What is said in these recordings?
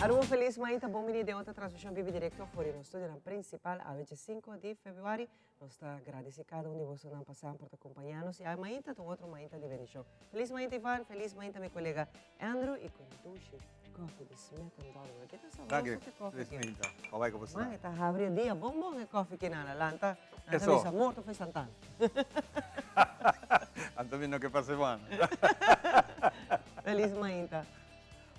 Aruba felis mainta bon bini den otro transmision bibi directo for di nos studionan principal awe dje 5 di februari. Nos ta gradeci cada un di bosonan pa semper ta compaña nos y awe mainta ta un otro mainta di bendicion. Felis mainta Ivan, felis mainta mi colega Andrew y con dushi koffie di Smith and Donner. Ke ta sabroso te koffie Felis mainta. Con bai cu bosonan? Man e ta habri e dia bon bon e koffie kinana. Lanta, lanta bisa morto fo'i Santana. Anto mi no ke pasa semana. Felis mainta.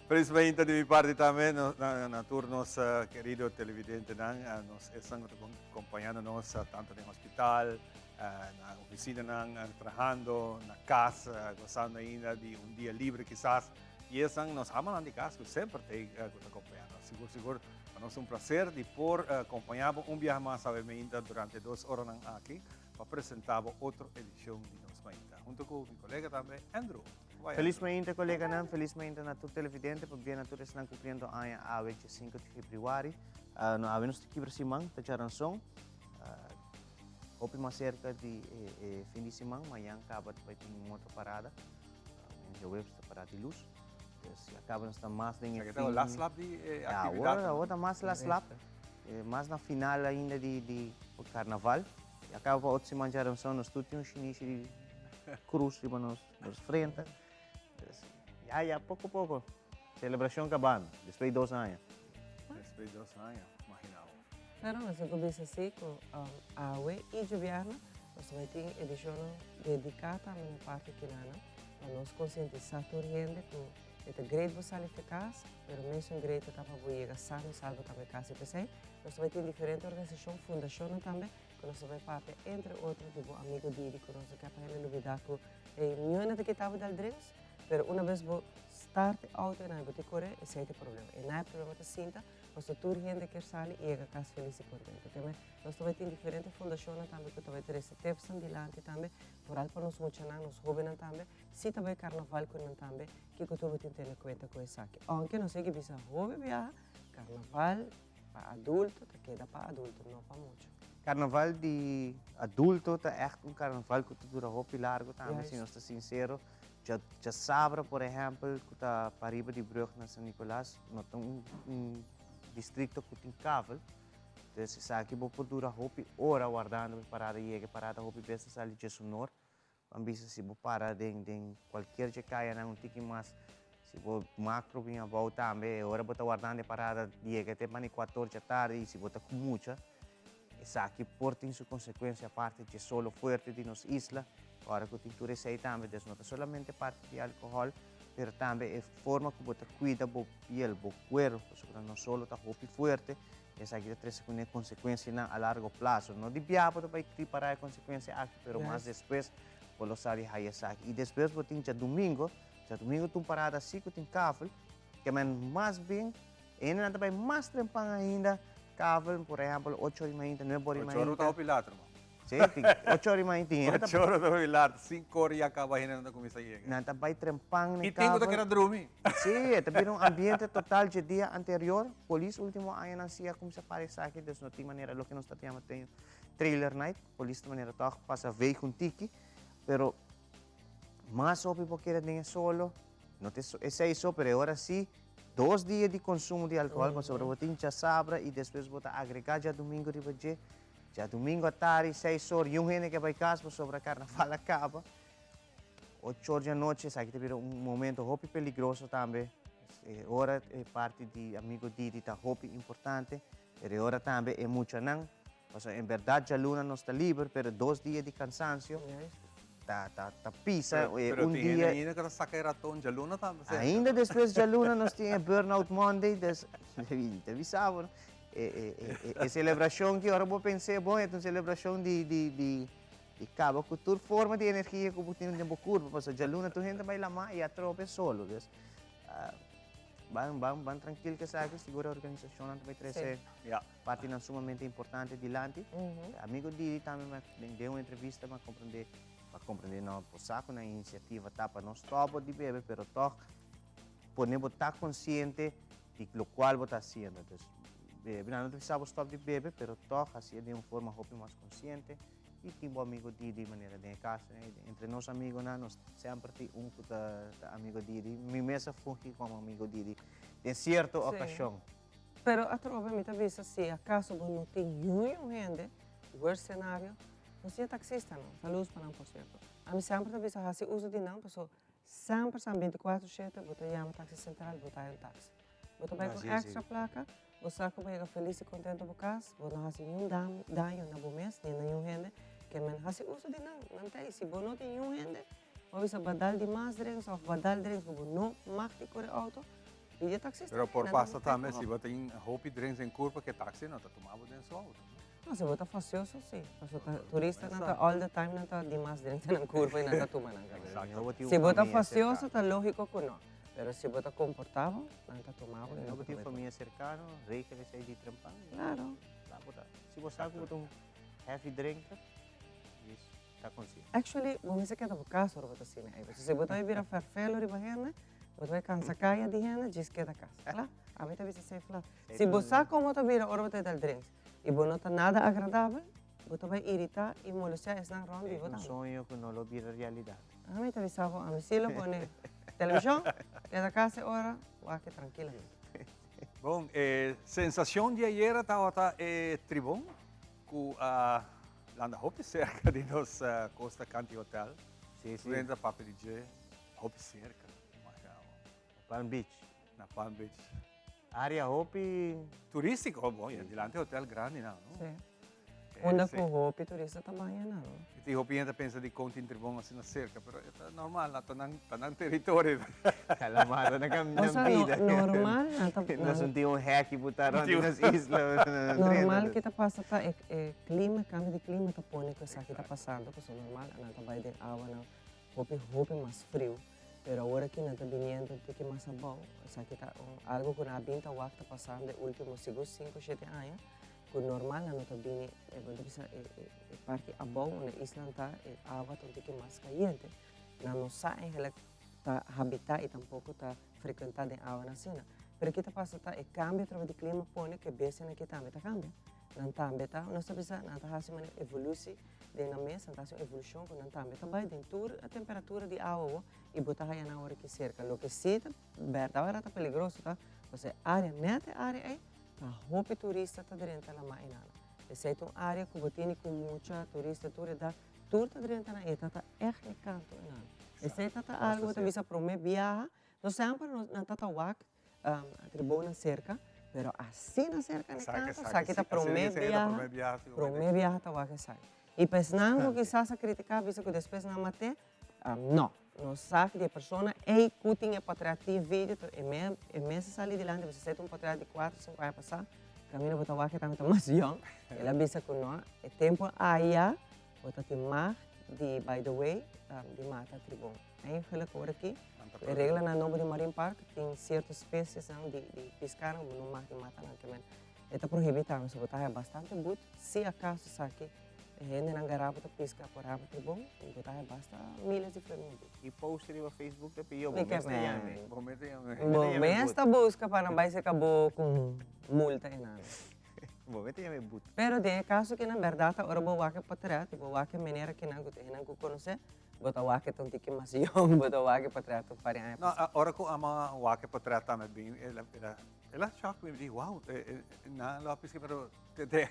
Felis mainta di mi parti tambe na tur nos kerido televidentenan, nos esnan ku ta kompañando nos tanto den hospital, na ofisinanan trahando, na kas gosando ainda di un dia libre kisas, i esnan nos amanan di kas ku semper ta ei ku ta kompaña nos. Sigur sigur pa nos ta un plaser di por kompaña bo un biaha mas awe mainta durante dos oranan aki pa presenta bo otro edishon di Nos Mainta hunto ku mi kolega tambe Andrew. Felis mainta koleganan, felis mainta na tur televidente, pabia na tur esnan kumpliendo aña awe dje 5 di febrüari. No awe nos ta kibra siman, ta djaranson. Hopi mas serka di e fin di siman, mañan kaba ta bai tin un otro parada. En djaweps ta parada di lus. Dus ya kaba nos ta mas den e fin. Ta last lap di e aktividat. Awor awor ta mas last lap, mas na final ainda di karnaval. Ya kaba pa otro siman djaranson nos tur tin un shinishi di krus riba nos. Nos frenta. Ya, ya, poko poko. Selebrashon kabando, despues di dos aña. Despues di dos aña, imagina bo. Pero nos tin ku bisa si ku awe i djobièrnè nos ta bai tin edishonnan dediká tambe na parti kinana pa nos konsientisá tur hende ku e ta great bo sali fi kas, pero mesun great ta pa bo yega sano i salvo tambe kas. I p'esei nos ta bai tin diferente organisashon, fundashonnan tambe ku nos ta bai papia entre otro di bo amigo Didi ku nos no ke pa hende lubidá ku e miona ta kita bo dal drinks, pero una bes bo start e auto e nan bo tin kore esei ta e problema. E nan e problema ta sinta pasobra tur hende kier sali i yega kas felis i kontento. Keme nos ta bai tin diferente fundashonnan tambe ku ta bai trese tipsnan dilanti tambe, foral pa nos muchanan, nos hobennan tambe, si ta bai karnaval ku nan tambe, kiko tur bo tin tene kuenta ku esaki. Ounke nos sigui bisa hopi biaha, karnaval Pa adulto ta keda pa adulto, no pa mucha. Carnaval di adulto ta echt un carnaval cu ta dura hopi largo tambe, si nos ta sincero. Djasabra, por ehempel, cu ta pariba di brug na San Nicolas, no ta un districto cu tin kavel. Dus esaki bo por dura hopi ora wardando pa e parada yega. E parada hopi bes ta sali djesunor. Ban bisa si bo para den den cualkier dje cayanan un tiki mas, si bo macro bin abou tambe, e ora bo ta wardando e parada yega te mani cuator dje tardi y si bo ta cu mucha, esaki por tin su consecuencia aparte dje solo fuerte di nos isla, ora cu tin tur esey tambe, dus no ta solamente parti di alcohol, pero tambe e forma cu bo ta cuida bo piel, bo cuero, pasobra nos solo ta hopi fuerte. Esaki ta trese kuné konsekuensianan a largo plaso. No di biaha bo ta bai ripará e konsekuensia aki, pero mas despues bo lo sa di haya esaki. I despues bo tin djadumingo, djadumingo ta un parada así ku tin kavel, ke men mas bien e hendenan ta bai mas trempan ainda kavel, por ehèmpel ocho ora i mainta, nuebe ora i mainta. Ocho ora ta hopi lat, ruman. Sí, tin ocho ora i mainta tin hende ta. Ocho ora ta hopi lat, sinku ora ya kaba hendenan ta kuminsá yega. Nan ta bai trempan n'e I tin ku ta kavel. keda drumi. Sí, e ta bira un ambiente total dje dia anterior. Polis ultimo añanan sí a kuminsá para esaki, dus no tin manera loke nos ta yama ten trailer night. Polis ta manera tòg pasa veeg un tiki, pero mas hopi bo keda den e solo, no ta esei so, pero e ora sí dos dia di konsumo di alkohòl, pasobra bo tin djasabra i despues bo ta agregá djadumingu riba dje. Djadumingu atardi seis or yun hende ke bai kas pasobra karnaval a kaba. Ocho or di anochi esaki ta bira un momento hopi peligroso tambe. E ora e parti di amigo Didi ta hopi importante, pero e ora tambe e muchanan, pasobra en berdad djaluna nos ta liber, pero dos dia di cansancio ta ta ta pisa Pero, pero un tin hende dia. ainda ku ta saka e raton djaluna tambe serka. Ainda despues djaluna nos tin e burnout Monday, dus ta bisa bo. E celebracion ki ora bo pens'é bon e ta un celebracion di di di di caba cu tur forma di energia cu bo tin den bo curpa pasobra djaluna tur hende ta bay lama y atrobe solo dus ban ban ban trankil cu esaki sigur e organisacionnan ta bay trece partinan sumamente importante dilanti. Amigo Didi tambe mi a den un entrevista mi a comprende mi a comprende no bo sa cu nan iniciativa ta pa no stop bo di bebe pero toch pone bo ta consciente di locual bo ta haciendo. Entonces, bebe, nan no ta bisa bo stop di bebe, pero toch hacié den un forma hopi mas consciente y tin bo amigo Didi manera den e caso, entre nos amigonan nos semper tin un cu ta amigo Didi. Mi mes a fungi como amigo Didi. Den sierto okashon. Pero atrobe mi ta bisa si acaso bo no tin niun hende, worst scenario, no siña taxistanan, saludos pa nan por cierto. Ami semper ta bisa haci uso di nan paso semper san binticuatro shete bo ta yama taxi central bo ta haya un taxi. Bo ta bay con extra placa, bo sa cu bo yega feliz y contento bo cas, bo no haci niun daño na bo mes ni na niun hende, ke men haci uso di nan, nan ta ey. Si bo no tin niun hende, bo bisa ba dal di mas drinks of ba dal drinks cu bo no mag di core auto, Pidi e taxista. Pero por pasa tambe si bo tin hopi drinks den curpa ke taxi no ta tuma bo den su auto. No, si bo ta facioso si. Pasobra ta turistanan ta all the time nan ta dimas drinks den nan curpa y nan ta tuma nan cabes. Si bo ta facioso ta logico cu no. Pero si bo ta comportabo nan ta tuma bo y nan ta Bo tin famia cercano, regel esey di trempan. Claro. Si bo sa cu bo ta un heavy drinker, ta konsiente. Actually, bo mester keda bo kas ora bo ta asina ei. Pasobra si bo ta bai bira ferfelo riba hende, bo ta bai kansa kaya di hende, djis keda kas. Kla? Ami ta bisa esei fla. Si bo sa kon bo ta bira ora bo ta dal drinks i bo no ta nada agradabel, bo ta bai iritá i molestiá esnan rònt di bo tambe. Un soño ku no lo bira realidat. Ami ta bisa bo, ami si lo pone televishon, keda kas e ora, wak trankilamente. Bon, e sensashon di ayera tabata e tribon ku a Landa hopi cerca di nos Costa Country Hotel. Si, si. Renta papia di dje, hopi cerca. Palm Beach. Na Palm Beach. Area hopi... Turistico, bon, ya dilanti hotel grandi nan, no? Si. Unda cu hopi turista ta baña nan, no? Y tin hopi hende ta pensa di con tin tribon asina cerca, pero e ta normal, ta nan, ta nan territorio. Calamar ta nan bida. Osa, normal nan ta... Nos no tin un heki buta rond di nos isla. Normal ki ta pasa ta e E clima, cambio di clima ta pone cu esaki ta pasando, pasobra normal nan ta bay den awanan hopi hopi mas friu, pero awor aki nan ta biniendo un tiki mas abou, esaki ta un algo cu nan a bin ta wak ta pasando e ultimo sigur cinco shete aña, cu normal nan no ta bini, e bo ta bisa e e parti abou unda e isla ta, e awa ta un tiki mas cayente, nan no sa eigenlijk ta habita y tampoco ta frecuenta den awanan asina, pero ki ta pasa ta e cambio atrabes di clima pone cu e bestianan aki tambe ta cambia. Nan tambe ta, nos ta bisa, nan ta hasi manera evolusi den nan mes, nan ta hasi un evolushon ku nan tambe ta bai den tur e temperatura di awa awo i bo ta haya nan ora ki serka. Loke si ta bèrdat bèrdat ta peligroso ta pasobra e área, nèt e área ei, ta hopi turista ta drenta lamá einan. Esei ta un área ku bo tene ku mucha turista tur edat, tur ta drenta nan ei, ta ta ègt e kantu einan. Esei ta ta algu bo ta bisa promé biaha, no semper nan ta ta wak Tribounan cerca, pero asina cerca ni tanto, esaki ta prome biaha, prome biaha ta wak esaki. Y pa esnan cu kisas a critica, bisa cu despues nan mate, no, nos sa di e persona ey cu tin e potret tin video, e me, e mes a sali dilanti, bisa esey ta un potret di cuatro, cinco aña pasa, caminda bo ta wak e tambe ta mas yong, el a bisa cu no, e tempo aya bo ta tin mag di, by the way, di mata tribon. Eigenlijk ora ki e reglanan nobo di Marine Park tin cierto especiesnan di di piscanan bo no mag di mata nan ke men e ta prohibi tambe so bo ta haya bastante but si acaso esaki e hendenan gara bo ta pisca por rama tribon bo ta haya basta miles di florin but. E post riba Facebook ta pidió bo mes ta yam'e. Bo mes ta yam'e. Bo mes ta busca pa nan bai seca bo cu multa e nan. Bo mes ta yam'e but. Pero den e caso ki nan berdad ta ora bo wak e potret y bo wak e manera ki nan cu ta hendenan cu conoce Bo ta wak e ta un tiki mas yong, bo ta wak e potret un par di aña pasá. No, ora ku amo wak e potret tambe bin, el a, el a, el a shock mi, mi di, wow, nan lo a piska, pero te, te,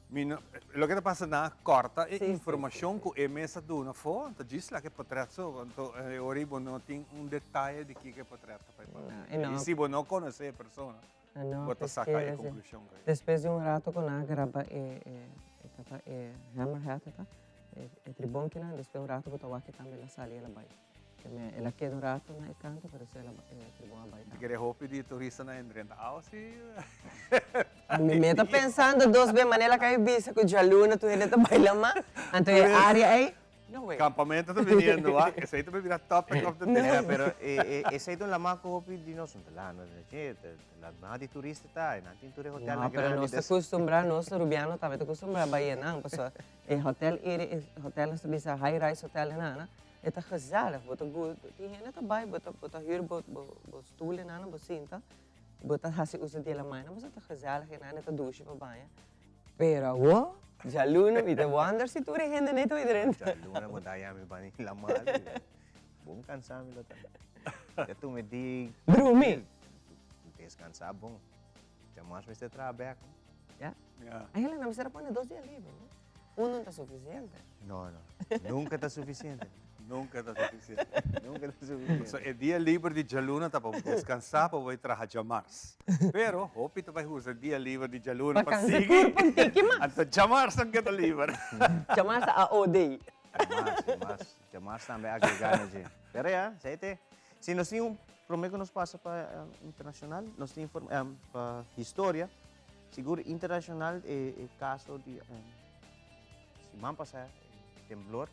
mi no, loke ta pasa nan a kòrta e informashon ku e mes a duna afó, anto djis lak e potret so, anto e ora ei bo no tin un detaye di kiko e potret ta bai papia. I si bo no konosé e persona, bo ta saka e konklushon. Despues di un rato ku nan a graba e, e, e tata e hammerhead ta, E tribonkinan despues un rato bo ta wak e tambe el a sali el a bai. El a keda un rato na e kanto pero si e tribon a bai tambe. Kere hopi di turistanan en drenta awa si. Mi me ta pensando dos be manera ka e bisa ku djaluna tur hende ta bai lama anto e area ei no way. Kampamento ta biniendo wak esei ta bira topic of the day. Mira pero esei ta un lama ku hopi di nos no ta lama La di turista ta, nan tin tur e hotelnan No, pero nos ta kustumbrá, nos Rubiano tambe ta kustumbrá bai einan, pasobra e hotel iri, e hotel nos ta bisa high rise hotel einan, e ta gezellig, bo ta gu, tin hende ta bai, bo ta bo ta hür bo bo stoel einan, bo sinta, bo ta hasi uso di e lamainan, pasobra ta gezellig einan, e ta dushi pa baña. Pero awor, djaluna mi ta wonder si tur e hende nei ta bai drenta. Djaluna bo ta yami bani lamal, bon kansa mi lo ta. Ya tuma e di. Drumi. Descansá bon. Djamars mester traha bek. Ya. Eigenlijk nan mester a pone dos dia liber, no? Un no ta suficiente. No, no. Nunca ta suficiente. Nunca ta suficiente. Nunca ta suficiente. So e dia liber di djaluna ta pa bo descansá pa bo bai traha djamars. Pero hopi ta bai usa e dia liber di djaluna pa sigui. Pa cansa curpa un tiki mas. Anto djamars nan keda liber. Djamars ta AOD. Djamars, djamars. Djamars tambe agrega na dje. Pero ya, esei te. Si nos tin un, prome ku nos pasa pa internashonal, nos tin pa historia, sigur internashonal e kaso di siman pasá, e temblor,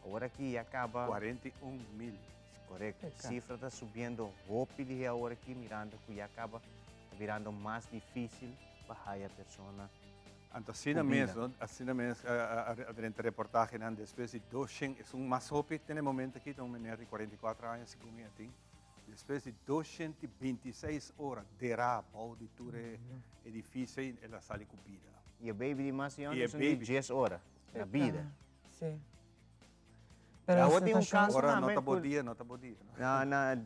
awor aki ya kaba. 41 mil. Korekto, sifra ta subiendo hopi lihé awor aki mirando ku ya kaba ta birando mas difísil pa haya persona. Anto asina mes, no? Asina mes a drenta reportahenan despues di doshen, esun mas hopi te na e momento aki ta un meneer di 44 aña segun mi a tin, despues di 226 ora derá bou di tur e edificio ei el a sali ku bida. I e baby di mas yòn esun di dies ora na bida. Si. Pero awor tin un caso Ora no ta bo dia, no ta bo dia. Na, na,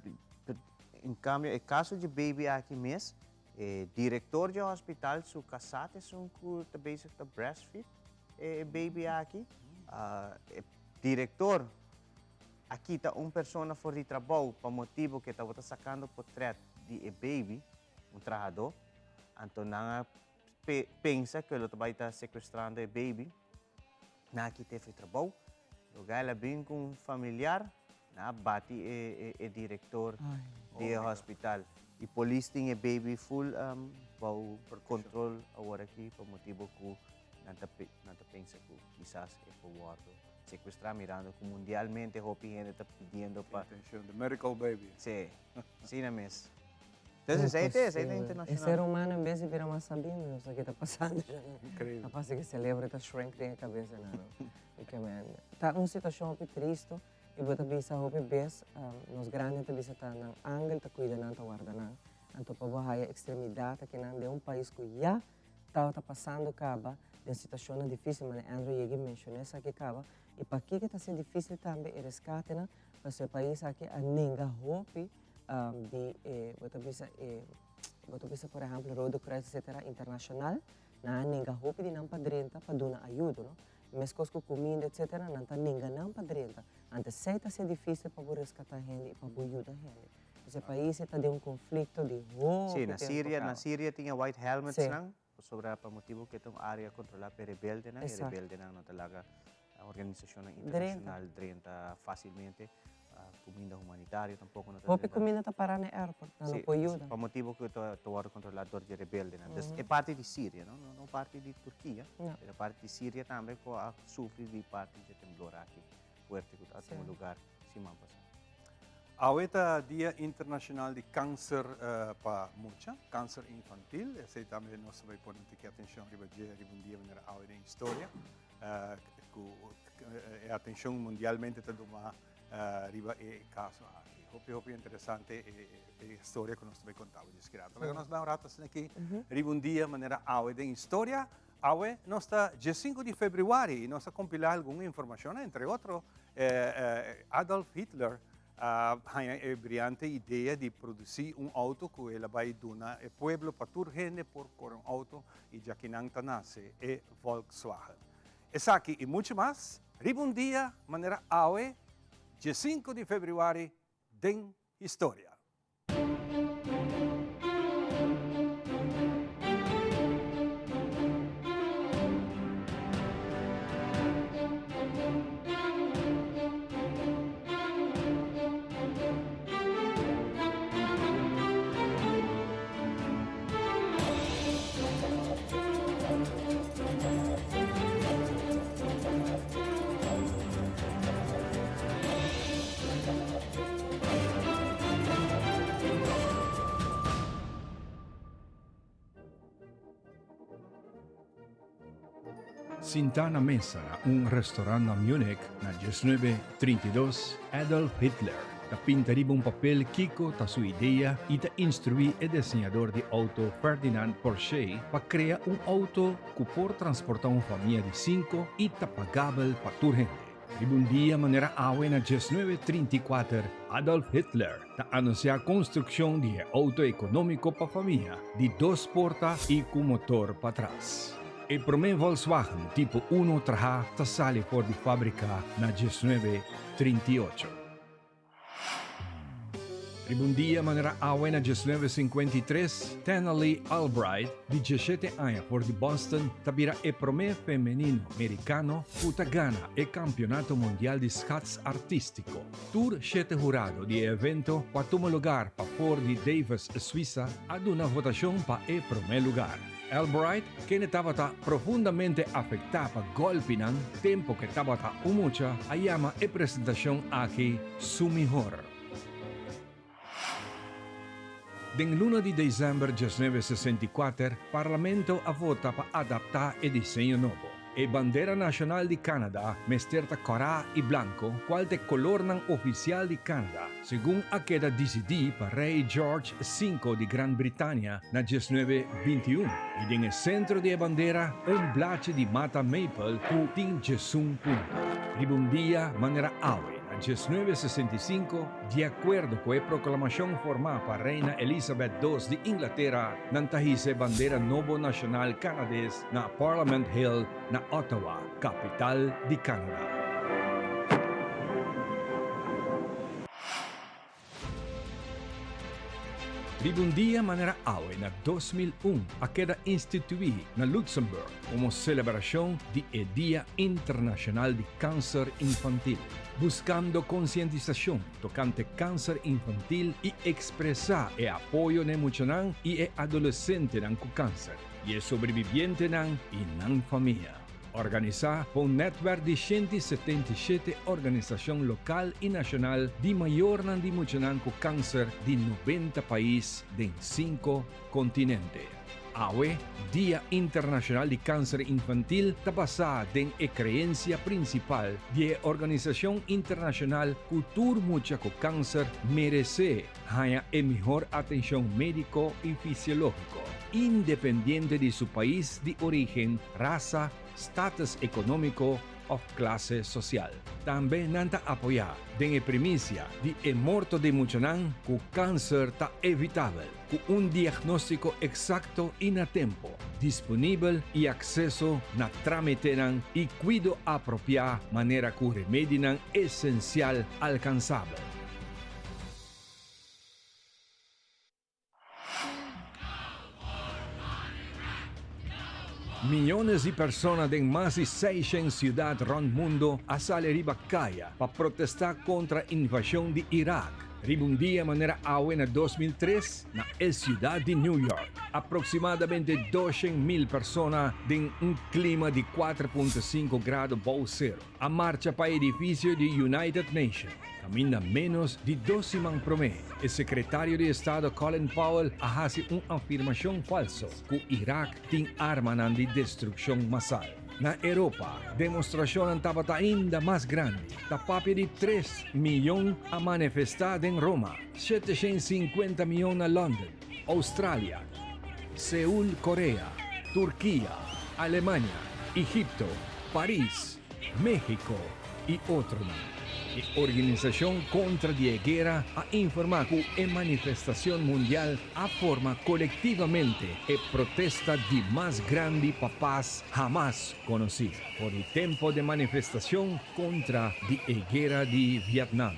en cambio e caso dje baby aki mes, E director dje hospital su casá ta esun cu ta bezig ta breastfeed e baby aki. E director a kita un persona for di trabou pa motibo cu e tabata sacando potret di e baby, un trahador. Anto nan a pensa cu e lo ta bay ta secuestrando e baby. Nan a kit'é for di trabou. Lugar el a bin cu un familiar. Nan a bati e director di e hospital. Y polis tin e baby full bou control awor aki pa motibo cu nan ta nan ta pensa cu kisas e por wordo secuestra mirando cu mundialmente hopi hende ta pidiendo pa. Atencion, the miracle baby. Si, asina mes. Entonces esey ta esey ta internacional. E ser humano en bes di bira mas sabí no sa ki ta pasando. Increíble. Ta parse cu e celebro ta shrink den e cabeza nan. Ta un situacion hopi tristo y bo ta bisa hopi bes nos grandinan ta bisa ta nan angel ta cuida nan ta warda nan. Anto pa bo haya extremidad akinan den un pais cu ya tabata pasando caba den situacionnan dificil manera Andrew yega y menciona esaki caba y pakico ta ser dificil tambe e rescatenan pasobra e pais aki a nenga hopi di e bo ta bisa e bo ta bisa por ehempel Rode Kruis etcetera internacional nan a nenga hopi di nan pa drenta pa duna ayudo no. Meskos ku kuminda etsetera, nan ta nenga nan pa drenta. Antes esei ta ser difísil pa bo reskatá hende i pa bo yuda hende. Pues e pais ei ta den un konflikto di hopi Sí, na tempu Siria, na kaba. Siria tin e White Helmets Sí. nan, pasobra pa motibu ku e ta un área kontrolá pa e rebeldenan, e Exacto. rebeldenan no ta laga organisashonnan Drenta. internashonal drenta fásilmente. Kuminda humanitario tampoko no ta Hopi drenta. kuminda ta pará na e airport, nan no Sí, por yuda. pa motibu ku ta wòrdu kontrolá dor di e rebeldenan. Dus e parti di Siria, no, no parti di Turkia, No. pero e parti di Siria tambe ku a sufri di parti dje temblor aki fuerte ku a tuma lugar siman pasá. Awe ta Dia Internashonal di Kanser pa Mucha, Kanser Infantil. Esei tambe nos ta bai pone un tiki atenshon riba dje riba un dia manera awe den historia. Ku e atenshon mundialmente ta duma riba e kaso aki. Hopi hopi interesante e historia ku nos ta bai konta bo dje rato. Laga nos bai un rato asina aki riba un dia manera awe den historia. Awe nos ta 15 di febrüari i nos a kompilá algun informashon, entre otro Adolf Hitler a haña e briante idea di produsí un outo ku el a bai duna e pueblo pa tur hende por kore un outo i djakinan ta nase e Volkswagen. Esaki i muchu mas riba un dia manera awe, 15 di febrüari, den historia. Sintá na mesa na un restaurant na Munich na 1932, Adolf Hitler ta pinta riba un papel kiko ta su idea i ta instruí e diseñador di outo Ferdinand Porsche pa krea un outo ku por transportá un famia di sinku i ta pagabel pa tur hende. Riba un dia manera awe na 1934, Adolf Hitler ta anunsiá konstrukshon di e outo ekonómiko pa famia di dos porta i ku motor patras. E promé Volkswagen Tipo Uno trahá ta sali for di fábrika na 1938. Riba un dia manera awe na 1953, Tenali Albright, di 17 aña for di Boston, ta bira e promé femenino merikano ku ta gana e Kampionato Mundial di Schats Artístiko. Tur shete hurado di e evento ku a tuma lugar pafor di Davos, Suisa, a duna votashon pa e promé lugar. Albright, kende tabata profundamente afektá pa gòlpinan tempu ku e tabata un mucha, a yama e presentashon aki su mihor. Den luna di desèmber 1964, Parlamento a vota pa adaptá e diseño nobo. E bandera nashonal di Canada mester ta kòrá i blanko, kual ta e kolornan ofisial di Canada, segun a keda disidí pa Rei George V di Gran Britania na 1921. I den e sentro di e bandera un blachi di mata maple ku tin 11 punta. Riba un dia manera awe na 1965, Di akuerdo ku e proklamashon formá pa Reina Elizabeth dos di Inglatera, nan ta hisa e bandera nobo nashonal kanades na Parliament Hill na Ottawa, kapital di Canada. Riba un dia manera awe na 2001 a keda instituí na Luxemburg komo selebrashon di e Dia Internashonal di Kanser Infantil. Buscando concientisacion tocante cancer infantil y expresa e apoyo n'e muchanan y e adolescentenan cu cancer y e sobrevivientenan y nan famia. Organisa pa un netwerk di 177 organisacion local y nacional di mayornan di muchanan cu cancer di 90 pais den cinco continente. Awe, Dia Internashonal di Kanser Infantil ta basá den e kreensia prinsipal di e organisashon internashonal ku tur mucha ku kanser meresé haña e mihor atenshon médiko i fisiológiko, independiente di su pais di orígen, rasa, status ekonómiko òf klase sosial. Tambe nan ta apoyá den e primisia di e morto di muchanan ku kanser ta evitabel, ku un diagnóstiko eksakto i na tempu, disponibel i akseso na trámitenan i kuido apropiá manera ku remedinan esensial alkansabel. Miyones di persona den mas di 600 ciudad rond mundo a sali riba caya pa protesta contra invasion di Irak. Riba un dia manera awe na 2003 na e ciudad di New York, aproximadamente 200.000 persona den un clima di 4.5 grado bou cero a marcha pa edificio di United Nations, caminda menos di dos siman prome e secretario di Estado Colin Powell a haci un afirmacion falso cu Irak tin armanan di destruccion masal. Na Europa, demostracionnan tabata ainda mas grandi, ta papia di 3 miyon a manifesta den Roma, 750 miyon na London, Australia, Seul, Korea, Turkia, Alemania, Egipto, Paris, Mexico i otronan. E organisashon kontra di e guera a informá ku e manifestashon mundial a forma kolektivamente e protesta di mas grandi pa pas hamas konosí for di tempo de manifestashon kontra di e guera di Vietnam.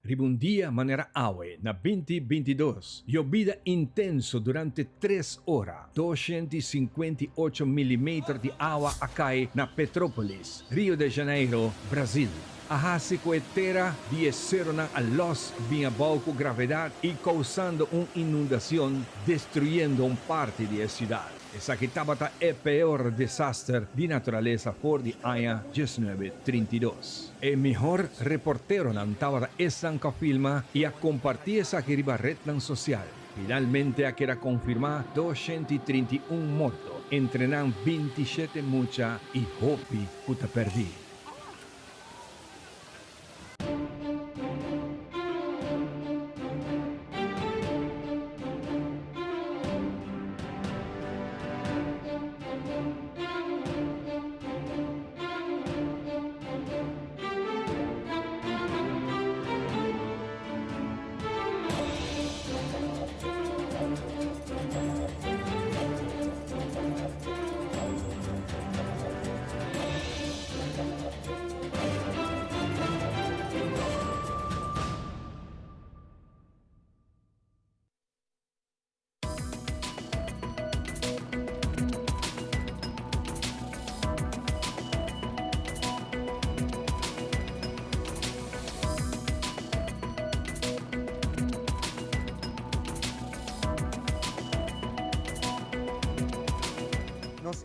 Riba un dia manera awe na 2022, yobida intenso durante tres ora, 258 milimeter di awa a kai na Petrópolis, Rio de Janeiro, Brazil. A hasi ku e tera di e seronan a lòs bin abou ku gravedat i kousando un inundacion, destruyendo un parti di e siudat. Esaki tabata e peor desaster di naturalesa for di aña 1932. E mihor reporteronan tabata esnan ku a filma i a kompartí esaki riba retnan sosial. Finalmente a keda konfirmá 231 morto, entre nan 27 mucha i hopi ku ta pèrdí.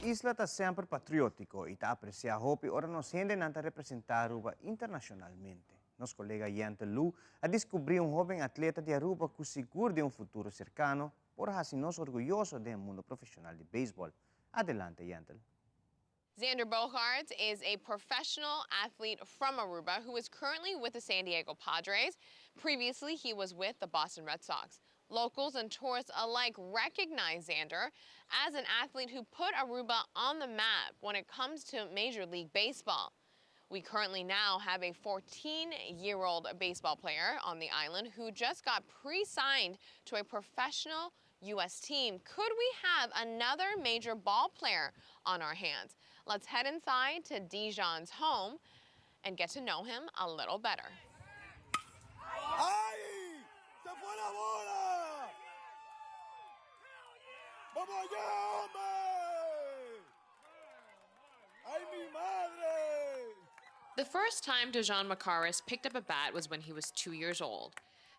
isla ta semper patriótiko i ta apresiá hopi ora nos hendenan ta representá Aruba internashonalmente. Nos kolega Yente Lu a diskubrí un hóben atleta di Aruba ku sigur den un futuro serkano por hasi nos orguyoso den e mundo profeshonal di beisbòl. Adelante Yentl. Xander Bogaerts is a professional athlete from Aruba who is currently with the San Diego Padres. Previously, he was with the Boston Red Sox. Locals and tourists alike recognize Xander as an athlete who put Aruba on the map when it comes to Major League Baseball. We currently now have a 14-year-old baseball player on the island who just got pre-signed to a professional U.S. team. Could we have another major ball player on our hands? Let's head inside to Dijon's home and get to know him a little better. ¡Ay! ¡Se fue la bola! ¡Vamos allá, hombre! ¡Ay, mi madre! The first time Dejon Macaris picked up a bat was when he was 2 years old.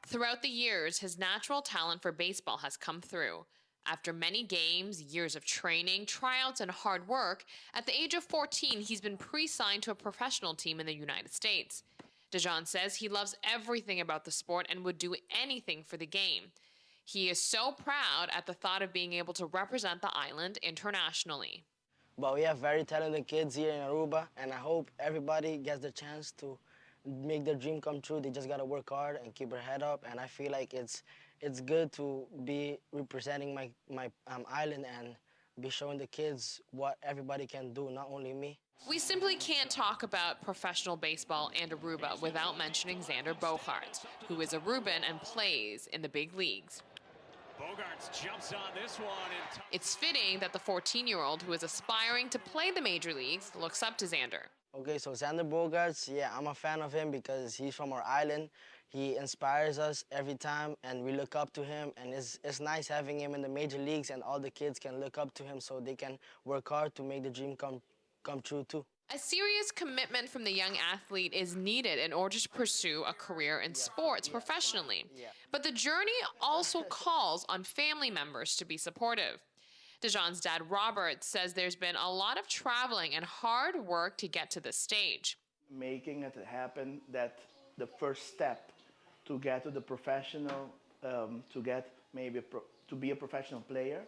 Throughout the years, his natural talent for baseball has come through. After many games, years of training, tryouts, and hard work, at the age of 14, he's been pre signed to a professional team in the United States. Dejon says he loves everything about the sport and would do anything for the game. He is so proud at the thought of being able to represent the island internationally. But we have very talented kids here in Aruba, and I hope everybody gets the chance to make their dream come true. They just gotta work hard and keep their head up. And I feel like it's it's good to be representing my my island and be showing the kids what everybody can do, not only me. We simply can't talk about professional baseball and Aruba without mentioning Xander Bogaerts, who is Aruban and plays in the big leagues. Bogaerts jumps on this one. And It's fitting that the 14 year old who is aspiring to play the major leagues looks up to Xander. Okay, so Xander Bogaerts, yeah, I'm a fan of him because he's from our island. He inspires us every time, and we look up to him. And it's, it's nice having him in the major leagues, and all the kids can look up to him so they can work hard to make the dream come, come true, too. A serious commitment from the young athlete is needed in order to pursue a career in sports professionally. But the journey also calls on family members to be supportive. Dejon's dad, Robert, says there's been a lot of traveling and hard work to get to this stage. Making it happen that the first step to get to the professional, to get maybe pro- to be a professional player,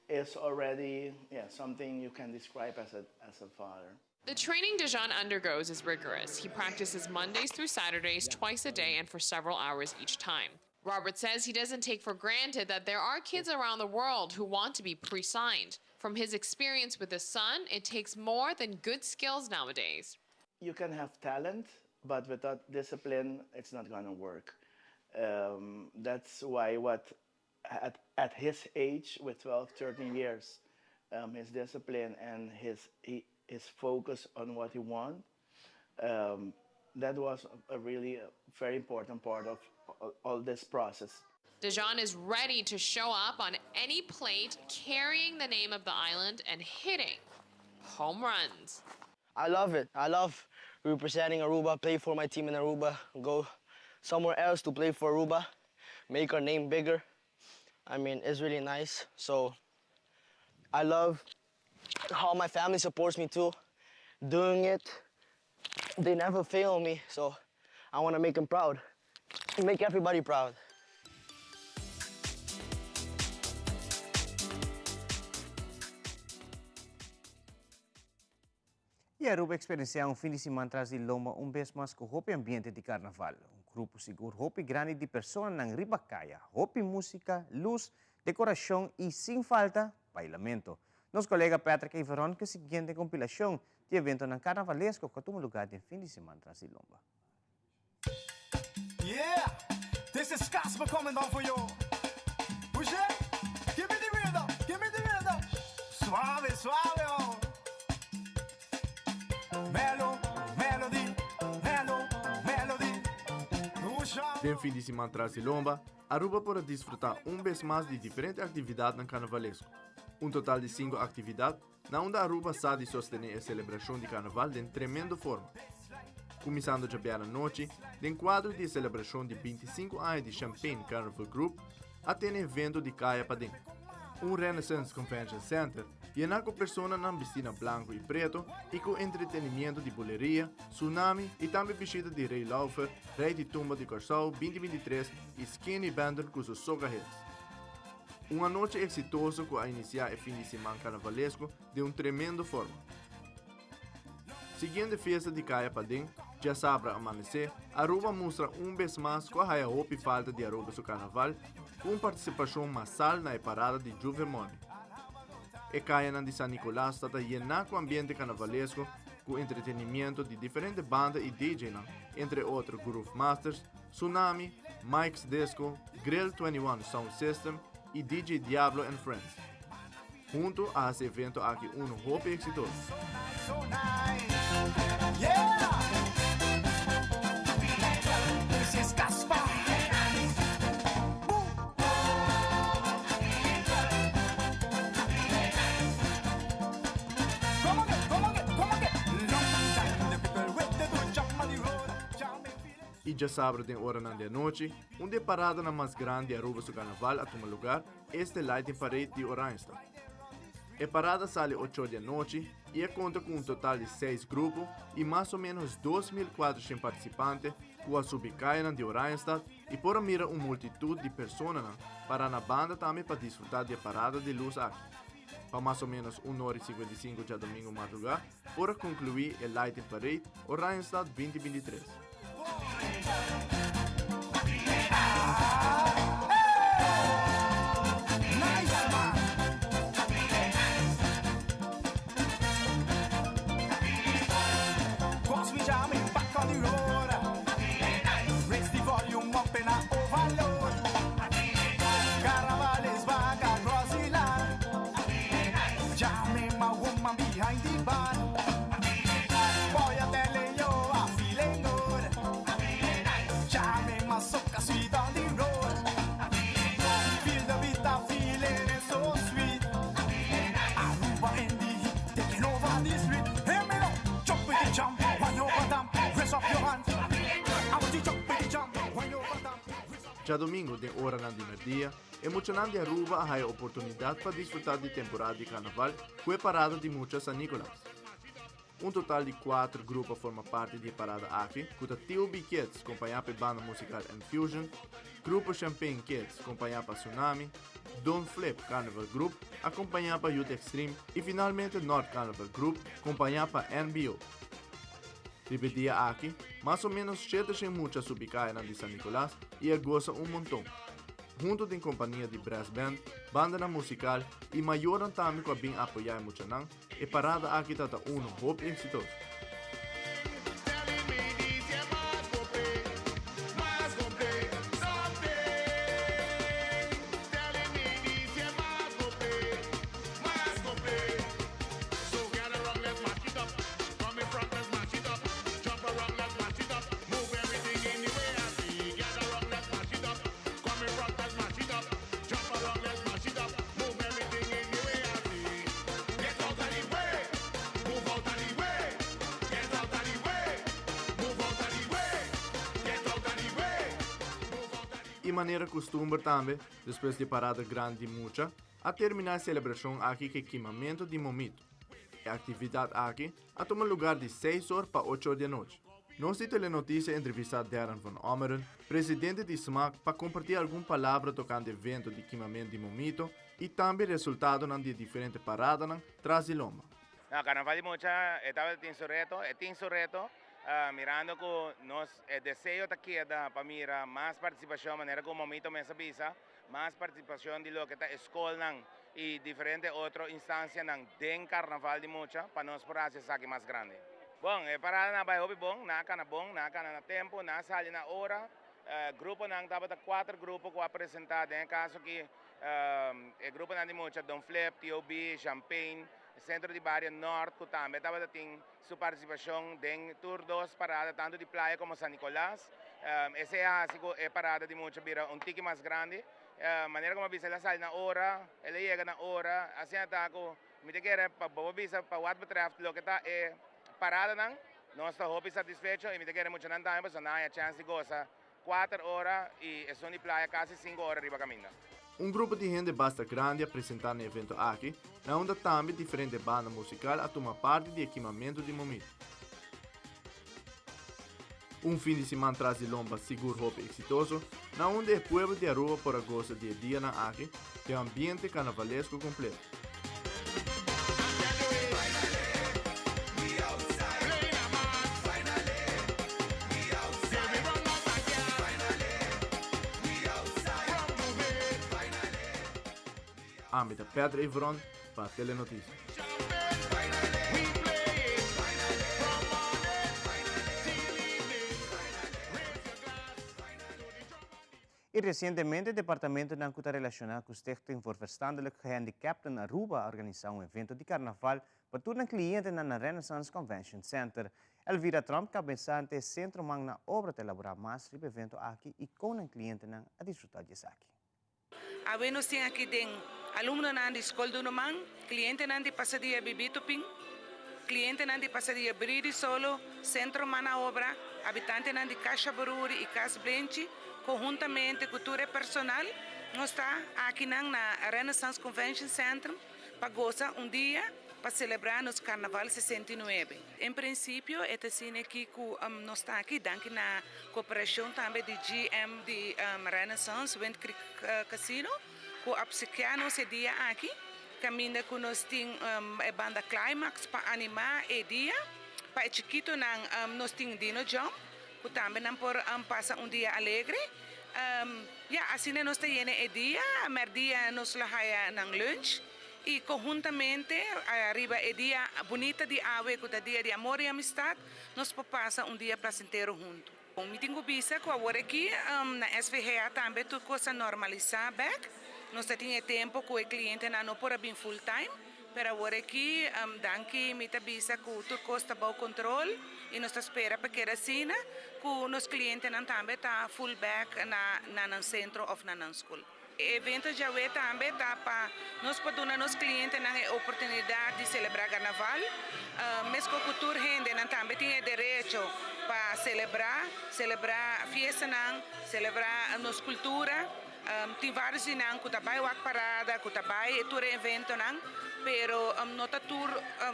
is already yeah, something you can describe as a, as a father. The training Dejon undergoes is rigorous. He practices Mondays through Saturdays, twice a day, and for several hours each time. Robert says he doesn't take for granted that there are kids around the world who want to be pre signed. From his experience with his son, it takes more than good skills nowadays. You can have talent, but without discipline, it's not gonna work. That's why what at, at his age, with 12, 13 years, his discipline and his, he, his focus on what he wants, that was a, a really a very important part of all, all this process. Dejon is ready to show up on any plate carrying the name of the island and hitting home runs. I love it. I love representing Aruba, play for my team in Aruba, go somewhere else to play for Aruba, make our name bigger. I mean, it's really nice. So I love how my family supports me too, doing it. They never fail me, so I want to make them proud. Make everybody proud. Y Aruba a experiencia un fin di siman tras di lomba un bes mas cu hopi ambiente di carnaval. Un grupo sigur hopi grandi di personanan riba caya, hopi musica, luz, decoracion y sin falta, bailamento. Nos colega Patrick Everon cu e siguiente compilacion di eventonan carnavalesco cu a tuma lugar den fin di siman tras di lomba. Yeah, this is Casper coming down for you. Push it, give me the rhythm, give me the rhythm. Suave, suave, oh. Melo, melody, melo, melody. Usha. Den fin di siman tras di lomba, Aruba por a disfruta un bes mas di diferente actividadnan carnavalesco. Un total di cinco actividad na unda Aruba sa di sostene e celebracion di carnaval den tremendo forma. Cuminsando djabièrnè anochi, den cuadro di e celebracion di 25 aña di Champagne Carnival Group, a tene evento di Caya Paden. Un Renaissance Convention Center yená ku personanan bistí na blanku i preto i ku entretenimiento di buleria, tsunami i tambe bishita di Ray Lauffer, Rei di Tumba di Kòrsou 2023 i Skinny Bender ku su soca hits. Un anochi eksitoso ku a inisiá e fin di siman karnavalesko den un tremendo forma. Siguiendo e fiesta di Kaya Paden, djasabra amanesé, Aruba a mustra un bes mas ku a haya hopi falta di Aruba su karnaval ku un partisipashon masal na e parada di Juve Money. E kayanan di San Nicolas ta ta yená ku ambiente karnavalesko ku entretenimiento di diferente banda i DJ-nan, entre otro Groove Masters, Tsunami, Mike's Disco, Grill 21 Sound System i DJ Diablo and Friends. Hunto a hasi evento aki unu hopi eksitoso. I djasabra den oranan di anochi, un di e paradanan mas grandi di Aruba su karnaval a tuma lugar, esta e Lighting Parade di Oranjestad. E parada sali ocho di anochi i a konta ku un total di seis grupo i mas o ménos 2400 partisipante ku a subi kayanan di Oranjestad i por a mira un multitut di personanan pará na banda tambe pa disfrutá di e parada di lus aki. Pa mas o ménos un ora i 55 djadomingu mardugá por a konkluí e Lighting Parade Oranjestad 2023. Djadomingo den oranan di merdia, e muchanan di Aruba a haya oportunidad pa disfruta di temporada di carnaval cu e parada di mucha San Nicolas. Un total di kuater grupo a forma parti di e parada aki, ku ta TOB Kids kompañá pa e banda musikal Enfusion, Grupo Champagne Kids kompañá pa Tsunami, Don Flip Carnival Group akompañá pa Youth Extreme i finalmente North Carnival Group kompañá pa NBO. Riba e dia aki, mas o ménos 700 mucha a subi kayanan di San Nicolas i a gosa un monton. Hunto den kompania di brass band, bandanan musikal i mayornan tambe ku a bin apoyá e muchanan, E parada aki ta ta uno hopi exitoso. I manera kustumber tambe, despues di e parada grandi di mucha, a terminá e selebrashon aki ku e kimamentu di momito. E aktividat aki a tuma lugar di seis or pa ocho or di anochi. Nos di Telenoticia a entrevistá Darren van Ommeren, presidente di smac, pa kompartí algun palabra tokante evento di kimamentu di momito i tambe resultadonan di e diferente paradanan tras di lomba. No, Carnaval di Mucha e tabata tin su reto, e tin su reto, mirando cu nos e deseo ta keda pa mira mas participacion, manera cu Momito mes a bisa, mas participacion di loke ta e scolnan y diferente otro instancianan den Carnaval di Mucha pa nos por haci esaki mas grandi. Bon, e paradanan a bay hopi bon, nan a cana bon, nan a cana na tempo, nan a sali na ora, gruponan tabata cuater grupo cu a presenta den e caso aki, E gruponan di mucha Don Flip, TOB, Champagne, Centro di Bario Nort cu tambe tabata tin su participacion den tur dos parada tanto di Playa como San Nicolas. Esey a haci cu e parada di mucha bira un tiki mas grandi. Manera como a bisa el a sali na ora, el a yega na ora, asina ta cu mi ta kere pa bo bisa pa wat betreft loke ta e paradanan nos ta hopi satisfecho y mi ta kere muchanan tambe pasobra nan a haya chance di goza Kuater ora i esun di playa kasi sinku ora riba kaminda. Un grupo di hende basta grandi a presenta na e evento aki, na unda tambe diferente banda musical a tuma parti di e kimamento di momito. Un fin di siman tras di lomba sigur hopi exitoso, na unda e pueblo di Aruba por a gosa di e dianan aki den un ambiente carnavalesco completo. Ami ta Pedro Evron pa Telenoticias. Y recientemente departamentonan cu ta relaciona cu Stichting voor Verstandelijk Gehandicapten Aruba a organisa un evento di carnaval pa tur nan clientenan na Renaissance Convention Center. Elvira Tromp cabesante e centro man na obra ta elabora mas riba evento aki y con nan clientenan a disfruta di esaki. Awe nos tin aki den alumnonan di Skol Dunoman, klientenan di Pasadia Bibito Pin, klientenan di Pasadia Bridi Solo, Sentro Mana Obra, habitantenan di Kasha Bururi i Kas Blenchi, konhuntamente ku tur e personal nos ta akinan na Renaissance Convention Centrum pa gosa un dia pa selebrá nos Karnaval 69. En prinsipio e ta asina aki ku nos ta aki danki na koperashon tambe di GM di Renaissance Wind Creek Casino ku a obsekiá nos e dia aki kaminda ku nos tin e banda Climax pa animá e dia. Pa e chikitonan nos tin Dino Jump ku tambe nan por pasa un dia alegre. Ya asina nos ta yena e dia, mèrdia nos lo haya nan lunch. I konhuntamente riba e dia bunita di awe ku ta dia di amor i amistat, nos por pasa un dia plasentero huntu. Mi tin ku bisa ku awor aki na SVGA tambe tur kos a normalisá bèk. Nos ta tin e tempu ku e klientenan no por a bin full time, pero awor aki danki mi ta bisa ku tur kos ta bou kontrol i nos ta spera pa keda asina ku nos klientenan tambe ta full bèk na nan sentro òf na nan skol. E evento djawe tambe ta pa nos por duna nos clientenan e oportunidad di celebra Carnaval. Mesco cu tur hende nan tambe tin e derecho pa celebra, celebra fiestanan, celebra nos cultura. Tin varios di nan cu ta bay wak parada, cu ta bay tur e eventonan, pero no ta tur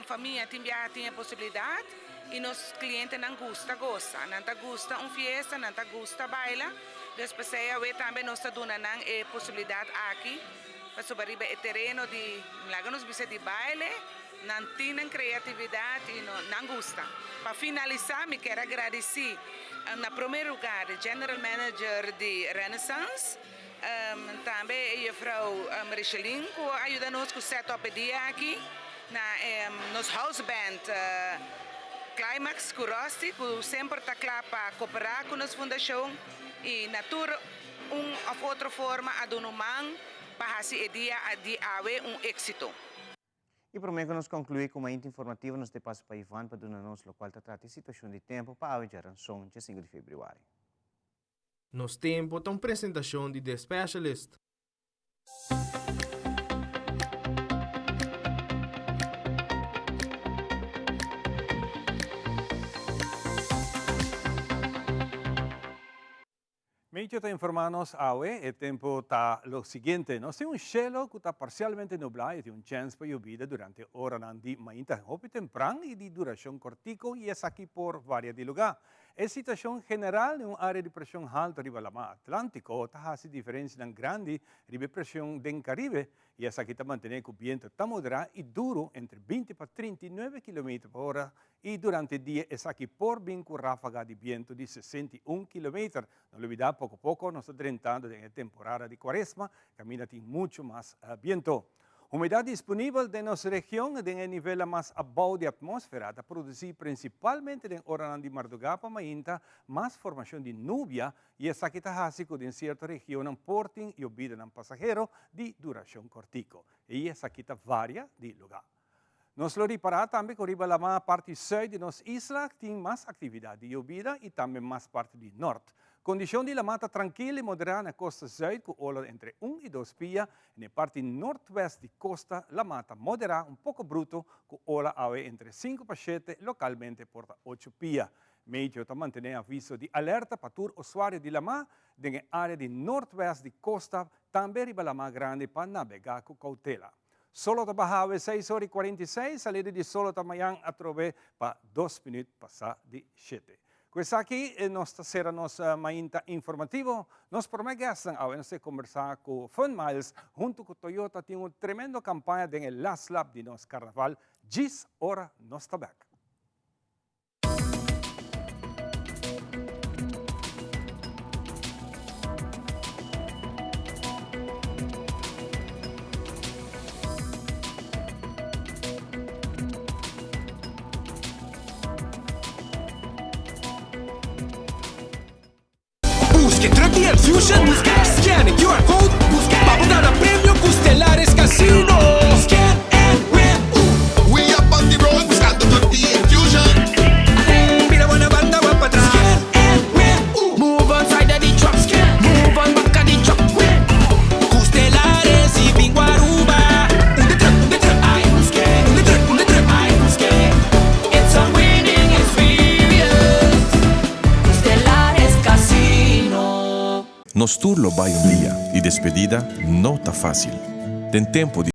famia tin biaha tin e posibilidad y nos clientenan gusta goza. Nan ta gusta un fiesta, nan ta gusta baila. Dus p'esei awe tambe nos ta duna nan e posibilidat aki pasobra riba e tereno di, laga nos bisa di baile, nan tin nan kreatividat i nan gusta. Pa finalisá mi kier a gradisí na promé lugar e General Manager di Renaissance, tambe e Juffrouw Richelien ku a yuda nos ku set up e dia aki, na nos house band Climax ku Rusty ku semper ta kla pa koperá ku nos fundashon i na tur un òf otro forma a duna un man pa hasi e dia di awe un éksito. I promé ku nos konkluí ku mainta informativo nos ta pasa pa Ivan pa duna nos lokual ta trata e situashon di tempu pa awe djaranson dje sinku di febrüari. Nos Tempo ta un presentashon di The Specialist. Meteo ta informa nos awe, e tempo ta lo siguiente, nos tin un shelo cu ta parcialmente nubla y tin un chens pa yobida durante oranan di mainta hopi tempran y di duracion cortico y esaki por varia di lugar. E situacion general den un area di presion halto riba Lama Atlantico ta haci diferencianan grandi riba e presion den Caribe y esaki ta mantene cu biento ta modera y duro entre 20 pa 39 kilometer pa ora y durante dia esaki por bin cu rafaga di biento di 61 kilometer. No lubida poco poco nos ta drentando den e temporada di cuaresma caminda tin mucho mas biento. Humedad disponibel den nos region den e nivelnan mas abou di atmósfera ta produsí prinsipalmente den oranan di mardugá pa mainta mas formashon di nubia i esaki ta hasi ku den sierto regionnan por tin yobidanan pasahero di durashon kòrtiku i esaki ta varia di lugá. Nos lo ripará tambe ku riba lamá parti sùit di nos isla tin mas aktividat di yobida i tambe mas parti di nòrt. Kondishon di lamá ta trankil i moderá na kosta zùit ku ola entre un i dos pia. Na e parti nortwèst di kosta lamá ta moderá un poko bruto ku ola awe entre sinku pa shete, lokalmente por ta ocho pia. Meteo ta mantené aviso di alerta pa tur usuario di lamá den e área di noordwest di kosta, tambe riba lamá grandi pa nabegá ku koutela. Solo ta baha awe seis ora i 46, salida di solo ta mayan atrobe pa dos minüt pasá di shete. Ku esaki nos ta sera nos mainta informativo. Nos promé guestnan awe nos ta kombersá ku Fun Miles huntu ku Toyota tin un tremendo kampaña den e last lap di nos karnaval djis ora nos ta bèk. Busca e truck di Enfusion, scan e QR code pa bo gana premio cu Stellaris Casino. Scan and win! We up on the road buscando truck di Enfusion. Bira bo na banda wak pa tras. Scan and win! Move on side of the truck, move on back of the truck. Cu Stellaris y bingo Aruba. Un de truck, un de truck, ay. Un de truck, un de truck, ay. It's a winning experience. Cu Stellaris Casino. Nos tur lo bai un dia y despedida no ta facil. Den tempo di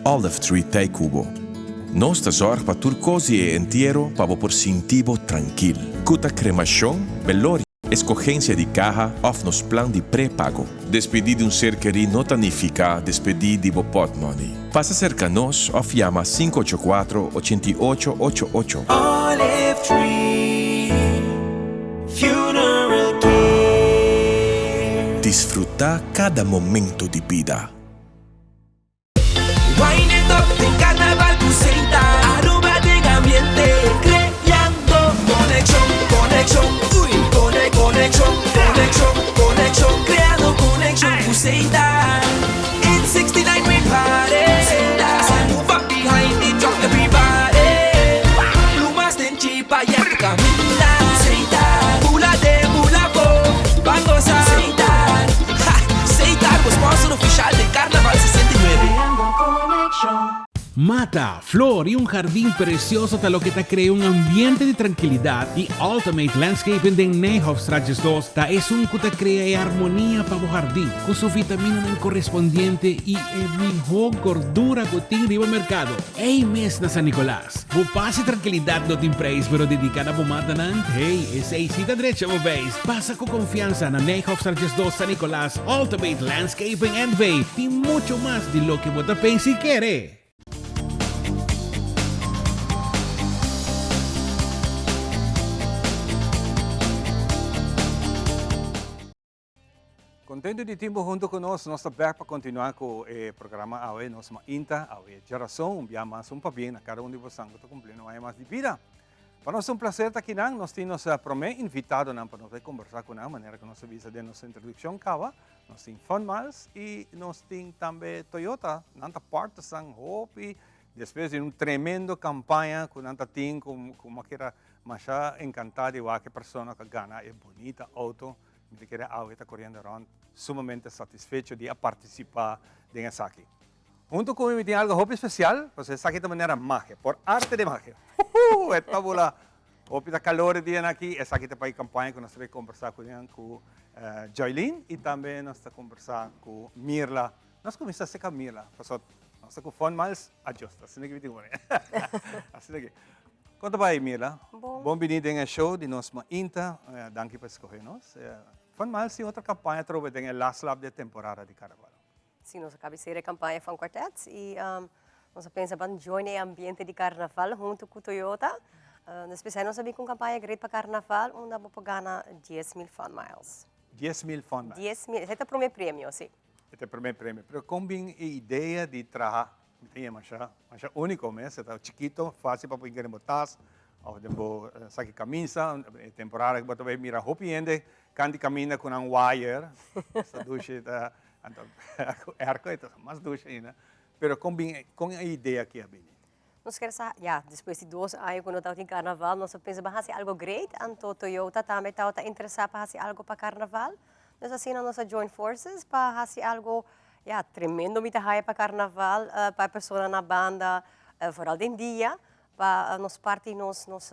Olive Tree t'ei cu bo. Nos ta zorg pa tur cos di e entiero pa bo por sinti bo trankil. Cu ta cremacion, belorio, escogencia di caha of nos plan di prepago. Despedi di un ser kerí no ta nifica despedi di bo potmoney. Pasa cerca nos of yama 584 88 88. Olive Tree Funeral Care. Disfruta cada momento di bida. Wine it up den carnaval cu Seita Aruba den ambiente creando conexion, conexion, uy Cone, conexion, conexion, conexion Creando conexion cu Seita In 69 we party Seita Move up behind the truck everybody Plumas den chipa ya tu caminda Seita Bula den bula bo Ban goza Seita Ha! Seita bo sponsor oficial den Carnaval 69. Mata, flor y un jardin precioso ta loke ta crea un ambiente di trankilidad y Ultimate Landscaping den Nijhofstraat 12 ta esun cu ta crea e armonia pa bo jardin cu su vitaminanan correspondiente y e miho gordura cu tin riba mercado. Ey mes na San Nicolas. Bo pas y trankilidad no tin prijs pero dedica na bo matanan, hey, esey si ta drecha bo beis. Pasa cu confiansa na Nijhofstraat 12 San Nicolas, Ultimate Landscaping NV. Tin mucho mas di loke bo ta pensa y kere. Contento di tin bo hunto cu nos. Nos ta bek pa continua cu e programa awe nos mainta, awe djarason, un bia mas un pabien na cada un di bosan cu ta cumpliendo un aña mas di bida. Pa nos ta un placer ta akinan, nos tin nos prome invitadonan pa nos bay conversa cu nan, manera cu nos a bisa den nos introduccion caba. Nos tin Fun Miles y nos tin tambe Toyota, nan ta partesan hopi despues di un tremendo campaña cu nan ta tin cu cu mi a keda masha encanta di wak e persona cu a gana e bunita auto. Mi ta kere awe ta koriendo rond sumamente satisfecho di a participa den esaki. Hunto cu mi mi tin algo hopi special, pasobra esaki ta manera magia, por arte de magia. Huhu! E ta bula hopi ta calor e dianan aki. Esaki ta pa e campaña cu nos ta bay combersa cu nan cu Joylene y tambe nos ta combersa cu Mirla. Nos cuminsa seca Mirla, pasobra nos ta cu Fun Miles Adjust, asina ki mi tin cu pone. Asina ki. Kon ta bai Mirla? Bon. Bon bini den e show di nos mainta. Danki pa escoge nos. Van Miles tin otro campaña atrobe den e last lap di e temporada di Carnaval. Si, nos a caba di cera e campaña Van Quartets y nos a pensa ban join e ambiente di Carnaval hunto cu Toyota. Despues nos a bin cu un campaña great pa Carnaval unda bo por gana 10,000 Fun Miles. 10,000 Fun Miles? 10,000, esey ta e prome premio, si. E ta e prome premio. Pero con bin e idea di traha Mi ta yama masha, masha úniko mes. E ta chikito, fásil pa por hinka den bo tas òf den bo saki kamisa. E temporada ku bo ta bai mira hopi hende kanti kaminda ku nan wire. Esta dushi ta, anto ku airco e ta mas dushi ainda. Pero kon bin, kon e idea aki a bini? Nos kier sa, ya, despues di dos aña ku no tabatin karnaval, nos a pensa ban hasi algo great, anto Toyota tambe tabata interesá pa hasi algo pa karnaval. Dus asina nos a join forces pa hasi algo Ya, tremendo mi ta haya pa carnaval, pa e persona na banda, vooral den dia. Pa nos parti nos nos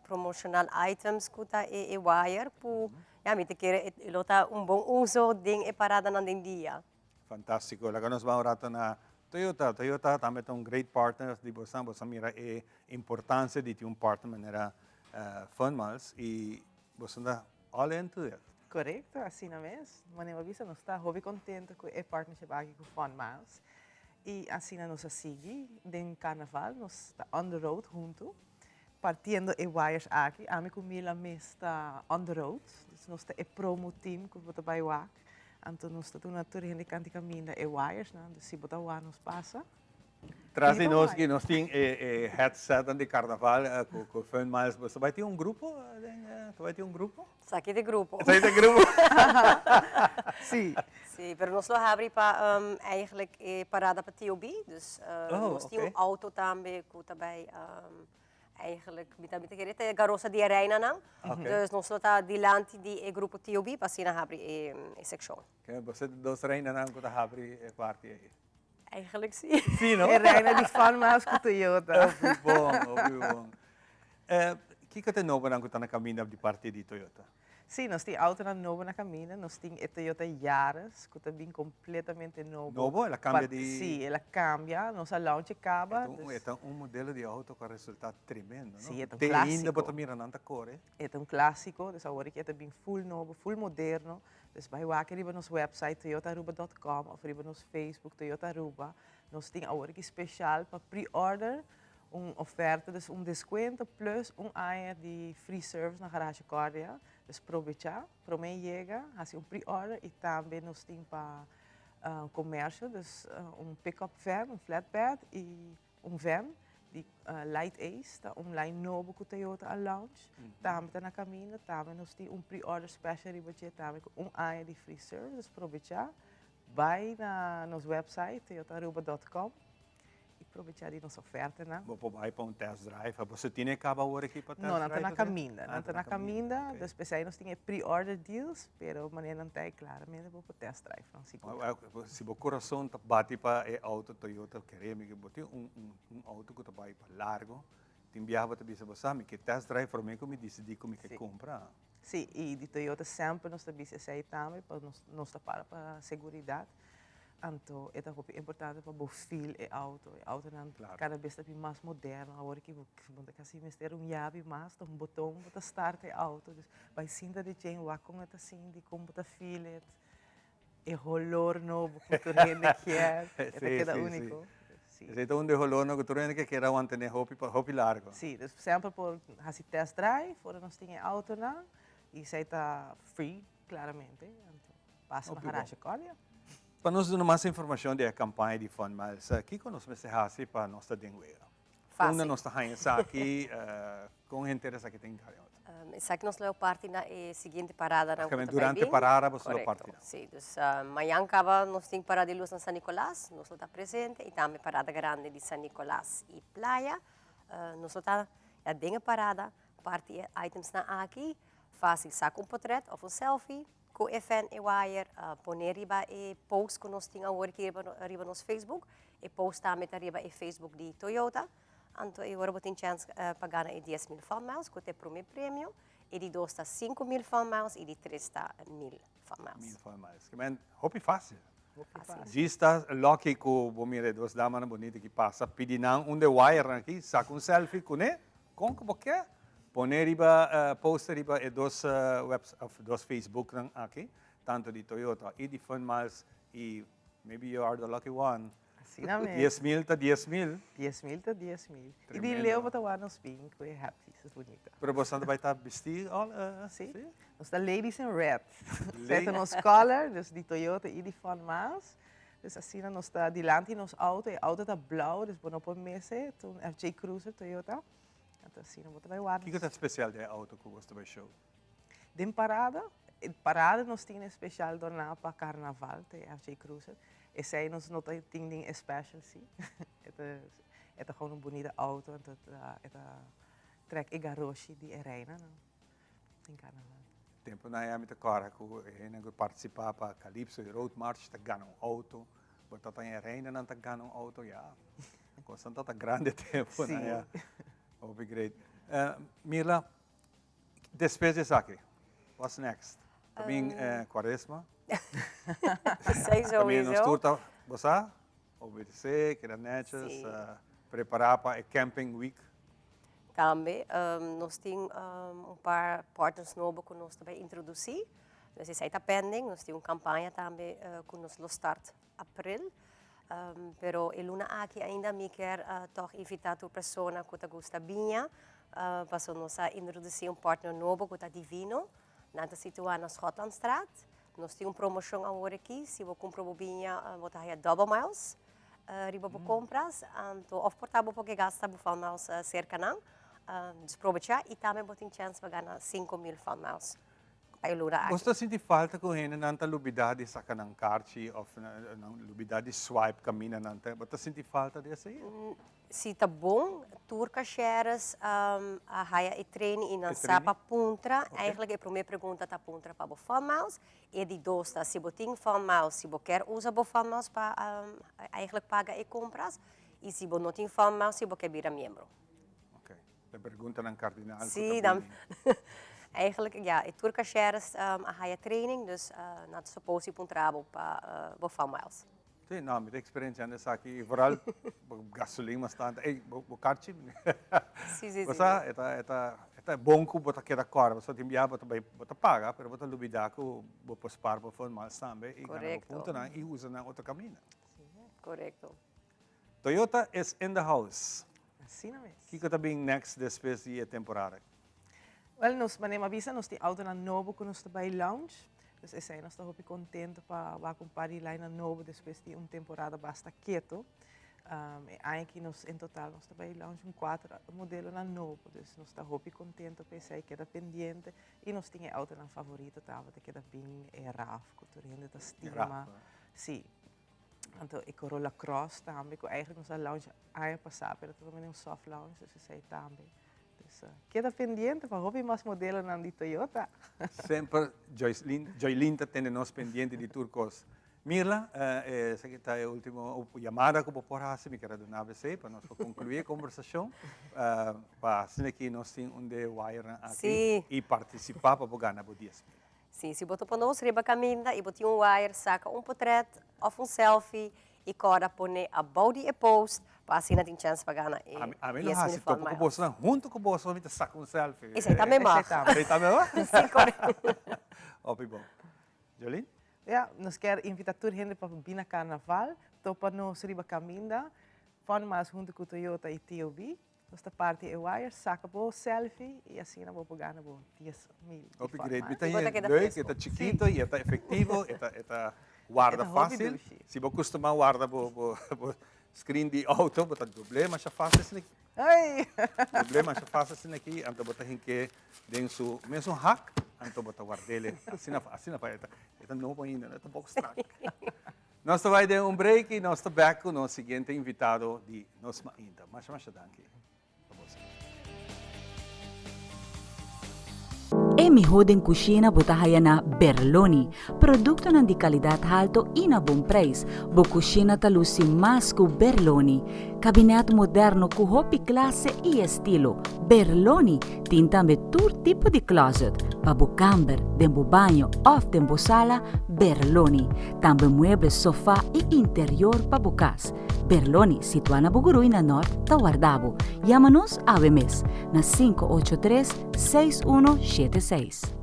promotional items ku ta e e wire ku ya mi ta kere e lo ta un bon uso den e paradanan den dia. Fantástiko. Laga nos ban un rato na Toyota. Toyota tambe ta un great partner di bosan. Bosan mira e importancia di tin un partner manera Fun Miles y bosan ta all into it. Korekto, asina mes. Manera bo a bisa nos ta hopi kontento ku e partnership aki ku Fun Miles. I asina nos a sigui den karnaval, nos ta on the road huntu, partiendo e wires aki. Ami ku Mila mes ta on the road, dus nos ta e promo team ku bo ta bai wak. Anto nos ta duna tur hende kanti kaminda e wiresnan, dus si bo ta wak nos pasa. Tras di nos ki nos tin e e headsetnan di karnaval ku ku Fun Miles. Bo ta bai tin un grupo den ta bai tin un grupo? Esaki ta e grupo. Esaki ta e grupo. Sí. Sí, pero nos lo habri pa eigenlijk e parada pa TOB. Dus nos tin un auto tambe ku ta bai eigenlijk mi ta mi ta kere ta e garosa di e reinanan. Dus nos lo ta dilanti di e grupo TOB pa asina habri e sekshon. Oké, bo ta dos reinanan ku ta habri e parti ei. Eigenlijk sí. Sí, no? E reina di Fun Miles ku Toyota. Hopi bon, hopi bon. Kiko ta e nobonan ku ta na kaminda di parti di Toyota? Sí, nos tin autonan nobo na kaminda. Nos tin e Toyota Yaris ku ta bin kompletamente nobo. Nobo? El a kambia di. Sí, el a kambia. Nos a launch e kaba. E ta un modelo di auto ku a resultá tremendo, no? Sí, e ta un klásiko. Te ainda bo ta mira nan ta kore. E ta un klásiko. Dus awor aki e ta bin full nobo, full moderno. Dus bai wak riba nos website toyotaaruba dot com of riba nos Facebook Toyota Aruba. Nos tin awor aki special pa pre-order un oferta, dus un descuento plus un aña di free service na Garage Cordia. Dus probecha, prome yega, haci un pre-order y tambe nos tin pa comercio, dus un pick-up van, un flatbed y Un van di Light Ace ta un lijn nobo ku Toyota a launch. Tambe ta na kaminda, tambe nos tin un pre-order special riba dje tambe ku un aña di free service. Dus probechá, bai na nos website toyotaaruba dot com i probechá di nos ofertanan. Bo por bai pa un test drive. Boso tin e kaba awor aki pa test drive? No, nan ta na kaminda. Nan ta na kaminda. Dus p'esei nos tin e pre-order deals, pero manera nan ta ei klaramente bo por test drive nan sigur. Si bo kurason ta bati pa e outo Toyota, kere mi ku bo tin un un outo ku ta bai pa largo, tin biaha bo ta bisa bo sa mi ke test drive prome ku mi disidí ku mi ke kumpra. Sí, i di Toyota semper nos ta bisa esei tambe, pa nos nos ta para pa seguridat, anto e ta hopi importante pa bo feel e outo, e outonan kada bes ta bin mas moderno, awor ki bo bo ta kasi mester un yabi mas, ta un boton bo ta start e outo, dus bai sinta di djen wak kon e ta sinti, kon bo ta feel it. E holor nobo ku tur hende kier, e ta keda úniko. Sí. Esei ta un di e holornan ku tur hende ke kier a mantené hopi pa hopi largo. Sí, dus semper por hasi test drive ora nos tin e autonan i esei ta free klaramente, anto pasa na Garage Cordia. Pa nos duna mas informashon di e kampaña di Fun Miles, kiko nos mester hasi pa nos ta den wega? Fácil. Unda nos ta haña esaki? Kon henter esaki ta hinká den otro? Esaki nos lo parti na e siguiente paradanan ku ta bai bin. Durante parada boso lo parti nan. Korekto, si. Dus mañan kaba nos tin parada di lus na San Nicolas, nos lo ta presente i tambe parada grandi di San Nicolas i Playa. Nos lo ta ya den e parada parti e itemsnan aki. Fácil saka un potret òf un selfie ku e fan e wire, pone riba e post ku nos tin awor aki riba nos Facebook. E post tambe ta riba e Facebook di Toyota. Anto e ora bo tin chèns pa gana e 10,000 Fun Miles ku ta e promé premio, e di dos ta 5,000 Fun Miles i di tres ta 1,000 Fun Miles. 1,000 Fun Miles. Ke men hopi fásil. Hopi fásil. Djis ta lucky ku bo mira e dos damanan bonito ki pasa, pidi nan un de wirenan aki, saka un selfie kuné, kon ku bo ke, pone riba poster riba e dos webs of dos Facebooknan aki, tantu di Toyota i di Fun Miles i maybe you are the lucky one. Asina mes. 10,000 ta 10,000. 10,000 ta 10,000. I di leu bo ta wak nos bin ku e happies, es bunita. Pero boso ta bai ta bisti al? Si. Nos ta ladies in red. Esei ta nos color, dus di Toyota i di Fun Miles. Dus asina nos ta dilanti nos auto, e auto ta blauw, dus bo no por mese, ta un FJ Cruiser Toyota. Anto asina bo ta bai wak nos. Kiko ta special di e auto ku boso ta bai show? Den parada, e parada nos tin e special dorná pa carnaval, ta e FJ Cruiser. Esei nos no ta tin den e special si. E ta e ta gewoon un bunita auto anto e ta trek e garoshi di e reinanan den carnaval. Temponan ya mi ta kòrda ku e hendenan ku partisipá pa Calypso i Road March ta gana un auto. Bo ta taña e reinanan ta gana un auto ya. Kosnan ta ta grandi e temponan ya. Hopi great. Mirla, despues di esaki, what's next? Ta bin cuaresma? Esey Ta bin nos sowieso. tur ta, bo sa? Obedece, keda netjes, prepara pa e camping week. Tambe nos tin un par partners nobo cu nos ta bay introduci. Dus esey ta pending. Nos tin un campaña tambe cu nos lo start april. Pero e luna aki ainda mi kier tog invita tur persona cu ta gusta biña, paso nos a introduci un partner nobo cu ta Divino. Nan ta situa na Schotlandstraat. Nos tin un promocion awor aki, si bo cumpra bo biña bo ta haya double miles riba bo compras. Anto of por ta bo por ke gasta bo fun miles cerca nan. Dus probecha y tambe bo tin chance pa gana 5000 fun miles. Pa e luna aki. Bo ta sinti falta ku hendenan ta lubidá di saka nan karchi òf nan lubidá di swipe kaminda nan ta? Bo ta sinti falta di esei? Si ta bon, tur kasheres a haya e training i nan sa pa puntra. Eigenlijk e promé pregunta ta puntra pa bo Fun Miles. E di dos ta si bo tin Fun Miles, si bo kier usa bo Fun Miles pa eigenlijk paga e kompras. I si bo no tin Fun Miles, si bo kier bira miembro. Oké. E preguntanan kardinal ku ta Sí, dan eigenlijk ja, e tur cashiers a haya training, dus nan ta suppose di puntra bo pa bo Fun Miles. Sí, no, mi ta experienciando esaki, y vooral gasolin mas tanto, ey, bo karchi. Sí, sí, sí. Bo sa, e ta, e ta, e ta bon ku bo ta keda kòrda, pasobra tin bia bo ta bai, bo ta paga, pero bo ta lubida ku bo por spar bo Fun Miles tambe y gana bo puntonan y usa nan otro kaminda. Korekto. Toyota is in the house. Asina mes. Kiko ta bin next despues di e temporada? Wel, nos manera mi a bisa nos tin autonan nobo ku nos ta bai launch. Dus esei nos ta hopi kontento pa wak un par di linenan nobo despues di un temporada basta keto. E aña aki nos en total nos ta bai launch un kuater modelonan nobo. Dus nos ta hopi kontento pa esei keda pendiente. I nos tin e autonan favorito tambe ta keda bin e RAV ku tur hende ta stima. Si. Anto e Corolla Cross tambe ku eigenlijk nos a launch aña pasá pero ta tambe un soft launch dus esei tambe. Dus keda pendiente pa hopi mas modelonan di Toyota. Semper Joycelyn, Joylyn ta tene nos pendiente di tur kos. Mirla, esaki ta e ultimo yamada ku bo por hasi, mi ker a duna abc pa nos por konkluí e kombersashon pa asina ki nos tin un de wirenan aki i partisipá pa bo gana bo 10,000. Sí, si bo ta pone nos riba caminda y bo tin un wire, saca un potret of un selfie y corda pone abou di e post pa asina tin chance pa gana e Ami lo 10,000 haci Fun topa cu Miles. bosonan, hunto cu boso mi ta saca un selfie. Esey tambe mag. Esey tambe mag? Sí, correcto. Hopi bon. Jolene? Ja, nos kier invita tur hende pa bin na Carnaval, topa nos riba caminda, Fun Miles hunto cu Toyota y TOB. Nos ta parti e wire, saca bo selfie y asina bo por gana bo 10,000 di Hopi Fun great. Mi Miles. ta haya leuk, e ta chikito y e ta efectivo, e ta e ta warda facil. Si bo custuma warda bo bo bo screen di auto, bo ta doble masha facil asina aki. Ay! Doble masha facil asina aki, anto bo ta hink'é den su mesun hak, anto bo ta ward'el asina asina pa e ta e ta nobo ainda, no e ta poco strak. Nos ta bai den un break y nos ta back cu nos siguiente invitado di Nos Mainta. Masha masha danki pa boso. E mihó den kushina bo ta haya na Berloni. Produktonan di kalidat halto i na bon preis. Bo kushina ta lusi mas ku Berloni. Kabinèt moderno ku hopi klase i estilo. Berloni tin tambe tur tipo di closet, pa bo kamber, den bo baño òf den bo sala, Berloni. Tambe mueble, sofa i interior pa bo kas. Berloni, situá na Bugurui na Nort, ta warda bo. Yama nos awe mes na 583 6176.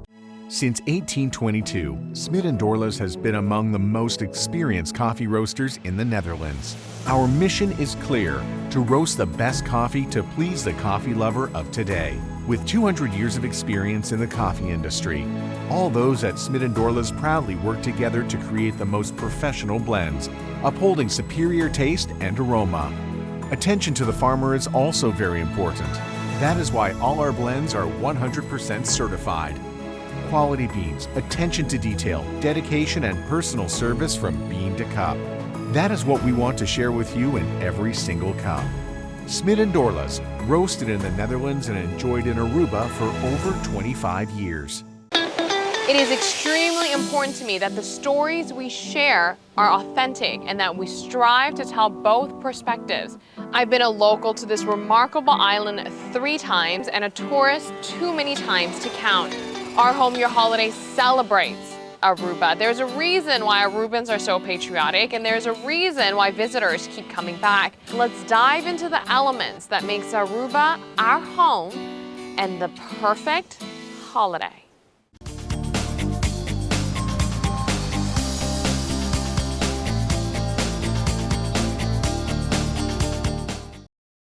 Since 1822, Smit & Dorlas has been among the most experienced coffee roasters in the Netherlands. Our mission is clear, to roast the best coffee to please the coffee lover of today. With 200 years of experience in the coffee industry, all those at Smit & Dorlas proudly work together to create the most professional blends, upholding superior taste and aroma. Attention to the farmer is also very important. That is why all our blends are 100% certified. Quality beans, attention to detail, dedication, and personal service from bean to cup. That is what we want to share with you in every single cup. Smit & Dorlas, roasted in the Netherlands and enjoyed in Aruba for over 25 years. It is extremely important to me that the stories we share are authentic and that we strive to tell both perspectives. I've been a local to this remarkable island three times and a tourist too many times to count. Our Home Your Holiday celebrates Aruba. There's a reason why Arubans are so patriotic and there's a reason why visitors keep coming back. Let's dive into the elements that makes Aruba our home and the perfect holiday.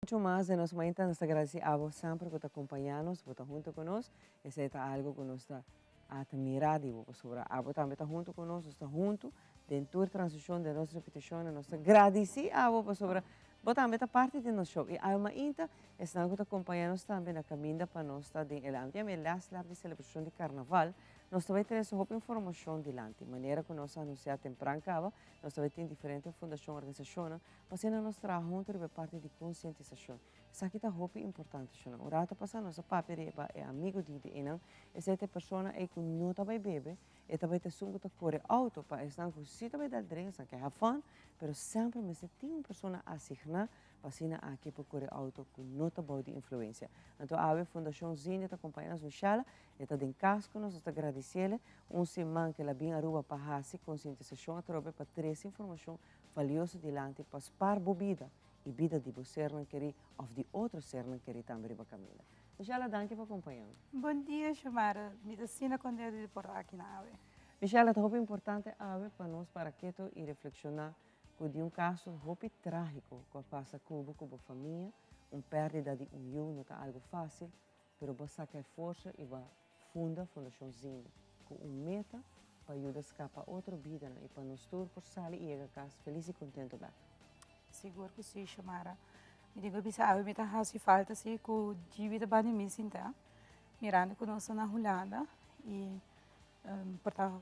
Mucho mas den nos mainta nos ta gradici abo semper cu ta acompaña nos, bo ta hunto cu nos, esey ta algo cu nos ta admira di bo pasobra abo tambe ta hunto cu nos, nos ta hunto den tur transicion den nos repeticionnan, nos ta gradici abo pasobra bo tambe ta parti di nos show y awe mainta esnan cu ta acompaña nos tambe na caminda pa nos ta den el ambiente e last lap di celebracion di carnaval, nos ta bay trece hopi informacion dilanti, manera cu nos a anuncia tempran caba, nos ta bay tin diferente fundacion, organisacionnan Pa asina nos traha huntu riba e parti di konsientisashon. Esaki ta hopi importante, shona. Un rato pasá nos a papia riba e amigu di di einan. Esei ta e persona ei ku no ta bai bebe, e ta bai ta esun ku ta kore outo pa esnan ku si ta bai dal drink, esnan ke have fun, pero semper mester tin un persona asigná pa asina aki por kore outo ku no ta bou di influensia. Anto awe Fundashon Zindia ta kompañá nos Michelle, e ta den kas ku nos, nos ta gradisiel un siman ku el a bin Aruba pa hasi konsientisashon atrobe pa trese informashon valioso dilanti pa spar bo bida y bida di bo sernan kerí of di otro sernan kerí tambe riba caminda. Michela, danki pa acompaña mi. Bon dia, Xiomara. Mi ta asina contento di por ta aki na awe. Michela, ta hopi importante awe pa nos para keto y reflexiona cu di un caso hopi tragico cu a pasa cu bo cu bo famia, un perdida di un yu no ta algo facil, pero bo a saca e forsa y bo a funda Fundacion Zina cu un meta pa yuda scapa otro bidanan y pa nos tur por sali y yega cas feliz y contento bek. Sigur cu si, Xiomara. Mi tin cu bisa awe mi ta haci falta si cu Gibi ta banda di mi sinta, mirando cu nos ta na Hulanda y por ta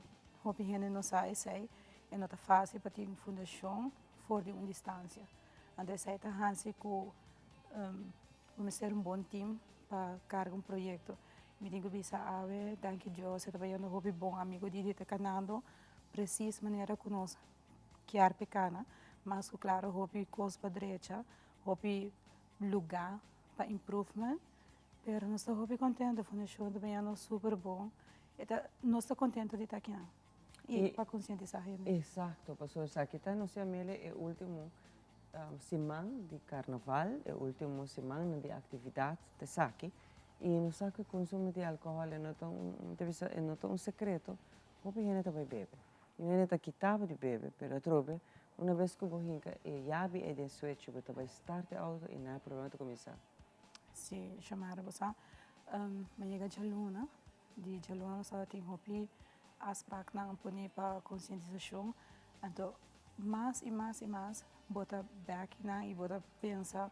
hopi hende no sa esey, e no ta facil pa tin un fundacion for di un distancia. Anto esey ta haci cu bo mester un bon team pa carga un proyecto. Mi tin ku bisa awe, danki Dios, e ta bayendo hopi bon. Amigo Didi ta kanando presis manera ku nos kier p'e kana. Mas ku klaro hopi kos pa drecha, hopi lugá pa improvement, pero nos ta hopi kontento. Fundashon ta bayendo super bon. E ta, nos ta kontento di ta akinan i pa konsientisá hende. Eksakto, pasobra esaki ta nos yam'el e último siman di karnaval, e último simannan di aktividat ta esaki. Y nos sa cu e consumo di alcohol e no ta un, ta bisa e no ta un secreto, hopi hende ta bay bebe. Un hende ta kita bo di bebe, pero atrobe una bes cu bo hinca e yabi ey den switch bo ta bay start e auto y na e problema ta cuminsa. Si, Xiomara, bo sa, mi a yega djaluna, di djaluna nos tabatin hopi afspraaknan pone pa concientisacion, anto mas y mas y mas bo ta bek nan y bo ta pensa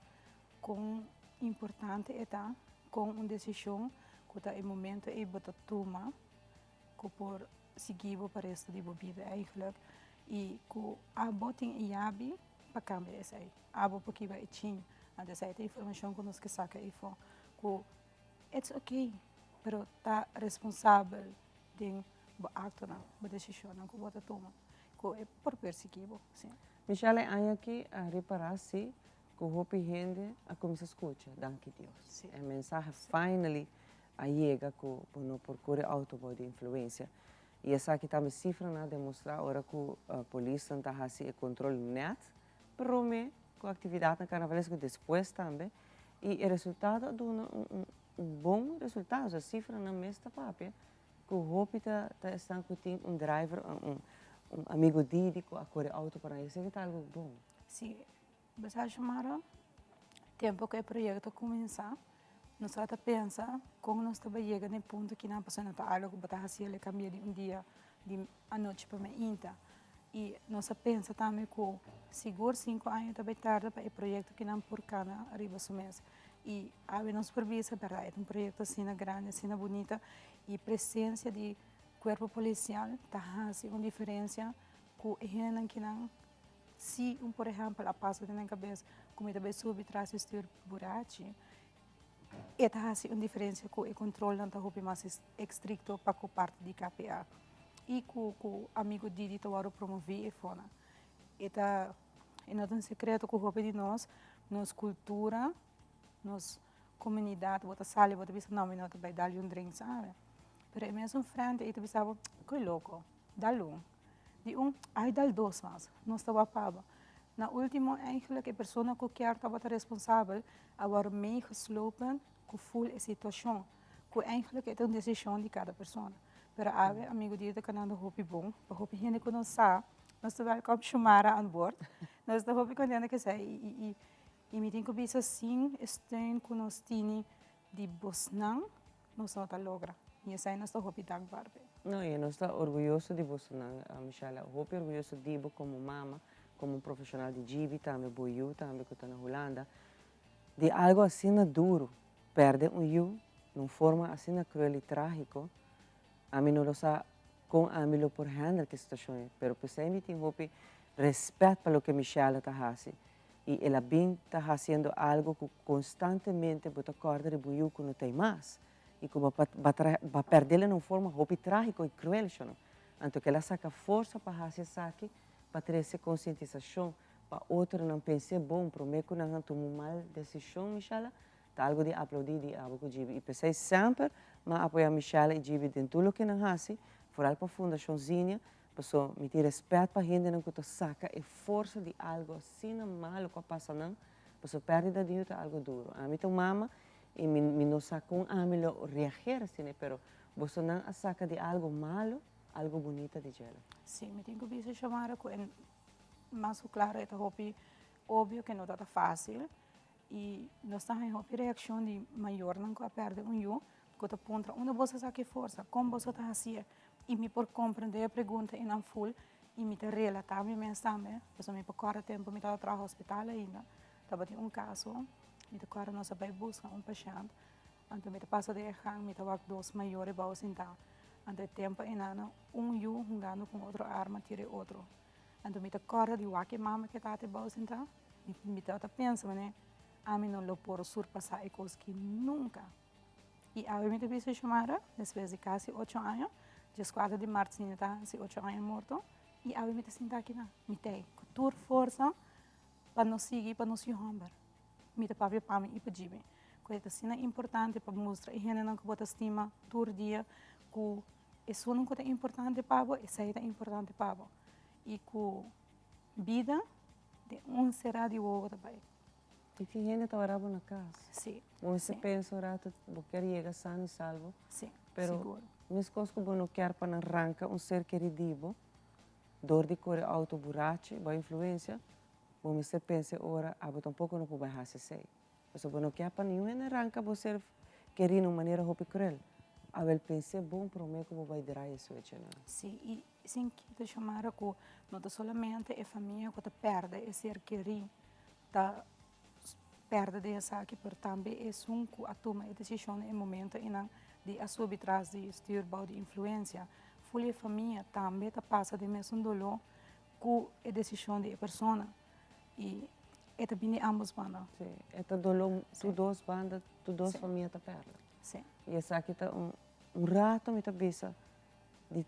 Kon importante e ta kon un desishon ku ta e momento ei bo ta tuma ku por sigui bo pa resto di bo bida eigenlijk i ku abo tin e yabi pa kambia esei. Abo por kiba e chin. Anto esei ta informashon ku nos ke saka eifo ku it's okay pero ta responsabel den bo aktonan, bo desishonnan ku bo ta tuma ku e por persiguí bo. Si. Michelle e aña aki a ripará si Cu hopi hende a cuminsa scucha, danki Dios. E mensahe finally a yega cu bo no por core auto bou di influencia. Y esaki tambe cifranan a demostra ora cu polisnan ta haci e control net prome cu actividadnan carnavalesco despues tambe. Y e resultado a duna un bon resultado. Osea cifranan mes ta papia cu hopi ta esnan cu tin un driver, un amigo didi cu a core auto pa nan. Esaki ta algo bon. Si, Bo sa Xiomara, tempo ku e proyekto a kuminsá, nos tabata pensa kon nos ta bai yega na e punto kinan pasobra no ta algu ku bo ta hasi el e kambia di un dia di anochi pa mainta. I nos a pensa tambe ku sigur sinku aña ta bai tarda pa e proyekto kinan por kana riba su mes. I awe nos por bisa bèrdat e ta un proyekto asina grandi, asina bunita i presensia di kuerpo polisial ta hasi un diferensia ku e hendenan kinan Si un por ehèmpel a pasa den nan kabes ku mi ta bai subi tras di stür burachi, E ta hasi un diferensia ku e kontrolnan ta hopi mas estrikto pa ku parti di KPA i ku ku Amigo Didi ta wòrdu promoví e fona. E ta e no ta un sekreto ku hopi di nos, nos kultura, nos komunidat bo ta sali bo ta bisa no mi no ta bai dal un drink sabe. Pero e mesun frente ei ta bisa bo koe loko dal un, di un ai dal dos mas, nos ta wak pa bo. Na ultimo eigenlijk e persona ku kier tabata responsabel a wòrdu meegeslopen ku ful e situashon, ku eigenlijk e ta un desishon di kada persona. Pero awe amigo di ta kanando hopi bon, pa hopi hende ku no sa, nos ta welkom Shumara aan boord. Nos ta hopi kontento ku esei i i i mi tin ku bisa sin e steun ku nos tini di bosnan nos no ta logra i esei nos ta hopi dankbaar p'e. No, i nos ta orguyoso di bosonan, Michelle. Hopi orguyoso di bo komo mama, komo un profeshonal di GB tambe, bo yu tambe ku ta na Hulanda. Di algu asina duru, pèrdè un yu na un forma asina kruel i trágiko, ami no lo sa kon ami lo por hèndel ku e situashon ei. Pero p'esei mi tin hopi rèspèt pa loke Michelle ta hasi. I el a bin ta hasiendo algu ku konstantemente bo ta kòrda riba un yu ku no ta ei mas i ku bo a pèrdel na un forma hopi trágiko i kruel, sho no. Anto ku el a saka forsa pa hasi esaki pa trese konsientisashon pa otronan pens'é bon promé ku nan a tuma un mal desishon, Michella, ta algu di aplaudí di abo ku Gibi. I p'esei semper mi a apoyá Michella i Gibi den tur loke nan hasi, foral pa Fundashon Zinia, Paso mi tin respet pa hendenan ku ta saka e forsa di algu asina malu ku a pasa nan, paso pèrdida di yu ta algu duru. Ami ta un mama i mi mi no sa kon ami lo reager asina, pero bosonan a saka di algu malu algu bunita di djela. Sí, mi tin ku bisa Xiomara ku e mas ku klaro e ta hopi obvio ku e no ta ta fásil i nos ta haña hopi reakshon di mayornan ku a pèrdè un yu ku ta puntra unda boso a saka e forsa, kon boso ta hasié? I mi por komprendé e pregunta i nan ful i mi ta relatá mi mes tambe, pasobra mi por kòrda tempu mi tabata traha hospital ainda, tabatin un kaso, mi ta kòrda nos a bai buska un pashènt, anto mi ta pasa den e gang, mi ta wak dos mayor ebou sintá, anto e tempu einan un yu hungando ku un otro arma tira e otro, anto mi ta kòrda di wak e mama ku e tata ebou sintá, mi tabata pensa manera ami no lo por surpasá e kos aki nunka. I awe mi ta bisa Xiomara, despues di kasi ocho aña, dieskuater di mart si ta hasi ocho aña morto, i awe mi ta sinta akinan, mi t'ei ku tur forsa pa nos sigui pa nos yu hòmber. Mi ta papia pa mi i pa djibi, ku e ta asina importante pa mustra e hendenan ku bo ta stima tur dia ku esunnan ku ta importante pa bo, esei ta importante pa bo i ku bida den un será di wowo ta bai. I tin hende ta wara bo na kas. Sí. Bo mester pensa un rato, bo kier yega sano i salvo. Sí, Pero sigur. meskos ku bo no kier pa nan ranka un ser kerí di bo dor di kore outo burachi, bo influensia, bo mester pensa e ora abo tampoko no por bai hasi esei. Pasobra bo no kier pa niun hende ranka bo ser kerí na un manera hopi kruel. Awel pens'é bon promé ku bo bai draai e switch-nan. Sí, i sin kita Xiomara ku no ta solamente e famia ku ta pèrdè e ser kerí, ta perde den esaki pero tambe esun cu a tuma e decision na e momento eynan di a subi tras di stuur bao di influencia. Ful e famia tambe ta pasa den mesun dolor cu e decision di e persona y e ta bini di ambos banda. Si, e ta dolor tur dos banda, tur dos famia ta perde. Si. Y esaki ta un rato mi ta bisa di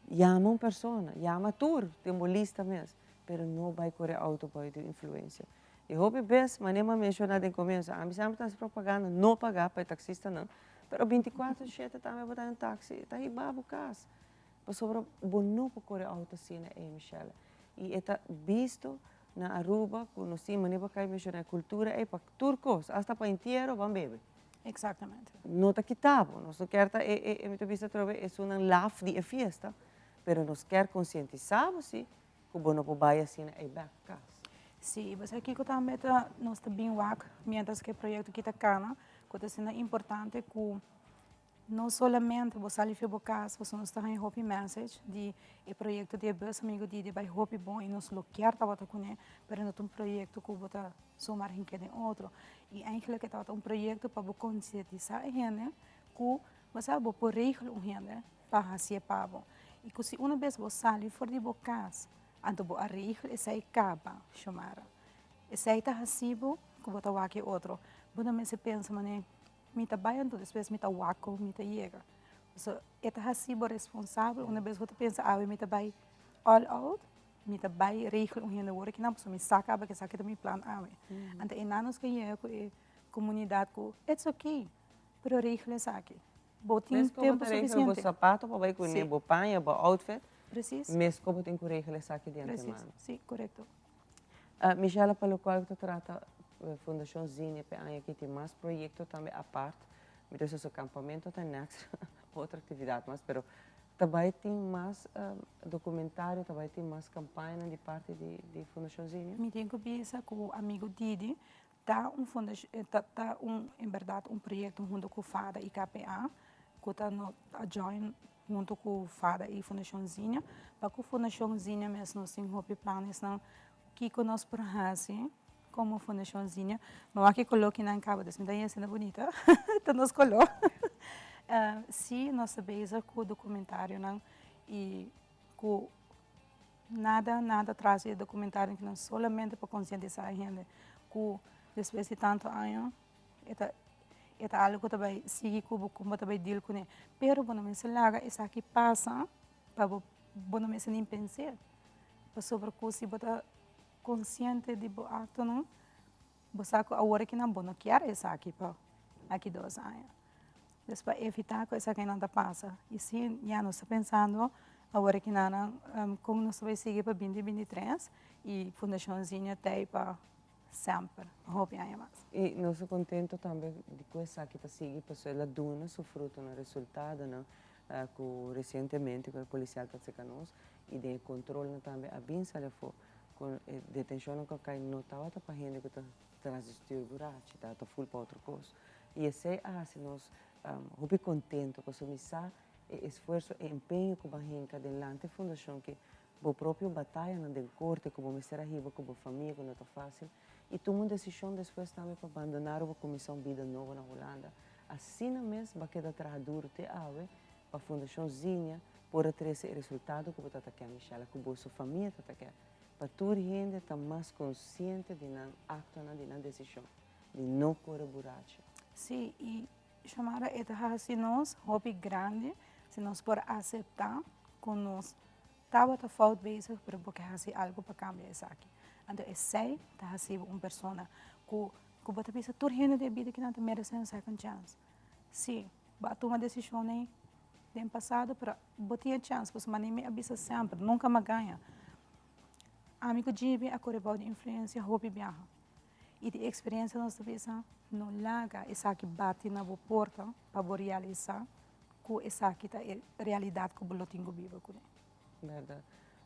yama un persona, yama tur den bo lista mes, pero no bai kore auto bou di influencia. I hopi bes, manera mi a menciona den comienzo, ami semper ta haci propaganda no paga pa e taxistanan, pero binticuatro shete tambe bo ta den taxi, ta hiba bo cas, pasobra bo no por kore auto asina ey Michelle. I e ta bisto na Aruba cu nos tin, manera bo a cay menciona, e cultura ey pa tur cos, hasta pa entiero ban bebe. Exactamente. No ta kita bo, nos no kier ta e, e, e mi ta bisa atrobe esunnan laf di e fiesta, pero nos kier concientisa bo si cu bo no por bay asina ey bek cas. Si, bo sa kico tambe ta nos ta bin wak mientras cu e proyecto aki ta cana, cu ta asina importante cu no solamente bo sali for bo cas, pasobra nos ta haña hopi message di e proyecto di e bus amigo di di bay hopi bon y nos lo kier tabata cune, pero no ta un proyecto cu bo ta zomaar hinca den otro. Y eigenlijk e tabata un proyecto pa bo concientisa e hende cu bo sa bo por regel un hende pa hacié pa bo. Y cu si una bes bo sali for di bo cas, anto bo a regel esey caba, Xiomara. Esey ta haci bo cu bo ta wak e otro. Bo no mester pensa manera. Mi ta bai anto despues mi ta wak kon mi ta yega. So e ta hasi bo responsabel una bes bo ta pensa awe mi ta bai all out, mi ta bai regel un hende wor akinan pasobra mi sa kaba esaki ta mi plan awe. Anto einan nos ke yega ku e komunidat ku it's okay pero regel esaki. Bo tin Mes tempu ku bo ta regel bo sufisiente. sapato pa bai kuné, Sí. bo paña, bo outfit, Precies. mes ku bo tin ku regel esaki di Precies, antemano. sí, korekto. Michelle, pa lokual ku ta trata Fundashon Zinnia p'e aña aki tin mas proyekto tambe apart. Mi ta bisa su kampamento ta next otro aktividat mas, pero ta bai tin mas dokumentario, ta bai tin mas kampañanan di parti di Fundashon Zinnia? Mi tin ku bisa ku amigu Didi Ta un fundash ta ta un en berdad un proyecto hunto cu fada y KPA cu ta no a join hunto cu fada y Fundacion Zinnia. Pa cu Fundacion Zinnia mes nos tin hopi planesnan kico nos por haci como Fundacion Zinnia. No wak e color ki nan caba dus mi ta yendo asina bunita ta nos color. Si nos ta bezig cu documentarionan y cu. Nada, nada tras di e documentario kinan solamente pa concientisa e hende cu despues di tanto aña e ta e ta algo cu ta bay sigui cu bo, con bo ta bay deal cune. Pero bo no mester laga esaki pasa pa bo bo no mester nin pens'e pasobra cu si bo ta conciente di bo actonan Bo sa ku awor akinan bo no kier esaki pa aki dos aña. Dus pa evitá ku esakinan ta pasa. I si ya nos ta pensando awor akinanan kon nos ta bai sigui pa binti 23 i Fundashon Zinnia t'ei pa semper, pa hopi aña mas. I nos ta kontento tambe di ku esaki ta sigui pasobra el a duna su frutonan, resultadonan ku resientemente ku e polisial ta aserka nos i den e kontrolnan tambe a bin sali afó. Ku e detenshonnan ku a kai no tabata pa hende ku ta tras di stuur burachi, tabata ful pa otro kos. I esei a hasi nos hopi kontentu pasobra mi sa e esfuerso, e empeño ku bo a hinka den lanta e fundashon ki bo propio batayanan den korte ku bo mester a hiba ku bo famia ku no ta fásil i tuma un desishon despues tambe pa bandoná Aruba kuminsá un bida nobo na Hulanda. Asina mes bo a keda traha duru te awe pa Fundashon Zinnia por a trese e resultado ku bo ta ta ke, Michelle, ku boso famia ta ta ke, pa tur hende ta mas konsiente di nan aktonan, di nan desishon, di no kore burachi. Sí, i Xiomara, e ta hasi nos hopi grandi si nos por aseptá ku nos tabata fout bezig, pero bo ke hasi algu pa kambia esaki. Anto esei ta hasi bo un persona ku ku bo ta bisa tur hende den e bida kinan ta meresé un second chance. Sí, bo a tuma desishon ei den pasado, pero bo tin e chèns, pasobra mane mi a bisa semper, nunka mi a gaña. Ami ku Djibi a kore bou di influensia hopi biaha. I di eksperensia nos ta bisa, no laga esaki bati na bo porta pa bo realisá ku esaki ta e realidat ku bo lo tin ku biba kuné. Bèrdat.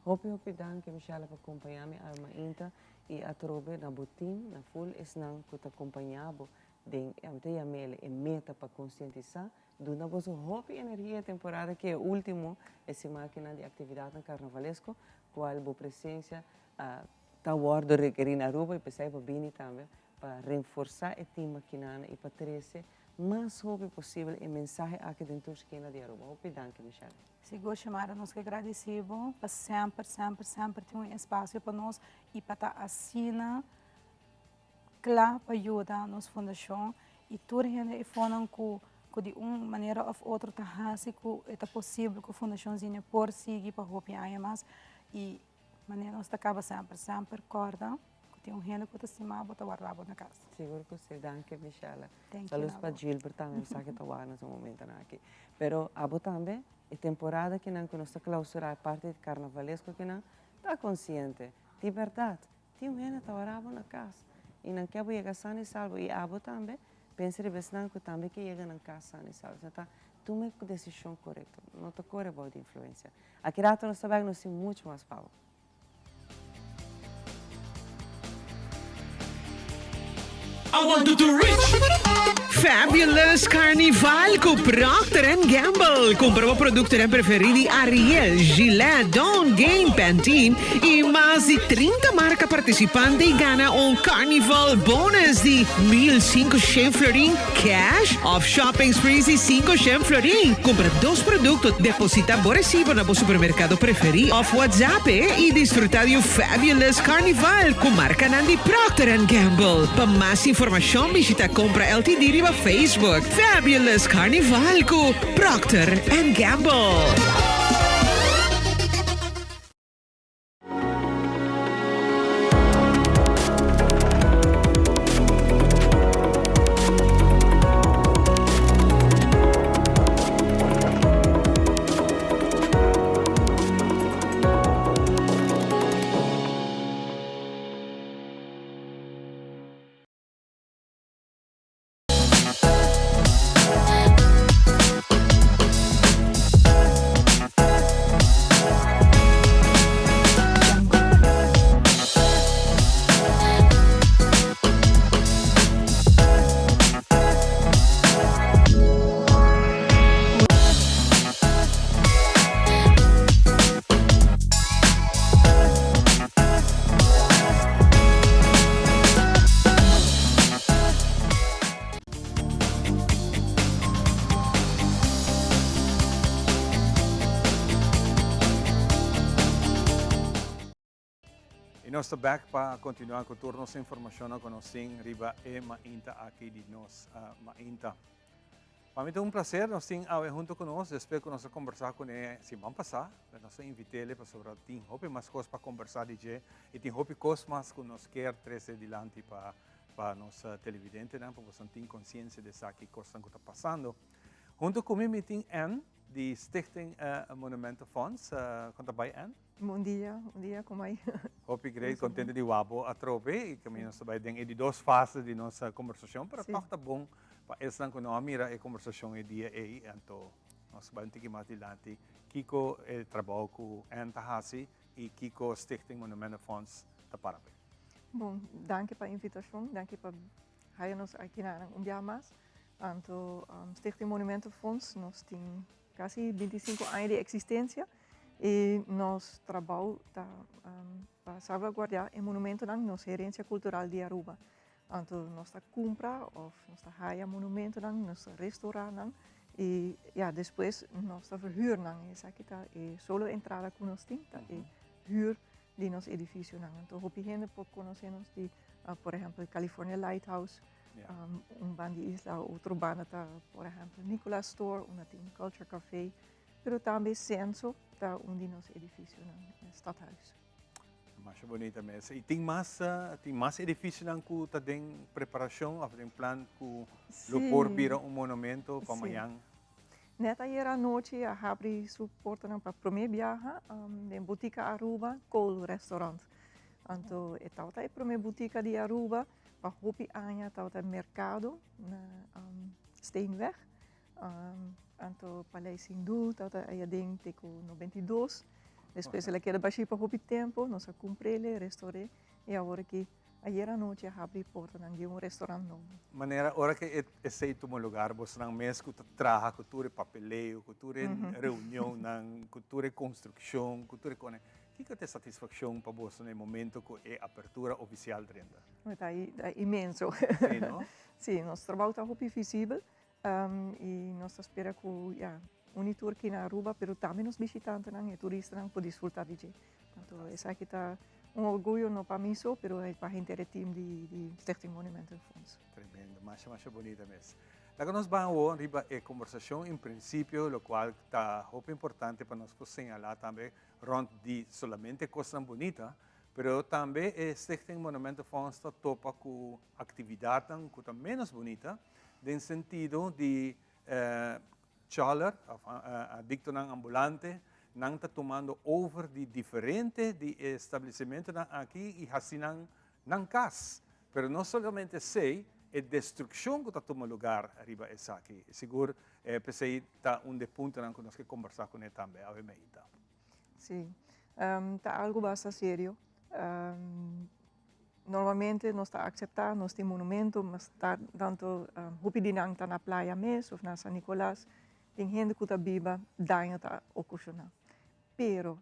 Hopi hopi danki Michelle pa kompañá mi awe mainta i atrobe na bo tim, na ful esnan ku ta kompañá bo den e mi ta yam'el e meta pa konsientisá Duna boso hopi energia e temporada ki e ultimo e simakinan di actividadnan carnavalesco cual bo presencia ta wordo rekeri na Aruba y pesey bo bini tambe pa renforsa e team makinana y pa trece mas hopi posibel e mensahe aki den tur skina di Aruba. Hopi danki Michelle. Sigur Xiomara, nos ke gradisi bo pa semper, semper, semper tin un espacio pa nos y pa ta asina kla pa yuda nos fundashon i tur hende e fonan ku ku di un manera òf otro ta hasi ku e ta posibel ku Fundashon Zinnia por sigui pa hopi aña mas i manera nos ta kaba semper semper kòrda ku tin un hende ku ta stima bo ta warda bo na kas. Sigur ku si, danki Michelle. Thank you Salus pa na bo. Gilbert tambe, mi sa ke ta wak na su momentonan aki. Pero abo tambe e temporada kinan ku nos ta klausurá e parti karnavalesko kinan ta konsiente di bèrdat Tin un hende ta ora bo na kas i nan ke bo yega san i salbo i abo tambe pensa riba esnan ku tambe ke yega nan kas san i salbo. Esei ta tuma e desishon korekto, no ta kore bou di influensia. Aki rato nos ta bek nos tin muchu mas pa bo. I want to do rich. Fabulous Carnival cu Procter and Gamble. Cumpra bo productonan preferi di Ariel, Gillette, Dawn, Gain, Pantene y mas di 30 marca participante y gana un Carnival bonus di 1500 florin cash of shopping sprees di 500 florin. Cumpra dos producto, deposita bo recibo na bo supermercado preferi of WhatsApp e y disfruta di un Fabulous Carnival cu marcanan di Procter and Gamble. Pa mas informacion. informacion bishita Compra LTD riba Facebook. Fabulous Carnival cu Procter and Gamble. Y nos ta back pa continua cu tur nos informacionnan cu nos tin riba e mainta aki di nos mainta. Pa mi ta un placer nos tin awe hunto cu nos despues cu nos a conversa cu ne siman pasa, nos a invitele pasobra tin hopi mas cos pa conversa di dje y tin hopi cos mas cu nos kier trece dilanti pa pa nos televidentenan pa boso tin conciencia di esaki cosnan cu ta pasando. Hunto cu mi mi tin Ann di Stichting Monumentenfonds. Con ta bay Ann? Bon dia, bon dia con bay? Hopi great, contento di wak bo atrobe y caminda nos ta bay den e di dos fase di nos conversacion, pero toch ta bon pa esnan cu no a mira e conversacion e dia ey, anto nos ta bay un tiki mas dilanti kico e trabou cu Ann ta haci y kico Stichting Monumentenfonds ta para p'e. Bon, danki pa invitacion, danki pa haya nos aki na un bia mas. Anto Stichting Monumentenfonds nos tin casi 25 aña di existencia y nos trabou ta pa salvaguardia e monumentonan, nos herencia cultural di Aruba. Anto nos ta cumpra of nos ta haya monumentonan, nos ta restaura nan y ya despues nos ta verhuur nan. Esaki ta e solo entrada cu nos tin, ta e huur di nos edificionan. Anto hopi hende por conoce nos di por ehempel California Lighthouse, Un banda di isla, otro banda ta por ehempel Nicolas Store, unda tin Culture Café, pero tambe Censo ta un di nos edificionan, Stadhuis. Masha bonita mes. Y tin mas, tin mas edificionan cu ta den preparacion of den plan cu lo por bira un monumento pa mañan? Net ayer anochi a habri su portanan pa prome biaha den Botica Aruba, Kool Restaurant. Anto e tabata e prome botica di Aruba. Pa hopi aña tabata mercado na Steenweg. Anto Paleis Hindú tabata aya den te cu 92. Despues el a keda bashi pa hopi tempo. Nos a cumprele, restaur'é y awor aki ayer anochi a habri portanan di un restaurant nobo. Manera ora cu esey tuma lugar bosnan mes cu ta traha cu tur e papeleo, cu tur e reunionnan, cu tur e construccion, cu tur e cone, Kiko ta e satisfakshon pa boso na e momento ku e apertura ofisial drenta? Ta inmenso. Sí, no? Sí, nos trabou ta hopi visibel i nos ta spera ku ya un i tur aki na Aruba pero tambe nos bishitantenan e turistanan por disfruta di dje. Anto esaki ta un orguyo no pa mi so pero pa henter e team di Stichting Monumentenfonds. Tremendo, masha masha bonita mes. Laga nos ban awor riba e kombersashon en prinsipio lokual ta hopi importante pa nos por señalá tambe rond di solamente cosnan bunita, pero tambe e Stichting Monumentenfonds ta topa cu actividadnan cu ta menos bunita den sentido di choler of adictonan ambulante, nan ta tumando over di diferente di e establecimentonan aki y haci nan nan cas. Pero no solamente esey, e destruccion cu ta tuma lugar riba esaki. Sigur p'esey ta un di e puntonan cu nos ke combersa cune tambe awe meita. Sí, ta algo basta serio. Normalmente nos ta acepta, nos tin monumento, mas ta tanto hopi di nan ta na playa mes of na San Nicolas, tin hende cu ta biba, daño ta ocasiona. Pero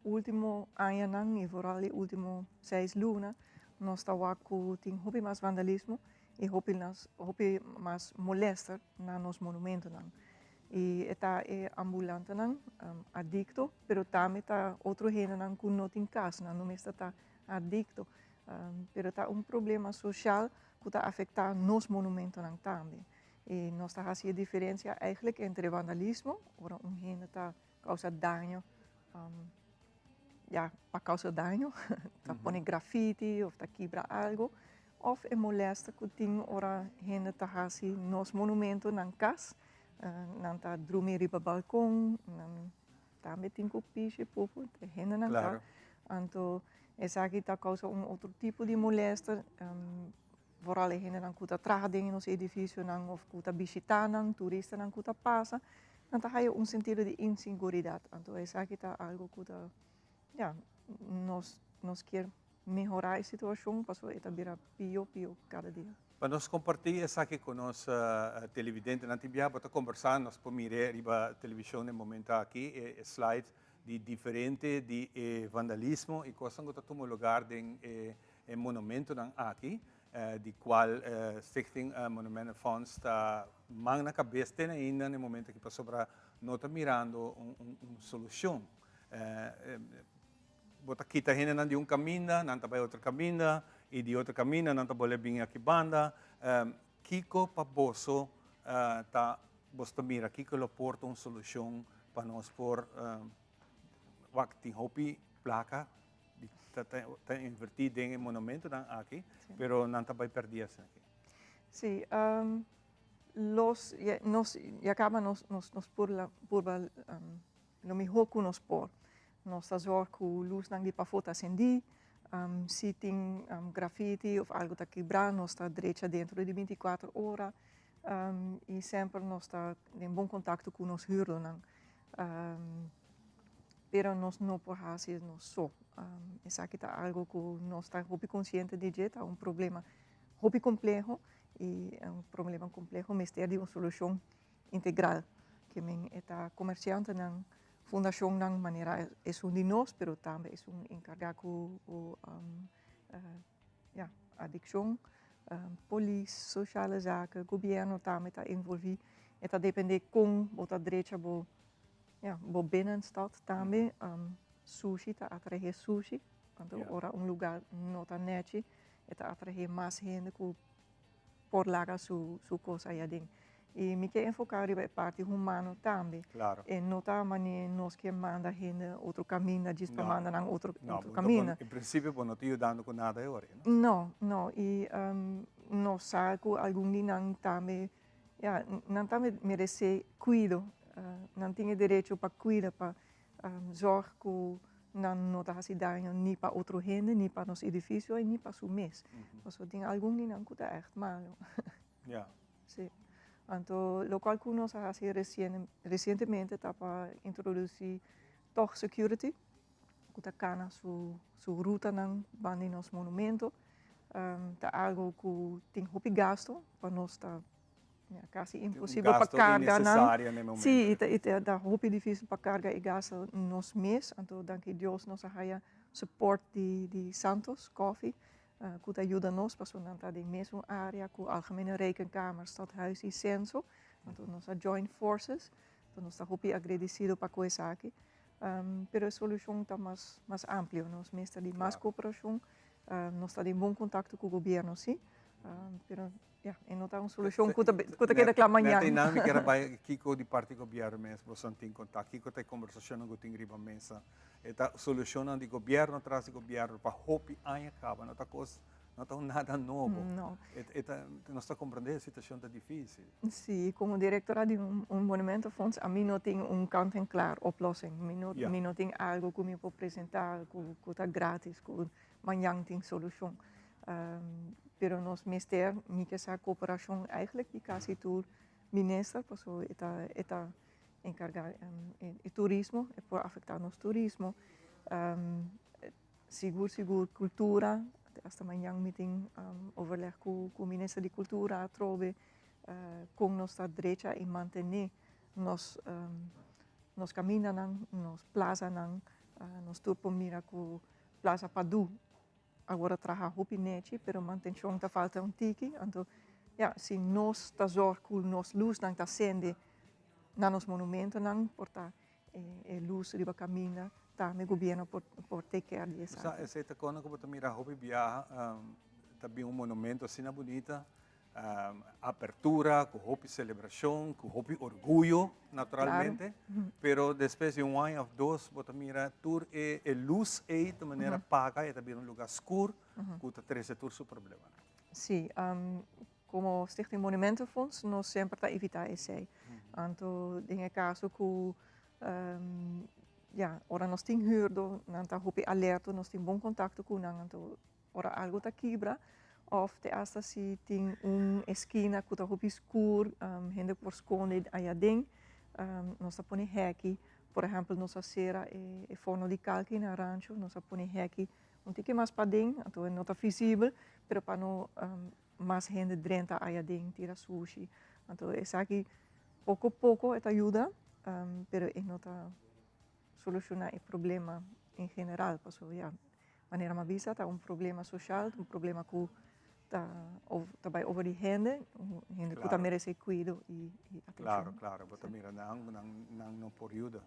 Ultimo añanan y vooral e ultimo seis luna nos ta wak cu tin hopi mas vandalismo y hopi mas hopi mas molester na nos monumentonan. Y e ta e ambulantenan adicto pero tambe ta otro hendenan cu no tin cas, nan no mester ta adicto. Pero ta un problema social. ku ta afektá nos monumentonan tambe. I nos ta hasi e diferensia eigenlijk entre vandalismo, ora un hende ta kousa daño, ya, pa kousa daño, ta pone grafiti òf ta kibra algu, òf e molèster ku tin ora hende ta hasi nos monumentonan kas, nan ta drumi riba balkon, nan tambe tin ku pishi pupu, e hendenan ta. Anto esaki ta kousa un otro tipo di molèster. Vooral e hendenan ku ta traha den e nos edifisionan òf ku ta bishitá nan, turistanan ku ta pasa, nan ta haya un sentido di inseguridat. Anto esaki ta algu ku ta, ya, nos nos kier mehorá e situashon pasobra e ta bira pió pió kada dia. Pa nos kompartí esaki ku nos televidentenan tin biaha bo ta kombersá, nos por mir'é riba televishon den momento aki, e slide di diferente di e vandalismo i kosnan ku ta tuma lugar den e E monumentonan aki, di cual Stichting Monumentenfonds ta man na cabes te ainda na e momento aki pasobra no ta mirando un solucion. Bo ta kita hendenan di un caminda, nan ta bay otro caminda y di otro caminda nan ta bolbe bin aki banda. Kico pa boso ta, boso ta mira kico lo por ta un solucion pa nos por wak tin hopi placa di ta ta invertí den e monumentonan aki, pero nan ta bai pèrdí asina aki. Sí, los, nos ya kaba nos nos nos purla purba lo mihó ku nos por. Nos ta zòrg ku lusnan di pafó ta sendí, si tin grafiti òf algu ta kibrá nos ta drecha dentro di bintikuater ora i semper nos ta den bon kontakto ku nos hürdonan. Pero nos no por hasi nos so. Esaki ta algo ku nos ta hopi konsiente di dje, ta un problema hopi kompleho i un problema kompleho mester di un solushon integral. Ke men e ta komersiantenan, fundashonnan manera esun di nos, pero tambe esun enkargá ku ya, adikshon, polis, sosiale zaken, gobièrnu tambe ta envolví. E ta dependé kon bo ta drecha bo, ya, bo binnenstad tambe. Sushi ta atraé sushi, anto ora un lugá no ta nèchi, e ta atraé mas hende ku por laga su su kos aya den. I mi ke enfoká riba e parti humano tambe. E no ta manera nos ke manda hende otro kaminda djis pa manda nan otro otro kaminda. En prinsipio bo no ta yudando ku nada e ora, no? No, no. I nos sa ku algun di nan tambe, ya, nan tambe meresé kuido. Nan tin e derecho pa kuida, pa Zorg ku nan no ta hasi daño ni pa otro hende, ni pa nos edifisio i ni pa su mes. Pasobra tin algun di nan ku ta ègt malu. Ja. Sí. Anto lokual ku nos a hasi resien, resientemente ta pa introdusí tòg security ku ta kana su su rutanan banda di nos monumento. Ta algu ku tin hopi gasto pa nos ta Ja, casi imposibel pa carga nan. Sí, y ta, y ta, ta hopi difícil pa carga e gasto nos mes. Anto, danki Dios, nos a haya support di, di Santos Coffee, uh, ku ta yuda nos, paso nan ta den mesun area ku Algemene Rekenkamer, Stadhuis y Censo. Anto, nos a join forces. Anto, nos ta hopi agradecido pa ku esaki. Um, pero e solucion ta mas, mas amplio. Nos mester di mas cooperacion. Uh, nos ta den bon contacto ku gobierno, sí. Um, pero Ya, e no ta un solucion cu ta, cu ta keda cla mañan. Net einan mi kier a bai kico di parti gobierno mes boso tin contact, kico ta e conversacionnan cu tin riba mesa. E ta solucionnan di gobierno tras di gobierno pa hopi aña caba, no ta cos, no ta un nada nobo. No. E, e ta, nos ta comprende e situacion ta dificil. Si, como directora di un, un monumentenfonds, ami no tin un kant en klaar oplossing. Mi no, mi no tin algo cu mi por presenta cu, cu ta gratis, cu mañan tin solucion. Pero nos mester mi ke sa koperashon eigenlijk di kasi tur minister pasobra e ta e ta enkargá e turismo, e por afektá nos turismo. Sigur sigur kultura, asta mañan mi tin overleg ku ku minister di kultura atrobe kon nos ta drecha i mantené nos nos kamindanan, nos plazanan, nos tur por mira ku Plaza Padu Awor a traha hopi nechi, pero mantencion ta falta un tiki. Anto, ya, si nos ta zorg cu nos luznan ta cende na nos monumentonan, por ta e luz riba caminda, tambe gobierno por por take care di esaki. Esey ta con cu bo ta mira hopi biaha, ta. ta bin un monumento asina bunita, apertura, ku hopi selebrashon, ku hopi orguyo naturalmente, pero despues di un aña òf dos bo ta mira tur e lus ei ta manera paga, e ta bira un lugá skur ku ta trese tur su problemanan. Sí, komo Stichting Monumentenfonds nos semper ta evitá esei. Anto den e kaso ku ya, ora nos tin hürdo nan ta hopi alerto, nos tin bon kontakto ku nan, anto Ora algu ta kibra of te asta si tin un eskina ku ta hopi skur, hende por skonde aya den, nos ta pone hèki. Por ehèmpel nos a sera e forno di kalki na rancho, nos a pone hèki un tiki mas paden, anto e no ta visibel, pero pa no mas hende drenta aya den tira sushi. Anto esaki poko poko e ta yuda, pero e no ta solushoná e problema en general, pasobra ya Manera mi a bisa ta un problema social, un problema cu ta ta bay over di hende, hende cu ta merece cuido y atencion. Claro, claro, bo ta mira nan, nan, nan no por yuda.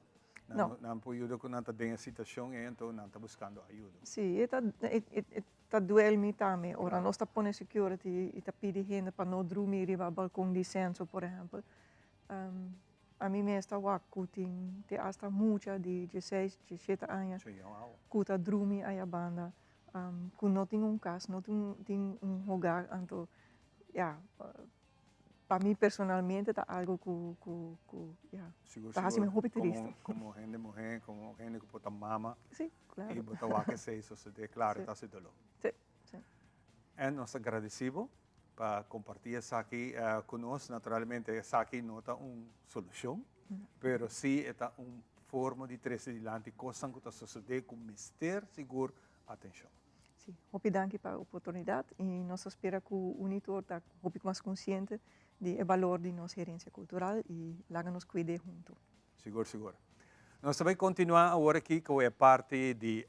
Nan, nan por yuda cu nan ta den e situacion ey, enton nan ta buscando ayudo. Si, e ta, e ta duel mi tambe, ora nos ta pone security y ta pidi hende pa no drumi riba balcon di Censo, por ehempel. Ami mes ta wak ku tin te asta mucha di dieseis, diesshete aña ku ta drumi aya banda, ku no tin un kas, no tin un hogar. Anto ya, pa mi personalmente ta algu ku ku ku ya ta hasi mi hopi tristu. Komo hende muhé, komo hende ku por ta mama i bo ta wak esei sosodé, klaro ta hasi doló. En nos ta gradisí bo pa comparti esaki cu nos. Naturalmente esaki no ta un solucion, pero si e ta un forma di trece dilanti cosnan cu ta sosode cu mester sigur atencion. Si, hopi danki pa e oportunidad y nos ta spera cu Unitor ta hopi mas consciente di e balor di nos herencia cultural y laga nos cuid'e hunto. Sigur, sigur. Nos ta bay continua awor aki cu e parti di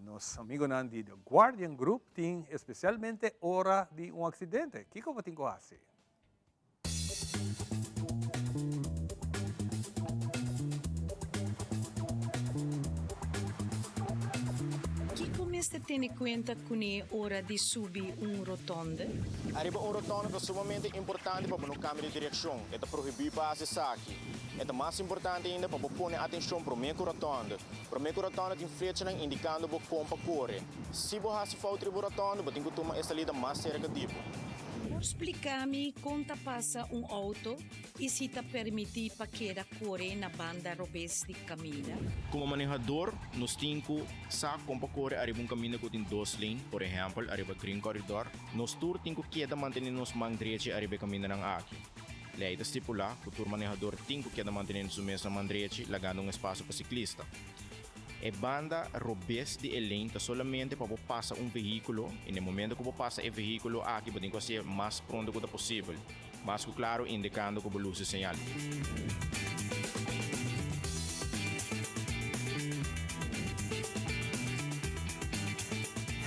nos amigonan di The Guardian Group tin especialmente ora di un accidente. Kico bo tin cu haci? Kico mester tene cuenta cune ora di subi un rotonde? Ariba un rotonde ta sumamente importante pa bo no cambia di direccion. E ta prohibi pa haci esaki. E ta mas importante ainda pa bo pone atencion prome cu rotonde. Prome cu rotonde tin flechanan indicando bo con pa core. Si bo haci fout riba un rotonde, bo tin cu tuma e salida mas cerca di bo. Por splica mi con ta pasa un auto y si ta permiti pa keda core na banda robes di caminda? Como manehador, nos tin cu sa con pa core ariba un caminda cu tin dos lane, por ehempel, ariba Green Corridor. Nos tur tin cu keda mantene nos man drechi ariba e camindanan aki. Lei ta stipulá ku tur manehador tin ku keda mantenendo su mes na man drechi lagando un espasio pa siklista. E banda robes di e lane ta solamente pa bo pasa un vehíkulo i na e momento ku bo pasa e vehíkulo aki bo tin ku hasié mas pronto ku ta posibel, mas ku klaro indikando ku bo lus di señal.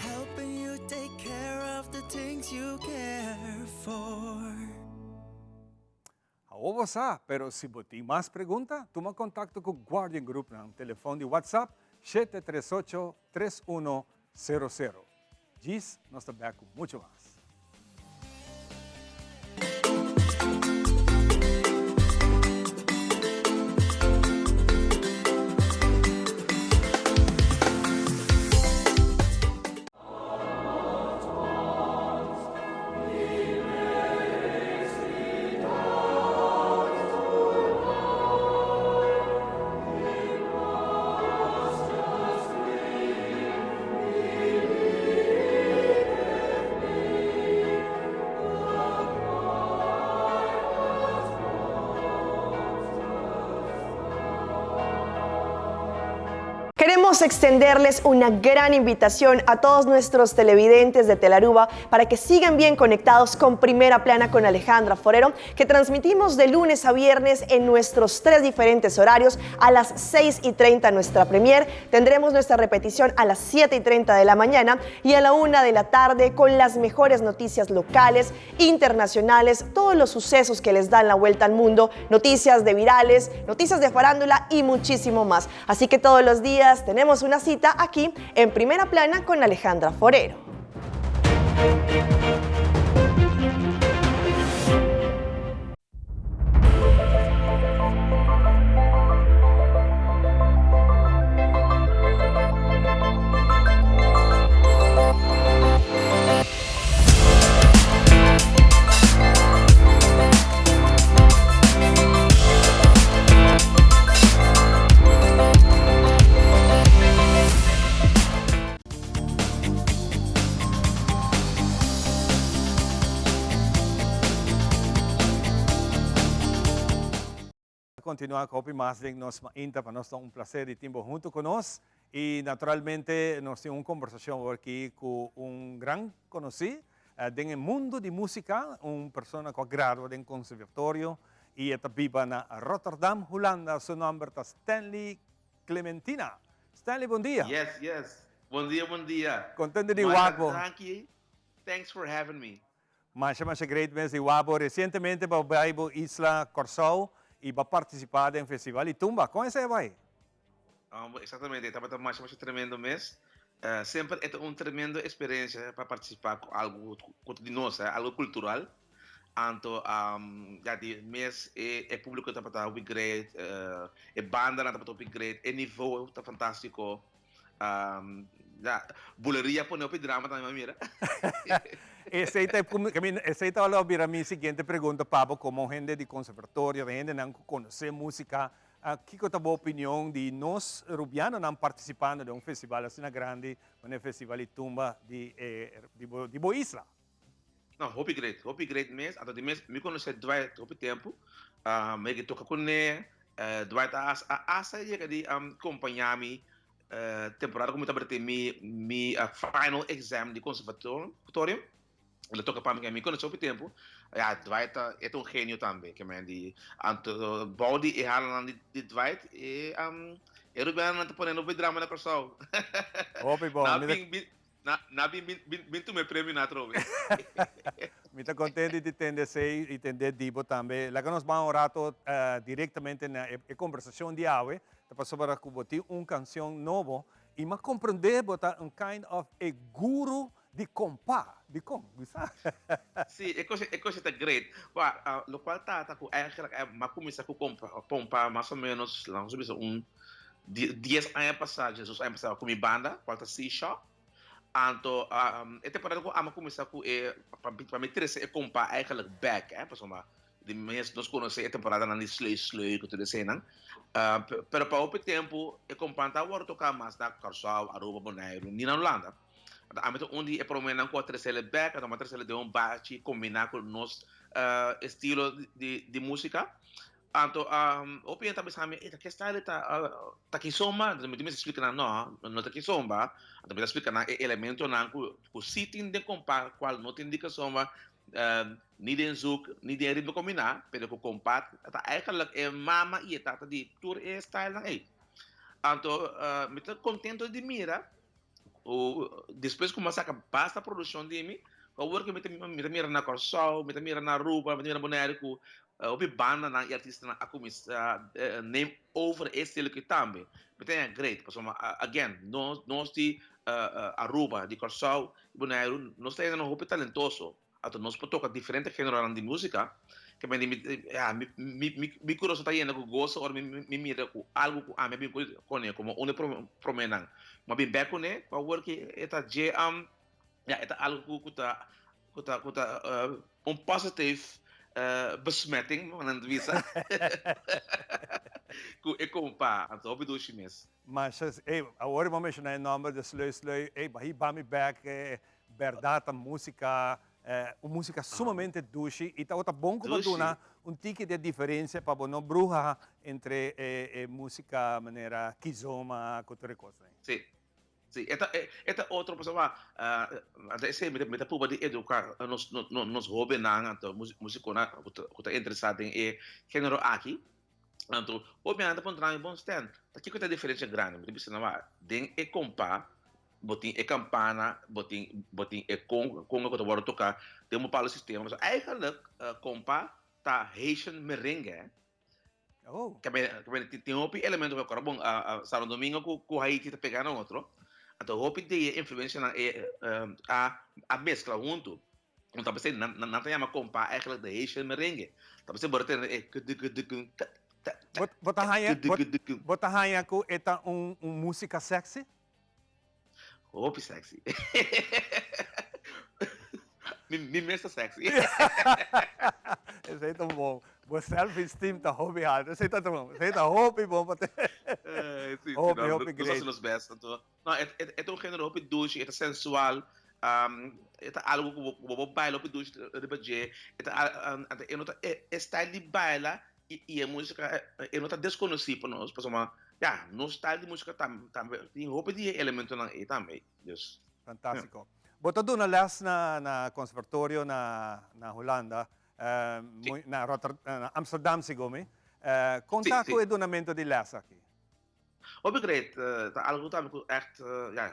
Helping you take care of the things you care for. Awor bo sa, pero si bo tin mas pregunta, tuma contacto cu Guardian Group nan telefon di WhatsApp 738 3100. Djis nos ta bek cu mucho mas. Queremos extenderles una gran invitación a todos nuestros televidentes de Telaruba para que sigan bien conectados con Primera Plana con Alejandra Forero, que transmitimos de lunes a viernes en nuestros tres diferentes horarios a las 6 y 30 nuestra premier. Tendremos nuestra repetición a las 7 y 30 de la mañana y a la 1 de la tarde con las mejores noticias locales, internacionales, todos los sucesos que les dan la vuelta al mundo, noticias de virales, noticias de farándula y muchísimo más. Así que todos los días tenemos una cita aquí en Primera Plana con Alejandra Forero. kontinuá ku hopi mas den nos mainta. Pa nos ta un plaser di tin bo huntu ku nos. I naturalmente nos tin un kombersashon awor aki ku un gran konosí den e mundu di músika, un persona ku a gradua den konservatorio i e ta biba na Rotterdam, Hulanda. Su nòmber ta Stanley Clementina. Stanley, bon dia. Yes, yes. Bon dia, bon dia. Kontento di wak bo. Danki. Thanks for having me. Masha masha great mes di wak bo. Resientemente bo a bai bo isla Kòrsou i bo a partisipá den Festival di Tumba. Kon esei a bai? Exactamente, e tabata masha masha tremendo mes. Semper e ta un tremendo experiencia pa participa cu algo cu ta di nos, algo cultural. Anto ya di mes e e publico tabata hopi great, e bandanan tabata hopi great, e nivo ta fantastico. Ya, buleria pone hopi drama tambe mi a mira. Esey ta esey ta lo bira mi siguiente pregunta pa bo como hende di conservatorio, hendenan cu conoce musica. Kiko ta bo opinion di nos Rubianonan partisipando den un festival asina grandi manera e Festival di Tumba di e di bo isla? No, hopi great, hopi great mes. Anto di mes mi konosé Dwight hopi tempu. Mi a toka kuné. Dwight a a hasta yega di kompañá mi temporada ku mi tabata tin mi mi final exam di conservatorium. El a toka pa mi, mi konosé hopi tempu. Ya, Dwight ta, e ta un genio tambe, ke men di. Anto bou di e halanan di di Dwight, e e Rubianonan ta pone hopi drama na Kòrsou. Hopi bon. Nan a bin bin nan a bin bin bin tuma e premio nan atrobe. Mi ta kontento di tende esei i tende di bo tambe. Laga nos ban un rato direktamente na e kombersashon di awe. Ta pasobra ku bo tin un kanshon nobo i mi a komprendé bo ta un kind of e guru Di kompa, di kon, bisa. Sí, e kos e kos ta great. Wa, lokual ta ta ku eigenlijk m'a kuminsá ku kompa kompa mas o ménos laga nos bisa un dies aña pasá, diesdos aña pasá ku mi banda kual ta Seashore. Anto e temporada ku ami a kuminsá ku e pa mi trese e kompa eigenlijk bèk, pasobra Di mes nos konosé e temporadanan di Sleu Sleu ku tur eseinan. Pero pa hopi tempu e kompan ta wòrdu toká mas na Kòrsou, Aruba, Boneiru, ni na Hulanda. Anto ami ta un di e promenan ku a tresel bèk, anto mi a tresel den un bachi kombiná ku nos estilo di músika. Anto hopi hende ta bisa mi, ta ke style ta ta kizomba? Anto mi mester splika nan, no, no ta kizomba. Anto mi ta splika nan e elementonan ku sí tin den kompa kual no tin di kizomba. Ni den zouk, ni den ritmo kombiná, pero ku kompa ta eigenlijk e mama i e tata di tur e stylenan ei. Anto mi ta kontento di mira ku despues ku mi a saka basta produkshon di mi, ku awor ku mi ta mi ta mira na Kòrsou, mi ta mira na Aruba, mi ta mira na Boneiru ku hopi bandanan i artistanan a kuminsá neem over e estilo aki tambe. Mi ta haña great pasobra again nos nos di Aruba, di Kòrsou, di Boneiru nos ta hendenan hopi talentoso. Anto nos por toca diferente generonan di musica, ke mi mi ya mi mi mi curason ta yena cu goso ora mi mi mira cu algo cu ami a bin cune como un di promenan. Mi a bin bek cune cu awor ki e ta dje ya e ta algo cu cu ta cu ta cu ta un positive besmetting nan ta bisa cu e compa. Anto hopi dushi mes. Masha, ey, awor bo a menciona e nomber de Slui Slui, ey, bahi bami bek Berdad ta musica, un musica sumamente dushi y tabata bon cu bo duna un tiki di e diferencia pa bo no bruha entre e musica manera kizomba cu tur e cosnan. Si, si, e ta e ta otro pasobra anto esey mi ta prueba di educa nos nos hobennan anto musiconan cu ta interesa den e genero aki, anto hopi nan ta puntra mi bon Stan ta kico ta e diferencia grandi? Mi ta bisa nan wak den e compa Bo tin e kampana, bo tin bo tin e kon konga ku ta wòrdu toká den un bepaaldo sistema. Pasobra eigenlijk kompa ta Haitian merengue hè. Oh. Ke men ke men tin hopi elemento ku bon Santo Domingo ku ku Haiti ta pegá na otro. Anto hopi di e influensianan e a a meskla huntu. Anto ta p'esei nan nan ta yama kompa eigenlijk de Haitian merengue. Ta p'esei bo ta tende e kdkdkn ta ta Bo bo ta haña bo kdkdkn. bo ta haña ku e ta un un músika sexy? Hopi sexy. Mi, mi mes ta sexy. Esei ta bon. Bo self-esteem ta hopi alto. Esei ta bon. Esei ta hopi bon pa te. Eh, sí, sí, Hopi, no, hopi nos great. haci nos best. Anto, no, e, e, e ta un género hopi dushi, e ta sensual. Um, e ta algo ku bo, ku bo por baila hopi dushi riba dje. E ta, al- um, anto e no ta e, e style di baila. I e músika e no ta deskonosí pa nos, pasobra ya, nos style di músika tambe tin hopi di e elementonan ei tambe. Dus. Fantástiko. Bo ta duna lès na na konservatorio na na Hulanda, na Rotter na Amsterdam segun mi. Kon ta ku e dunamentu di lès aki? Hopi great, ta algu tambe ku ègt ya,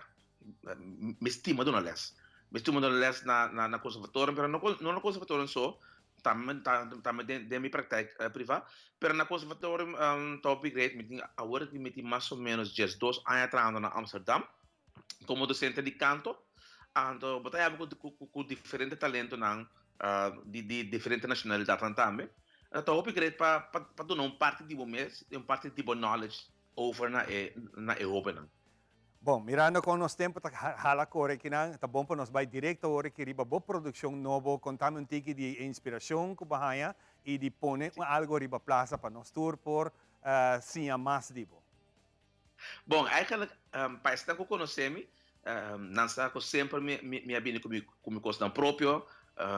mi stima duna lès. Mi stima duna lès na na konservatorio, pero no no na konservatorio so, tambe tambe den den mi praktijk privá, pero na konservatorio ta hopi great, mi tin awor aki mi tin mas o ménos diesdos aña trahando na Amsterdam komo dosente di kanto, anto bo ta yama ku diferente talentonan di di diferente nashonalidatnan tambe. Ta hopi great pa pa duna un parti di bo mes i un parti di bo knowledge over na e na e hobennan. Bon, mirando kon nos tempu ta hala kore akinan, ta bon pa nos bai direkto awor aki riba bo produkshon nobo. Kontami un tiki di e inspirashon ku bo haña i di pone algo riba plasa pa nos tur por siña mas di bo. Bon, eigenlijk pa esnan ku konosé mi, nan sa ku semper mi a bini ku mi kosnan propio.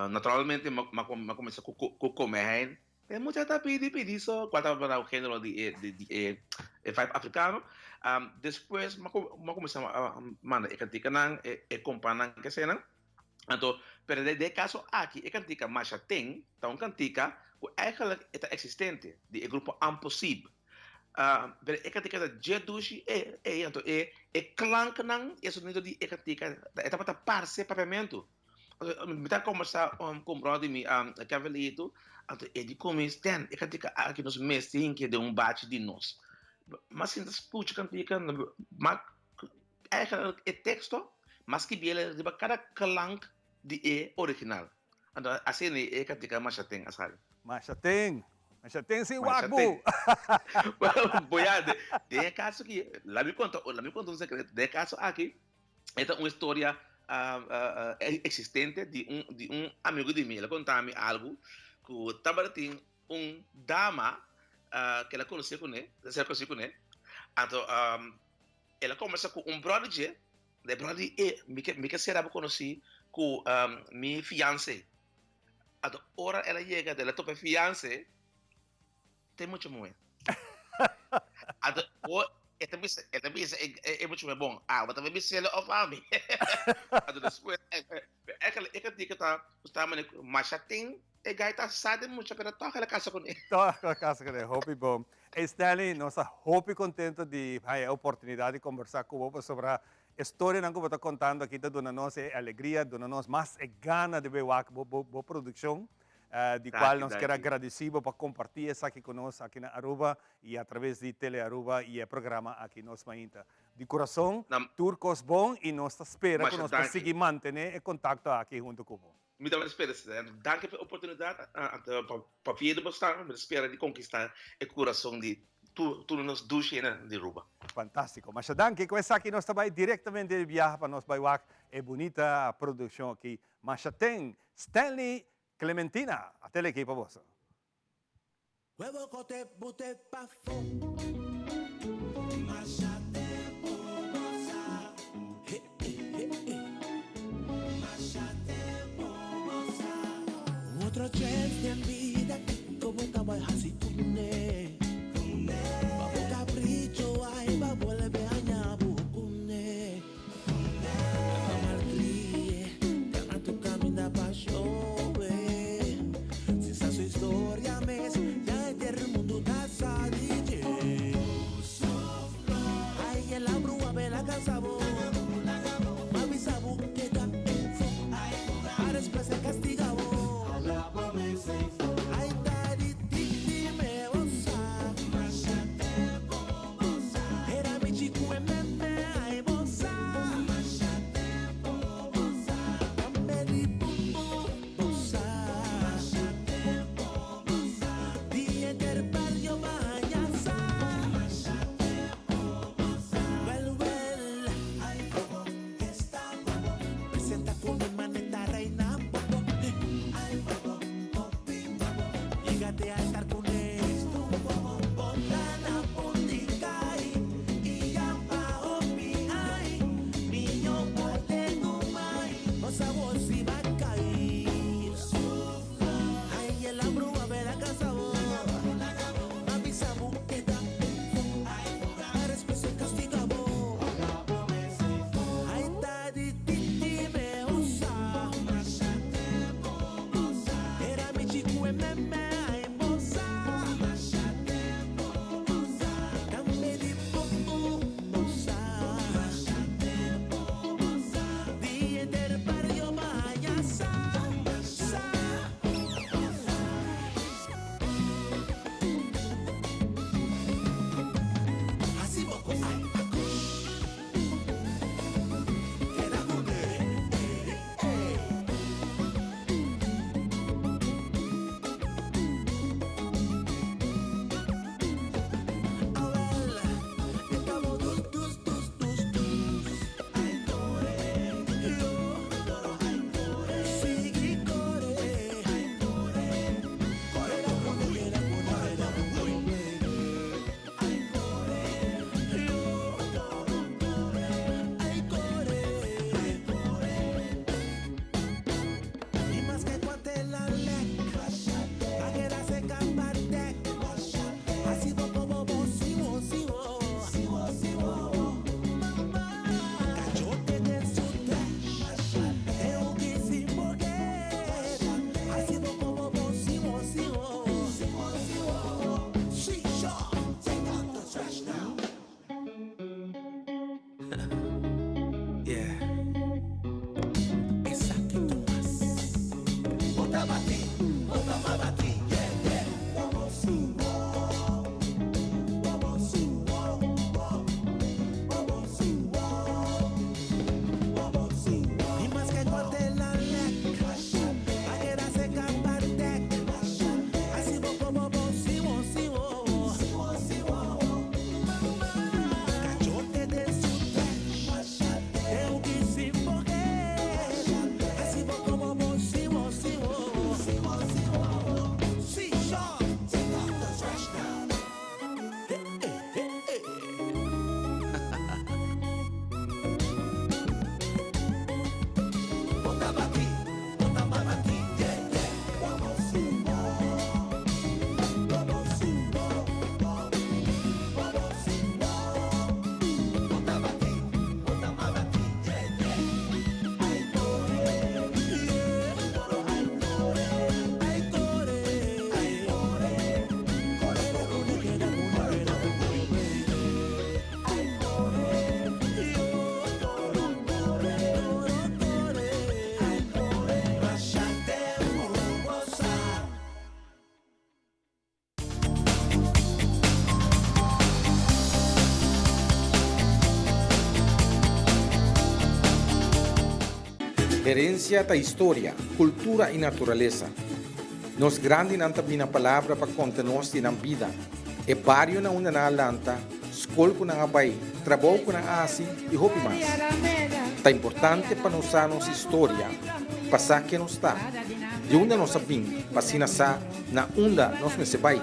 Naturalmente mi a kuminsá ku Komehein. E mucha ta pidi pidi so, kual tabata un género di e vibe afrikano. Despues mi a kuminsá manda e kantikanan, e kompanan, kesenan. Anto, pero den e kaso aki e kantika Masha Ten ta un kantika ku eigenlijk e ta eksistente di e grupo Amposib. Pero e kantika ta dje dushi e ei, anto e e klanknan i e sonido di e kantika e tabata parse papiamentu. Anto mi ta kombersá ku un bròder di mi, Kevin Leito, anto e di ku mi, Stan, e kantika aki nos mester hinke den un bachi di nos. M'a sinta skucha kantika, m'a Eigenlijk e teksto mas skibiel riba kada klank di e original. Anto asina e kantika Masha Ten a sali. Masha Ten! Masha Ten sin wak bo! Boya, den e kaso aki, laat mi konta, laat mi konta un sekreto. Den e kaso aki, e ta un historia eksistente di un, di un amigu di mi. El a konta mi algu ku tabatin un dama ku el a konosé kuné, el a ser konosí kuné. Anto El a kombersa ku un bròder dje, e bròder di e, mi ke mi ke sera bo konosí ku mi fianse. Anto ora el a yega el a topa e fianse, ta e mucha muhé. Anto o e ta bisa e ta bisa e e mucha muhé, bon, abo ta bai bis'el òf ami? Anto despues eigenlijk e kantika ta ta manera ku masha tin E guy ta sa den mucha pero toch el a casa cune. Toch el a casa cune, hopi bon. Ey Stanley, nos ta hopi contento di haya e oportunidad di conversa cu bo pasobra e storianan cu bo ta contando aki ta duna nos e alegria, duna nos mas e gana di bay wak bo bo produccion, di cual nos kier a gradici bo pa comparti esaki cu nos aki na Aruba y a traves di Tele Aruba y e programa aki Nos Mainta. Di curason, tur cos bon y nos ta spera cu nos por sigui mantene e contacto aki hunto cu bo. Mi tabata spera esei. Danki pa e oportunidat pa via di bo stan. Mi ta spera di konkistá e kurason di tur nos dushi hendenan di Aruba. Fantástiko. Masha danki. Ku esaki nos ta bai direktamente di biaha pa nos bai wak e bunita produkshon aki. Masha ten Stanley Clementina a tele aki pa boso. Huevo kote bute pafó. Masha tempu bo sa. He he he he. Masha tempu bo sa. Un otro chèns den bida kiko bo ta bai hasi kuné. Pa bo kapricho ai pa bolbe haña bo kuné. Pa malkrie gana tu kaminda pa showe. Sin sa su historia mes ya henter mundu ta sa di dje. Ai el a brua bela kansa bo. Ma bisa bo keda enfo. Pa despues e kastiga bo. Ai ta di titi me bo sa. Era mi chiku e meme ai bo sa. Masha tempo bo sa. Tambe di bumbu bo sa. Masha tempo bo sa. Di henter bario bo haña sa. Masha tempo bo sa. Wel wel. Herencia ta historia, cultura y naturalesa. Nos grandinan ta bini na palabra pa conta nos di nan bida, e bario na unda nan a lanta, scol cu nan a bay, trabou cu nan a haci y hopi mas. Ta importante pa nos sa nos historia, pa sa ken nos ta, di unda nos a bin, pa asina sa na unda nos mester bay.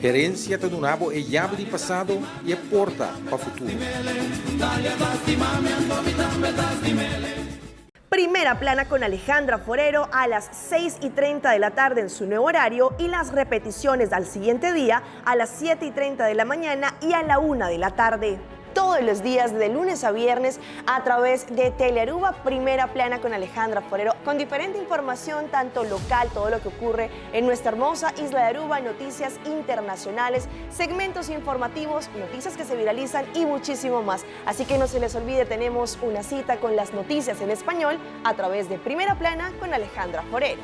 Herencia ta duna bo e yabi di pasado y e porta pa futuro. Primera Plana con Alejandra Forero a las 6 y 30 de la tarde en su nuevo horario y las repeticiones al siguiente día a las 7 y 30 de la mañana y a la 1 de la tarde. Todos los días de lunes a viernes a través de Telearuba Primera Plana con Alejandra Forero, con diferente información, tanto local, todo lo que ocurre en nuestra hermosa isla de Aruba, noticias internacionales, segmentos informativos, noticias que se viralizan y muchísimo más. Así que no se les olvide, tenemos una cita con las noticias en español a través de Primera Plana con Alejandra Forero.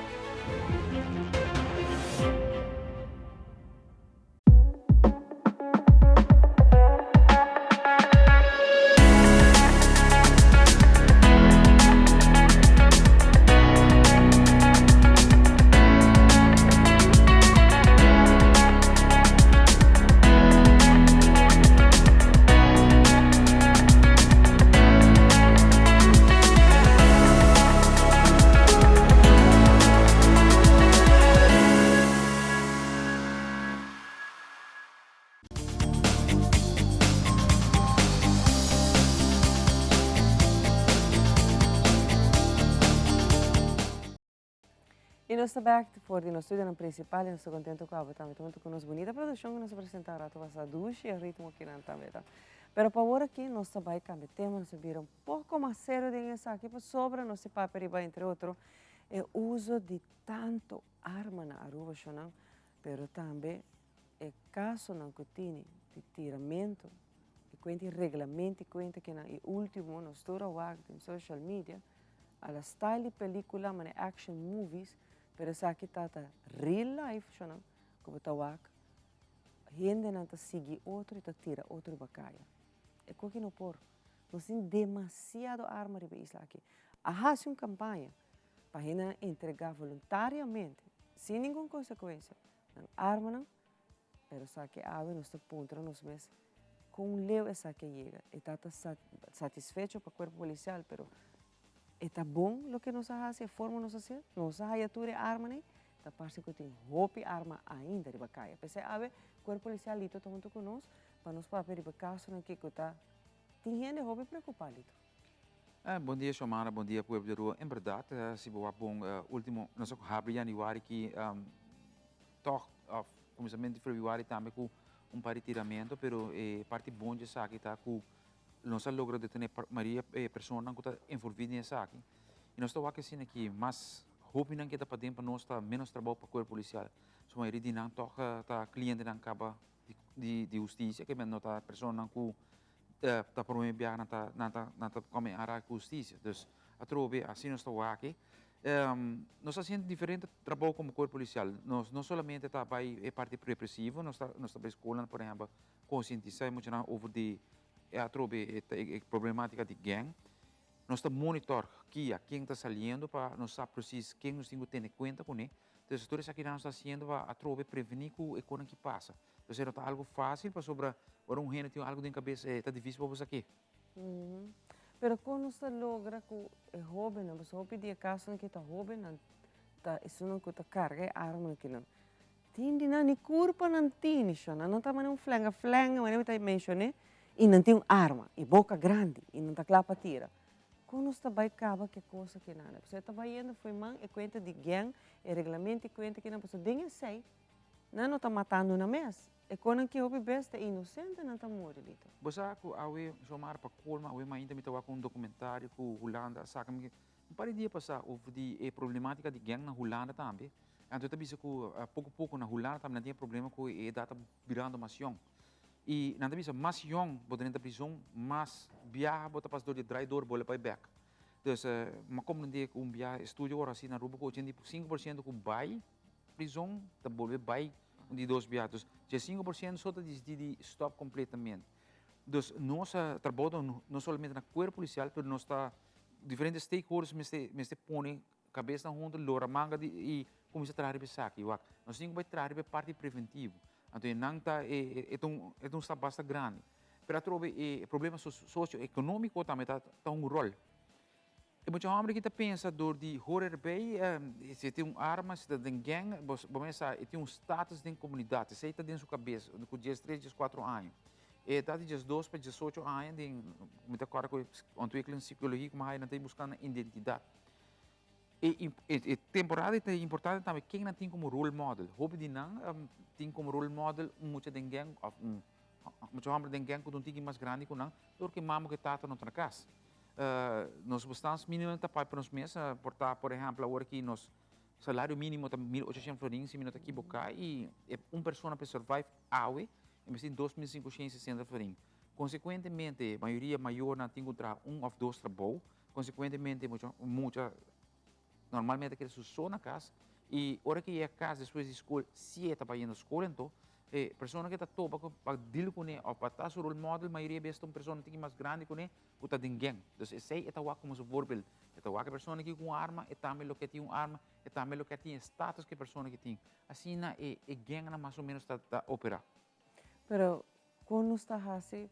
Y nos ta back for di nos studionan principal y nos ta contento cu abo tambe ta hunto cu nos bunita produccion cu nos a presenta un rato pasa dushi e ritmo kinan tambe ta. Pero pa awor aki nos ta bay cambia tema, nos ta bira un poco mas serio den esaki pasobra nos ta papia riba entre otro e uso di tanto arma na Aruba shonan pero tambe e casonan cu tini di tiramento y cuenta y reglamento y cuenta kinan y ultimo nos tur a wak den social media A la style di pelicula mane action movies pero esaki ta ta real life shonan cu bo ta wak hendenan ta sigui otro y ta tira otro riba caya. E coki no por. Nos tin demasiado arma riba e isla aki. A haci un campaña pa hendenan entrega voluntariamente sin ningun consecuencia nan armanan Pero sa ke awe nos ta puntra nos mes kon leu esaki a yega. E ta ta satisfecho pa cuerpo policial, pero e ta bon loke nos a haci, e forma nos a haci? Nos a haya tur e armanan? Ta parse cu tin hopi arma ainda riba caya. P'esei awe cuerpo policial Lito ta hunto cu nos pa nos papia riba casonan kico ta tin hende hopi preocupa, Lito. Bon dia Xiomara, bon dia pueblo di Aruba. En berdad si bo wak bon ultimo nos a habri januari ki tog of kuminsamentu di febrüari tambe ku un par di tiramentu pero e parti bon di esaki ta ku nos a logra detené mayoria personanan ku ta envolví den esaki i nos ta wak asina ki mas hopinan ke ta paden pa nos ta ménos trabou pa kuerpo polisial so mayoria di nan tog ta klientenan kaba di hustisia ke no ta personanan ku ta prome biaha nan ta nan ta nan ta kome ara ku hustisia dus atrobe asina nos ta wak Nos ta haciendo diferente trabou como cuerpo policial. Nos no solamente ta bay e parti represivo, nos ta nos ta bay scolnan por ehempel concientisa e muchanan over di e atrobe e e problematica di gang. Nos ta monitor kia ken ta saliendo pa nos sa precies ken nos tin cu tene cuenta cune. Entonces tur esakinan nos ta haciendo pa atrobe preveni cu e cosnan ki pasa. Entonces no ta algo facil pasobra ora un hende tin algo den cabes ta dificil pa bo sa ke. Pero kon nos ta logra ku e hóbennan, pasobra hopi di e kasonan ki ta hóbennan ta esunnan ku ta karga e armanan kinan. Tin di nan ni kurpa nan tini sho, nan no ta manera un flenga flenga manera mi ta menshoné i nan tin un arma i boka grandi i nan ta kla pa tira. Kon nos ta bai kaba ku e kos akinan? Pasobra e ta bai yendo fo'i man e kuenta di gèng, e reglamento i kuenta kinan, pasobra den esei nan no ta matando nan mes. E konan ki hopi bes ta inosentenan ta muri, Lito. Bo sa ku awe Xiomara pa colma awe mainta mi ta wak un documentario ku Hulanda a saka mi un par di dia pasa over di e problematica di gang na Hulanda tambe anto e ta bisa ku poko poko na Hulanda tambe nan tin e problema ku e edad ta birando mas yong y nan ta bisa mas yong bo ta drenta prison mas biaha bo ta pasa dor di e draai door bo lo bai bek dus mi a comprende ku un biaha estudio ora asi na Aruba ku 85 por ciento ku bai Prizon ta bolbe bai un di dos biaha. Dus dje 5% so ta disidí di stòp kompletamente. Dus nos a trabou no solamente na kuerpo polisial pero nos ta diferente stakeholders mester mester pone kabesnan hunto, lora manga di i kuminsá traha riba esaki. Wak, nos tin ku bai traha riba e parti preventivo. Anto e nan ta e e ta un e ta un stap basta grandi. Pero atrobe e problema socio-economico tambe ta ta un rol. E mucha homber aki ta pensa door di hoor erbij, si e tin un arma, si ta den gang, bo bo mester sa e tin un status den comunidad, esey ta den su cabes cu diestres, diescuatro aña. E edad di diesdos pa diesocho aña den, mi ta corda cu ontwikkeling psicologie como hay nan ta busca nan identidad. E e temporada ta importante tambe ken nan tin como role model. Hopi di nan tin como role model un mucha den gang of un mucha homber den gang cu ta un tiki mas grandi cu nan, door cu e mama cu e tata no ta na cas. Nos bestaansminimum ta pai pa nos mes, por ta por ehempel awor aki nos salario minimo ta 1800 florin si mi no ta ekiboká i un persona pa survive awe e mester tin 2560 florin. Konsekuentemente mayoria mayornan tin ku traha un òf dos trabou, konsekuentemente mucha mucha normalmente ta keda su so na kas i ora ke yega kas despues di skol si e ta bayendo skol anto e persona ke ta topa ku pa deal kuné òf pa ta su role model mayoria bes ta un persona tiki mas grandi kuné ku ta den gang. Dus esei e ta wak komo su voorbeeld. E ta wak e persona aki ku un arma, e tambe lo ke tin un arma, e tambe lo ke tin e status ku e persona aki tin. Asina e e gangnan mas o menos ta ta operá. Pero kon nos ta hasi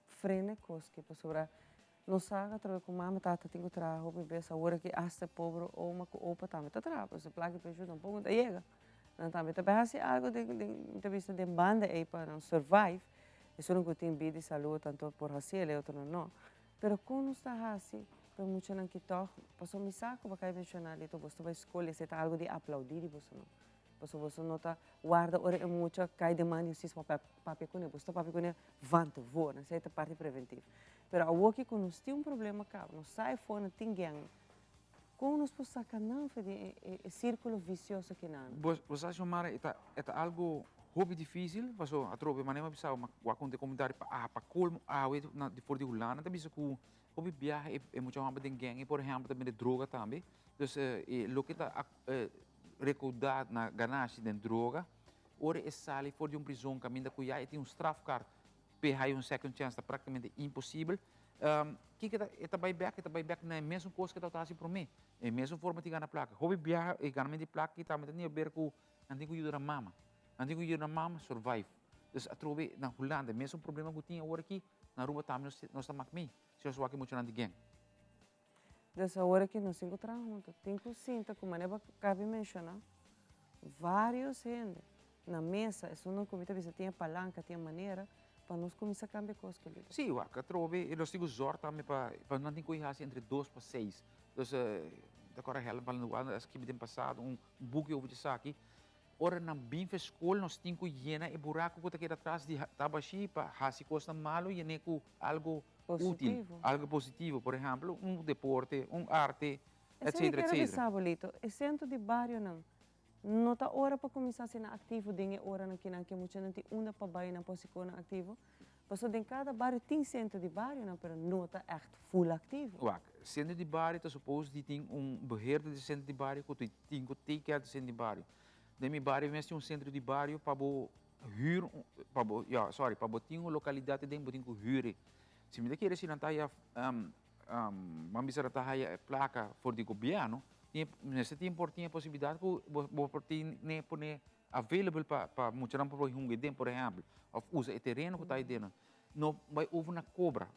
frena e kos aki? Pasobra nos sa atrobe ku mama tata tin ku traha hopi bes, awor aki asta e pobre oma ku opa tambe ta traha, pasobra plaka di penshun tampoko no ta yega. Nan tambe ta bai hasi algu den den mi ta bisa den banda ei pa nan survive. Esun ku tin bida i salú tanto por hasi el e otronan no. Pero kon nos ta hasi pa e muchanan ki tòg, pasobra mi sa ku bo kai menshoná lito boso ta bai skol esei ta algu di aplaudí di boso no. Pasobra boso no ta warda ora e mucha kai den man di hustisia pa papia kuné, boso ta papia kuné van tevoren, esei ta parti preventiv. Pero awoki ku nos tin un problema kaba, nos sa e for nan tin gèng, kon nos por saka nan for di e sírkulo visioso kinan? Bo sa Xiomara, e ta e ta algu hopi difísil, pasobra atrobe manera mi a bisa bo, mi a konta e komentario pa a pa kolmo awe na for di Hulanda ta bisa ku hopi biaha e mucha hòmber den gèng por ehèmpel ta bende droga tambe, dus e loke ta rekoudá na ganashi den droga, ora e sali for di un prizon kaminda ku ya e tin un strafkaart p'e haya un second chance ta práktikamente imposibel. Kiko ta e ta bai bèk? E ta bai bèk na e mesun kos ku e tabata hasi promé, e mesun forma di gana plaka. Hopi biaha e ganamentu di plaka aki tambe ta tin aber ku nan tin ku yuda nan mama, nan tin ku yuda nan mama survive. Dus atrobe na Hulanda e mesun problema ku tin awor aki na Aruba tambe nos nos ta mak mee si nos wak e muchanan di gen. Dus awor aki nos tin ku traha huntu, tin ku sinta ku manera bo kabi menshoná varios hende na mesa, esun ku mi ta bisa tin e palanka, tin e manera pa nos kuminsá kambia kos ku lider. Sí, wak atrobe nos tin ku zòrg tambe pa pa nan tin ku hasi entre dos pa seis. Dus ta kòrda Helen Palenduan a skibi den pasado un buki over di esaki. Ora nan bin for skol nos tin ku yena e buraku ku ta keda atras di tabashi pa hasi kosnan malu yen'é ku algu útil, algu positivo. Por ehèmpel, un deporte, un arte, Esei mi etcetera, kere etcetera. bisa bo, Lito. E sentro di barionan no ta ora pa kuminsá asina aktivo den e oranan kinan ke muchanan tin unda pa bai nan por hasi konan aktivo. Pasobra den kada bario tin sentro di barionan pero no ta ègt ful aktivo. Wak, sentro di bario ta supos di tin un beheerder di sentro di bario ku tin ku take care di sentro di bario. Den mi bario mes tin un sentro di bario pa bo huur, pa bo, ya, sorry, pa bo tin un lokalidat aden bo tin ku huur e. Si mi ta kere si nan ta haya, ban bisa nan ta haya e plaka for di gobièrnu, tin, mester tin por tin e posibilidat ku bo bo por tin ne pone available pa pa muchanan por hunga aden por ehèmpel, òf usa e tereno ku ta aden. No bai over na kobra.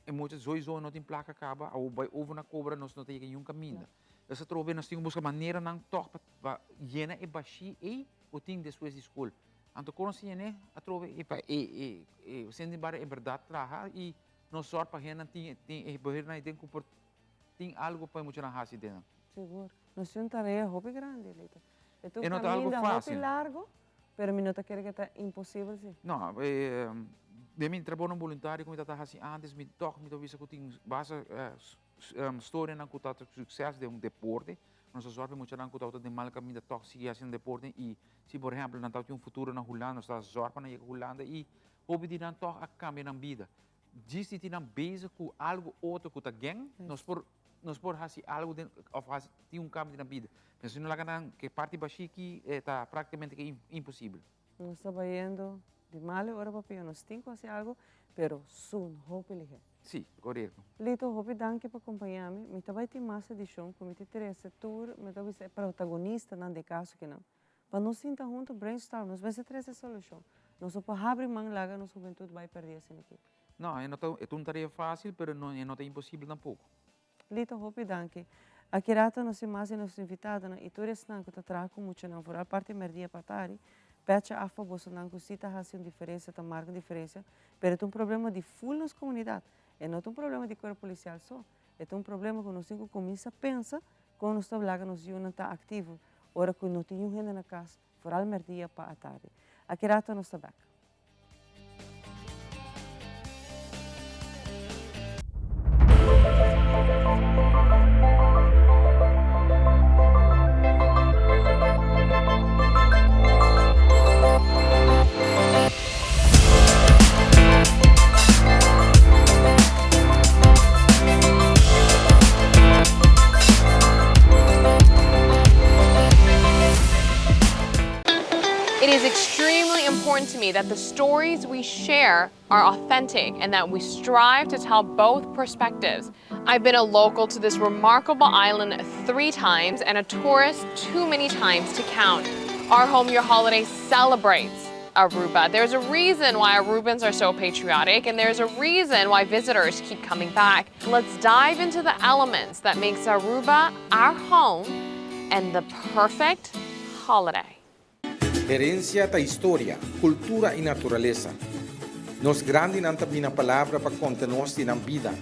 E mucha sowieso no tin plaka kaba, awor bai over na kobra nos no ta yega niun kaminda. Nos atrobe nos tin ku buska maneranan tòg pa pa yena e bashí ei ku tin despues di skol. Anto kon nos ta yen'é? Atrobe e pa e e e sende bara e bèrdat traha i nos sòrt pa hendenan tin tin e beheernan ei den ku por tin algu pa e muchanan hasi den nan. Sigur. Nos tin un tarea hopi grandi, Lito. E ta un E no ta algu kaminda hopi fásil. largu, Pero mi no ta kere ke ta imposibel si. No, den mi trabounan boluntario ku mi tabata hasi antes, mi tòg mi ta bisa ku tin basta storianan ku tabata sukses den un deporte. Nos a zòrg pa e muchanan ku tabata den mal kaminda tòg sigui hasi nan deporte i si por ehèmpel nan tabatin un futuro na Hulanda, nos ta zòrg pa nan yega Hulanda i hopi di nan tòg a kambia nan bida. Djis di tin nan bezig ku algu otro ku ta gen, nos por nos por hasi algu den of hasi tin un kambio den nan bida. Pero si no laga nan ke parti bashí aki ta práktikamente ke imposibel. Nos ta bayendo. Di malo ora pa pio nos tin ku hasi algu, pero soon, hopi lihé. Sí, korekto. Lito, hopi danki pa kompañá mi. Mi ta bai tin mas edishon ku mi tin trese tur, mi ta bisa e protagonistanan di e kaso kinan. Pa nos sinta huntu brainstorm, nos mester trese solushon. Nos no por habri man laga nos hubentut bai pèrdí asina aki. No, e no ta, e ta un tarea fásil, pero no, e no ta imposibel tampoko. Lito, hopi danki. Aki rato nos tin mas di nos invitadonan i tur esnan ku ta traha ku muchanan foral parti mèrdia pa tari, pècha af pa bosonan ku si ta hasi un diferensia, ta marka un diferensia, pero e ta un problema di ful nos komunidat. E no ta un problema di kuerpo polisial so, e ta un problema ku nos tin ku kuminsa pensa kon nos ta laga nos yunan ta aktivo ora ku no tin niun hende na kas, foral mèrdia pa atardi. Aki rato nos ta bèk. It is extremely important to me that the stories we share are authentic and that we strive to tell both perspectives. I've been a local to this remarkable island three times and a tourist too many times to count. Our Home Your Holiday celebrates Aruba. There's a reason why Arubans are so patriotic and there's a reason why visitors keep coming back. Let's dive into the elements that makes Aruba our home and the perfect holiday. Herencia ta historia, cultura y naturalesa. Nos grandinan ta bina palabra pa conta nos di nan bida,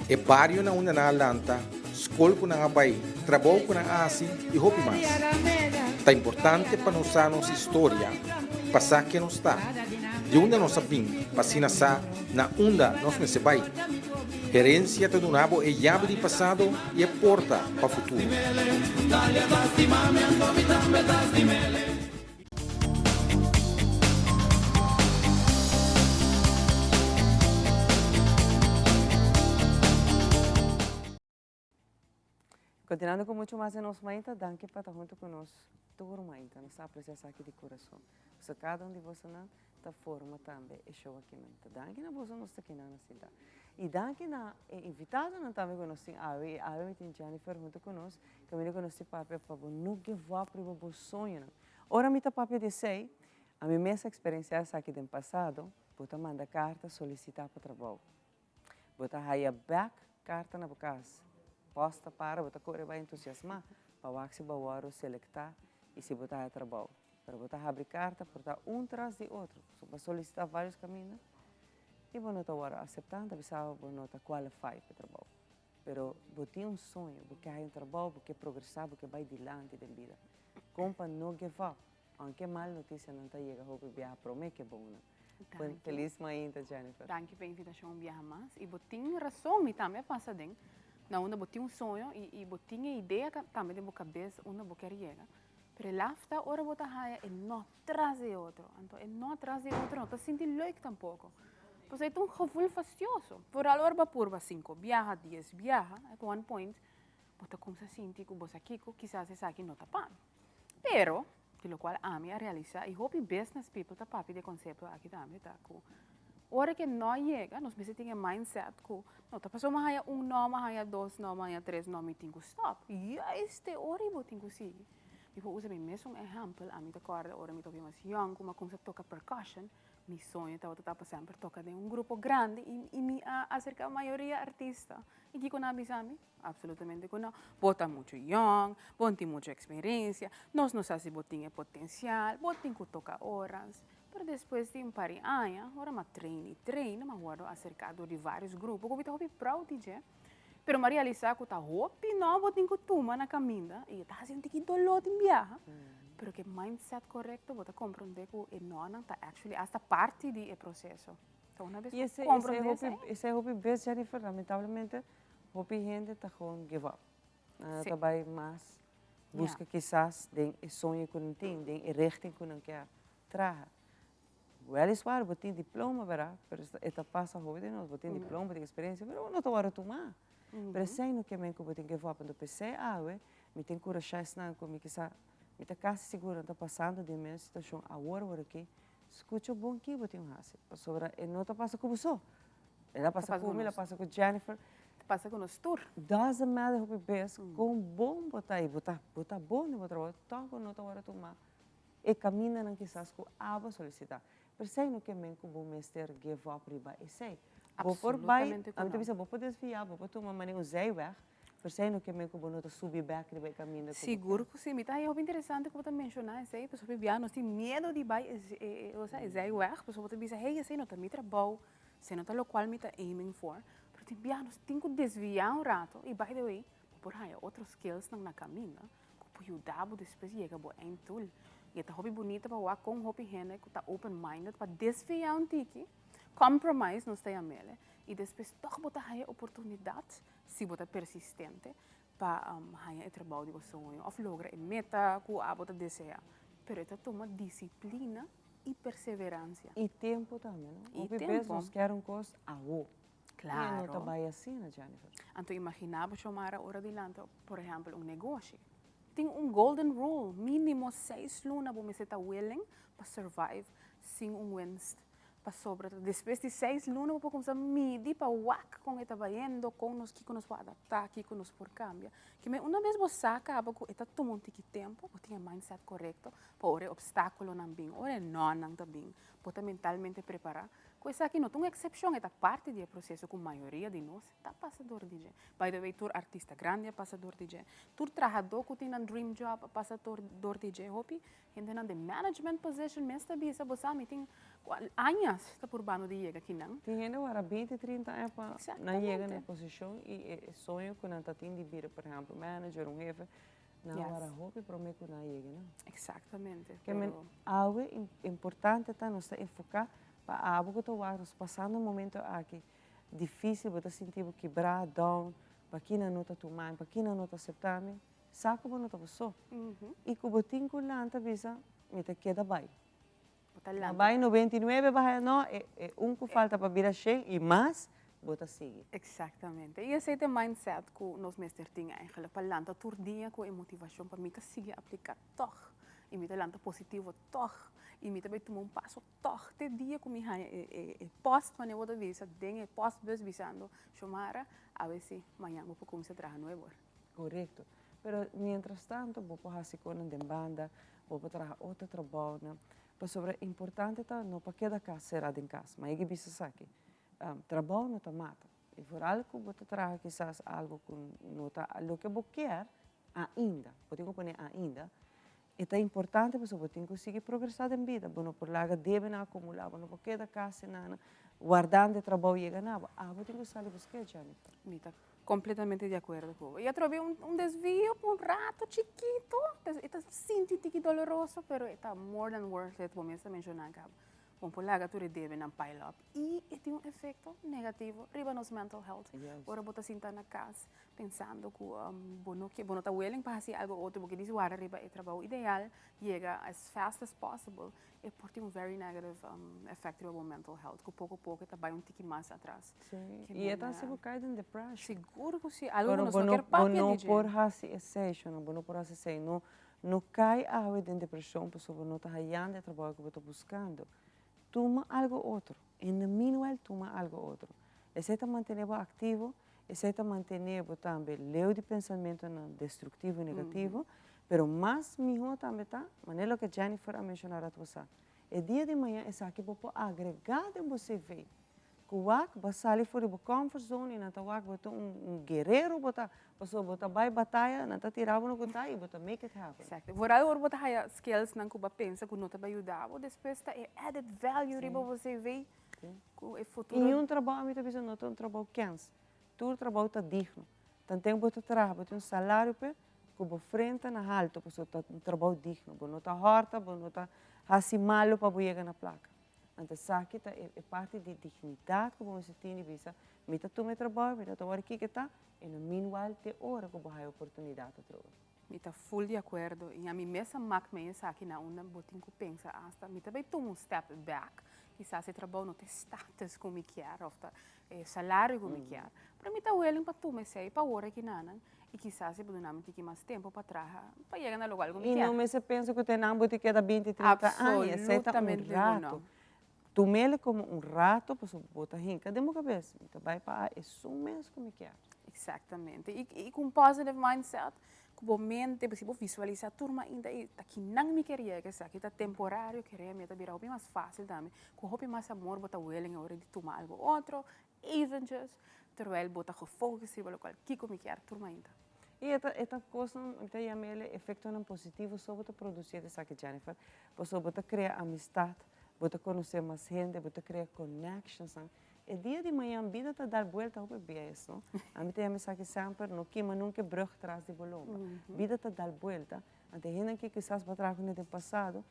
e bario na unda nan a lanta, scol cu nan a bay, trabou cu nan a haci y hopi mas. Ta importante pa nos sa nos historia, pa sa ken nos ta, di unda nos a bin, pa asina sa na unda nos mester bay. Herencia ta duna bo e yabi di pasado y e porta pa futuro. Continuando cu mucho mas den nos mainta, danki pa ta hunto cu nos tur mainta. Nos ta aprecia esaki di curason. Pasobra cada un di bosonan ta forma tambe e show aki mainta. Danki na boso nos ta kinan na sinta. Y danki na e invitadonan tambe cu nos tin awe. Y awe mi tin Jennifer hunto cu nos, caminda cu nos tin papia pa bo no give up riba bo soñonan. Ora mi ta papia di esey, ami mes a experiencia esaki den pasado, bo ta manda carta solicita pa trabou. Bo ta haya bek karta na bo kas. Pòst ta para, bo ta kore bai entusiasmá pa wak si bo a wòrdu selektá i si bo ta haya trabou. Pero bo ta habri karta por ta un tras di otro. So bo a solisitá vários kaminda i bo no ta wòrdu aseptá, nan ta bisa bo bo no ta qualify pa e trabou. Pero bo tin un soño, bo ke haya un trabou, bo ke progresá, bo ke bai dilanti den bida. Kon pa no give up, aunke mal notisianan ta yega hopi biaha promé ke bonnan. Danki. Feliz mainta, Jennifer. Danki pa e invitacion un biaha mas. Y bo tin razon, mi tambe a pasa den, na unda bo tin un soño y y bo tin e idea tambe den bo cabes unda bo kier yega, pero e lafta ora bo ta haya e no tras di e otro, anto e no tras di e otro no ta sinti leuk tampoco. Pasobra e ta un gevoel fastioso. Vooral ora bo a purba cinco biaha, dies biaha, at one point bo ta cuminsa sinti cu bo sa kico, kisas esaki no ta pa mi. Pero, di locual ami a realisa y hopi business people ta papia di e concepto aki tambe ta cu ora ke no yega nos mester tin e mindset cu no ta pasobra mi a haya un no, mi a haya dos no, mi a haya tres no, mi tin cu stop. Juist e ora bo tin cu sigui. Mi por usa mi mesun ehempel, ami ta corda ora mi ta hopi mas young cu mi a cuminsa toca percussion, mi soño tabata ta pa semper toca den un grupo grandi y mi a acerca mayoria artista y kico nan a bisa mi? Absolutamente ku no. Bo ta muchu yòn, bo no tin muchu eksperensia, nos no sa si bo tin e potensial, bo tin ku toka oras. Pero despues di un par di aña, ora mi a train i train, mi a wòrdu aserká dor di vários grupo ku mi ta hopi proud di dje. Pero mi a realisá ku ta hopi no bo tin ku tuma na kaminda i e ta hasi un tiki doló tin biaha. Pero ku e mindset korekto bo ta komprondé ku e nònan ta actually asta parti di e proseso. Ta una bes ku komprondé esei. Esei hopi bes, Jennifer, lamentablemente Hopi hende ta gewoon give up. Nan no ta bai mas buska kisas den e soño ku nan tin, den e richting ku nan kier traha. Weliswaar bo tin diploma bera, pero e ta pasa hopi di nos, bo tin diploma, bo tin eksperensia, pero bo no ta wòrdu tumá. Pero esei no ke men ku bo tin give up. Anto p'esei awe mi tin kurashá esnan ku mi kisa, mi ta kasi sigur nan ta pasando den e mes situashon awor awor aki. Skucha bon ki bo tin hasi, pasobra e no ta pasa ku bo so. El a pasa ku mi, el a pasa ku Jennifer. Ta pasa ku nos tur. Doesn't matter hopi bes kon bon bo ta i bo ta bo ta bon den bo trabou, tòg bo no ta wòrdu tumá e kamindanan kisas ku abo a solisitá. Pero esei no ke men ku bo mester give up riba esei. Bo por bai, Absolutamente ku ami ta no. bisa bo por desviá, bo por tuma manera un zijweg, Pero esei no ke men ku bo no ta subi bèk riba e kaminda ku bo Sigur ku si. Mi ta haña hopi interesante ku bo ta menshoná esei, pasobra hopi bia nos tin miedu di bai e osea e zijweg, pasobra bo ta bisa, hey, esei no ta mi trabou, esei no ta lokual mi ta aiming for. Pero tin bia nos tin ku desviá un rato i by the way, bo por haña otro skillsnan na kaminda ku por yuda bo despues yega bo einddoel. I e ta hopi bunita pa wak kon hopi hende ku ta open minded pa desviá un tiki, compromise nos ta yam'el, i despues tòg bo ta haña e oportunidat Si bo ta persistente pa haña e trabou di bo soño òf logra e meta ku abo ta deseá. Pero e ta tuma disiplina i perseveransia. I tempu tambe, no? I Hopi bes tempu. nos kier un kos awo. Klaro. I e no ta bai asina, Jennifer. Anto imaginá bo, Xiomara, ora di lanta, por ehèmpel, un negoshi. Tin un golden rule, mínimo seis luna bo mester ta willing pa survive sin un winst. Pasobra ta despues di seis luna bo por kumsa midi pa wak kon e ta bayendo, kon nos, kiko nos por adaptá, kiko nos por kambia. Kimen una bes bo sa kaba ku e ta tuma un tiki tempu, bo tin e mindset korekto pa ora e opstákulonan bin, ora e nònan ta bin, bo ta mentalmente prepará. Ku esaki no ta un eksepshon, e ta parti di e proseso ku mayoria di nos ta pasa dor di dje. By the way, tur artista grandi a pasa dor di dje, tur trahadó ku tin nan dream job a pasa dor di dje. Hopi Hendenan den management position mes ta bisa, bo sa mi tin añas ta purbando di yega kinan. Tin hende wara binti, trinta aña pa nan yega na e posishon i e soño ku nan ta tin di bira, por ehèmpel, manager, un hefe, nan wara hopi promé ku nan yega nan. Exactamente. Ke men awe importante ta nos ta enfoká pa abo ku ta wak nos pasando e momento aki difísil, bo ta sinti bo kibrá, down, pa kina no ta tuma mi, pa kina no ta aseptá mi. Sa ku bo no ta bo so. I ku bo tin ku lanta bisa, mi ta keda bai. Bo ta lanta. Bai 99 baha no, e e un ku falta pa bira shen i mas, bo ta sigui. Exactamente. I esei ta e mindset ku nos mester tin eigenlijk, pa lanta tur dia ku e motivashon pa mi ta sigui apliká tòg. I mi ta lanta positivo tòg. I mi ta bai tuma un paso tòg te dia ku mi haña e e e pòst manera bo ta bisa den e pòstbus bisando, Xiomara, awe si, mañan bo por kuminsá traha nuevo. Korekto. Pero mientras tanto bo por hasi konan den banda, bo por traha otro trabounan. Pasobra importante ta no pa keda kas será den kas. Ma e bisa esaki, trabou no ta mata. I vooral ku bo ta traha kisas algu ku no ta loke bo kier ainda, bo tin ku pone ainda, e ta importante pasobra bo tin ku sigui progresá den bida. Bo no por laga debenan akumulá, bo no por keda kas senana wardando e trabou yega na bo. Abo tin ku sali busk'é, Jennifer. Mi ta Completamente di acuerdo cu bo. Y atrobe un, un desvio pa un rato chikito, e ta sinti un tiki doloroso, pero e ta more than worth it, bo mes a menciona caba. Bo por laga tur e debenan pile up y e tin un efecto negativo riba nos mental health. Ora bo ta sinta na cas pensando cu bo no ke, bo no ta willing pa haci algo otro, bo ke dis warda riba e trabou ideal, yega as fast as possible, e por tin un very negative effect riba bo mental health, cu poco poco e ta bay un tiki mas atras. Sí, y e ta haci bo cay den depression. Sigur cu si, algo cu nos no kier papia di dje. Bo no por haci esey, Shona, bo no por haci esey. No, no cay awe den depresion pasobra bo no ta hayando e trabao cu bo ta buscando. Tuma algo otro. In the meanwhile, tuma algo otro. Esey ta mantene bo activo, esey ta mantene bo tambe leu di pensamentonan destructivo y negativo, pero mas miho tambe ta, manera loke Jennifer a menciona rato pasa, e dia di maña esaki bo por agrega den bo CV. Ku wak bo a sali for di bo comfort zone i nan ta wak bo ta un guerero bo ta, pasobra bo ta bai bataya, nan ta tira bo na kutá i bo ta make it happen. Exacto. Vooral ora bo ta haya skills nan ku bo a pensa ku no ta bai yuda bo, despues ta e added value riba bo CV ku e futuro. I un trabou ami ta bisa no ta un trabou kens. Tur trabou ta digno. Tanten bo ta traha bo tin un salario p'e ku bo frenta na halto pasobra ta un trabou digno. Bo no ta hòrta, bo no ta hasi malu pa bo yega na plaka. Anto esaki ta e parti di dignidat ku bo mester tin di bisa, mi ta tuma e trabou, mi no ta wòrdu kiko ta, i na meanwhile te ora ku bo haya oportunidat atrobe. Mi ta full di akuerdo i ami mes a mak mei esaki na unda bo tin ku pensa asta mi ta bai tuma un step back, kisas e trabou no ta e status ku mi kier òf ta e salario ku mi kier. Pero mi ta willing pa tuma esei pa ora ki nanan y kisas e por duna mi un tiki mas tempo pa traha pa yega na lokual ku mi Y kier. no mester pensa ku te nan bo ta keda binti, 30 aña, esei ta un Absolutamente rato. no. Tum'el komo un rato pasobra bo ta hinka den bo kabes, mi ta bai pa esun mes ku mi kier. Exactamente. Y, y ku un positive mindset, ku bo mente, si bo visualisa tur mainta y ta kinan mi kier yega esaki ta temporario, kere mi ta bira hopi mas facil tambe. Ku hopi mas amor bo ta willing awor di tuma algo otro, eventjes, terwijl bo ta gefocus riba lokual kiko mi kier tur mainta. Y e ta, e ta kosnan, mi ta yam'el efectonan positivo so bo ta produci esaki Jennifer, pasobra bo ta crea amistad, bo ta conoce mas hende, bo ta crea connectionsnan. E dia di mañan bida ta dar buelta hopi bies, no? Ami ta yama esaki semper, no kima nunca e brug tras di bo lomba. Bida ta dar buelta, anto e hendenan ki kisas bo a traha cune den pasado,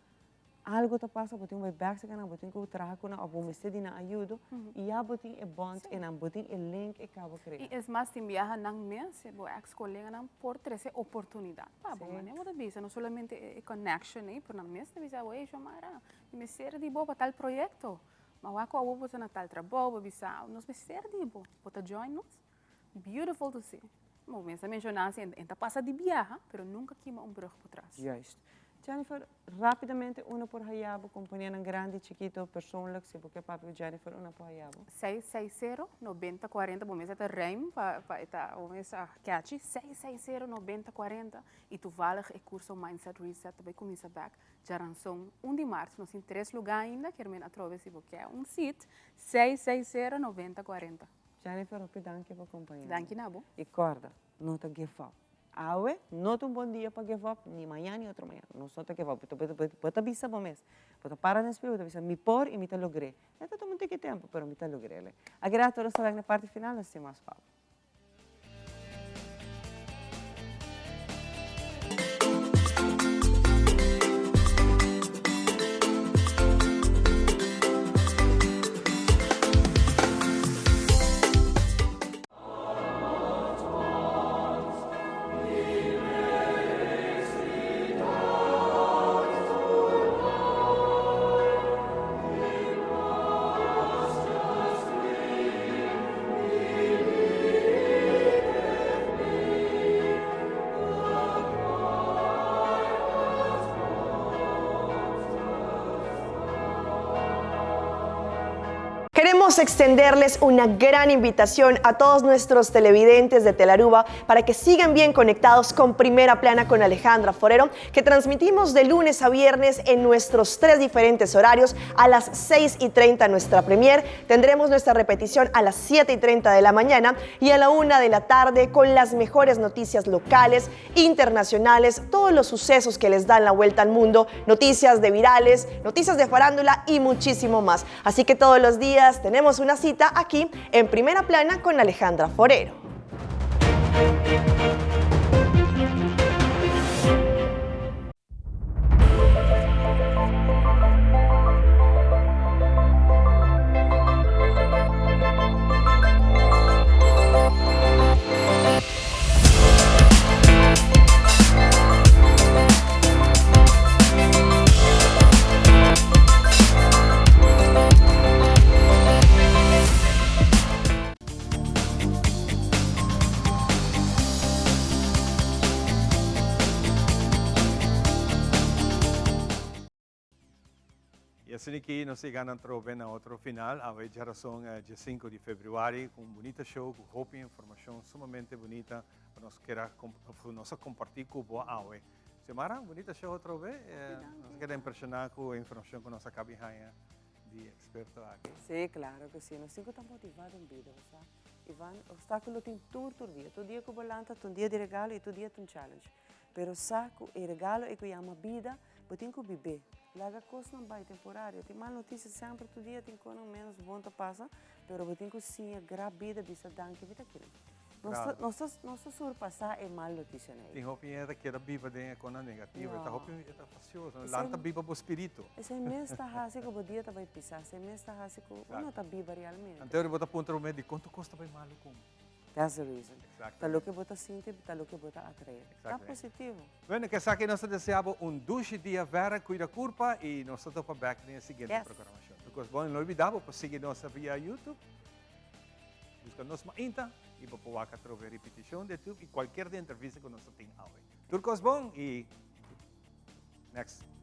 Algo ta pasa, bo tin ku bai bèk serka nan, bo tin ku traha ku nan òf bo mester di nan ayudo i ya bo tin e bond e nan, bo tin e link e kaba krea. I es mas tin biaha nan mes, bo ex koleganan por trese oportunidat pa bo. Manera bo ta bisa, no solamente e connection ei, pero nan mes ta bisa bo, ey Xiomara, mi mester di bo pa tal proyekto. Ma wak ku awor bo ta na tal trabou, bo bisa, nos mester di bo, bo ta join nos? Beautiful to see. Bo mes a menciona asi, en ta pasa di biaha, pero nunca kima un brug por tras. Juist. Jennifer, rapidamente uno por haya bo, companianan grandi y chikito, persoonlijk, si bo ke papia cu Jennifer, uno por haya bo? 660 90 40, bo mes a ta rijm pa pa e ta, bo mes a catchy, 660 90 40, y toevallig e curso Mindset Reset ta bay cuminsa bek djaranson un di maart, nos tin tres lugar ainda, kier men atrobe si bo ke un seat, 660 90 40. Jennifer, hopi danki pa compaña mi. Danki na bo. Y corda, no ta give up. Awe no ta un bon dia pa give up, ni mañan ni otro mañan. Nos no ta give up. Bo ta bisa bo mes. Bo ta para den spil, bo ta bisa mi por y mi ta logr'é. E ta tuma un tiki tempo, pero mi ta logr'é. Aki rato nos ta bek na e parti final, nos tin mas pa bo. Queremos extenderles una gran invitación a todos nuestros televidentes de Telaruba para que sigan bien conectados con Primera Plana con Alejandra Forero, que transmitimos de lunes a viernes en nuestros tres diferentes horarios a las 6 y 30 nuestra premier. Tendremos nuestra repetición a las 7 y 30 de la mañana y a la 1 de la tarde con las mejores noticias locales, internacionales, todos los sucesos que les dan la vuelta al mundo, noticias de virales, noticias de farándula y muchísimo más. Así que todos los días tenemos una cita aquí en Primera Plana con Alejandra Forero. Y asina aki nos yega na trobe na otro final. Awe djarason dje di februari cu un bunita show cu hopi informacion sumamente bunita pa nos kera cu nos a comparti cu bo awe. Xiomara, bunita show atrobe. Nos a keda impresiona cu e informacion cu nos a caba di haya. di experto aki. Sí, claro que sí. Nos tin cu ta motiva den bida, bo sa. Ivan, obstáculo tin tur tur dia. Tur dia cu bo lanta ta un dia di regalo y tur dia ta un challenge. Pero sa cu e regalo ey cu yama bida, bo tin cu bib'é. Laga cosnan bay temporario. Tin mal noticia semper, tur dia tin conan menos bon ta pasa, pero bo tin cu siña grab bida, bisa danki mi ta kinan. Nos ta, nos ta, nos ta surpasá e mal noticianan ei. Tin hopi hende ta keda biba den e kosnan negativo. E ta hopi, e ta fastioso. Lanta biba bo spiritu. Esei mes ta hasi ku bo dia ta bai pisá. Esei mes ta hasi ku bo no ta biba realmente. Anto bo ta puntra bo mes dikon tur kos ta bai malu ku mi? That's the reason. Ta loke bo ta sinti, ta loke bo ta atraé. Ta positivo. Bueno, ku esaki nos ta desea bo un dushi dia verder. Kuida kurpa i nos ta topa bèk den e siguiente programashon. Tur kos bon i no olbida bo por sigui nos via YouTube. buska Nos Mainta i bo por wak atrobe ripitishon di e i kualkier di entrevista ku nos ta tin awe. Tur kos bon i next.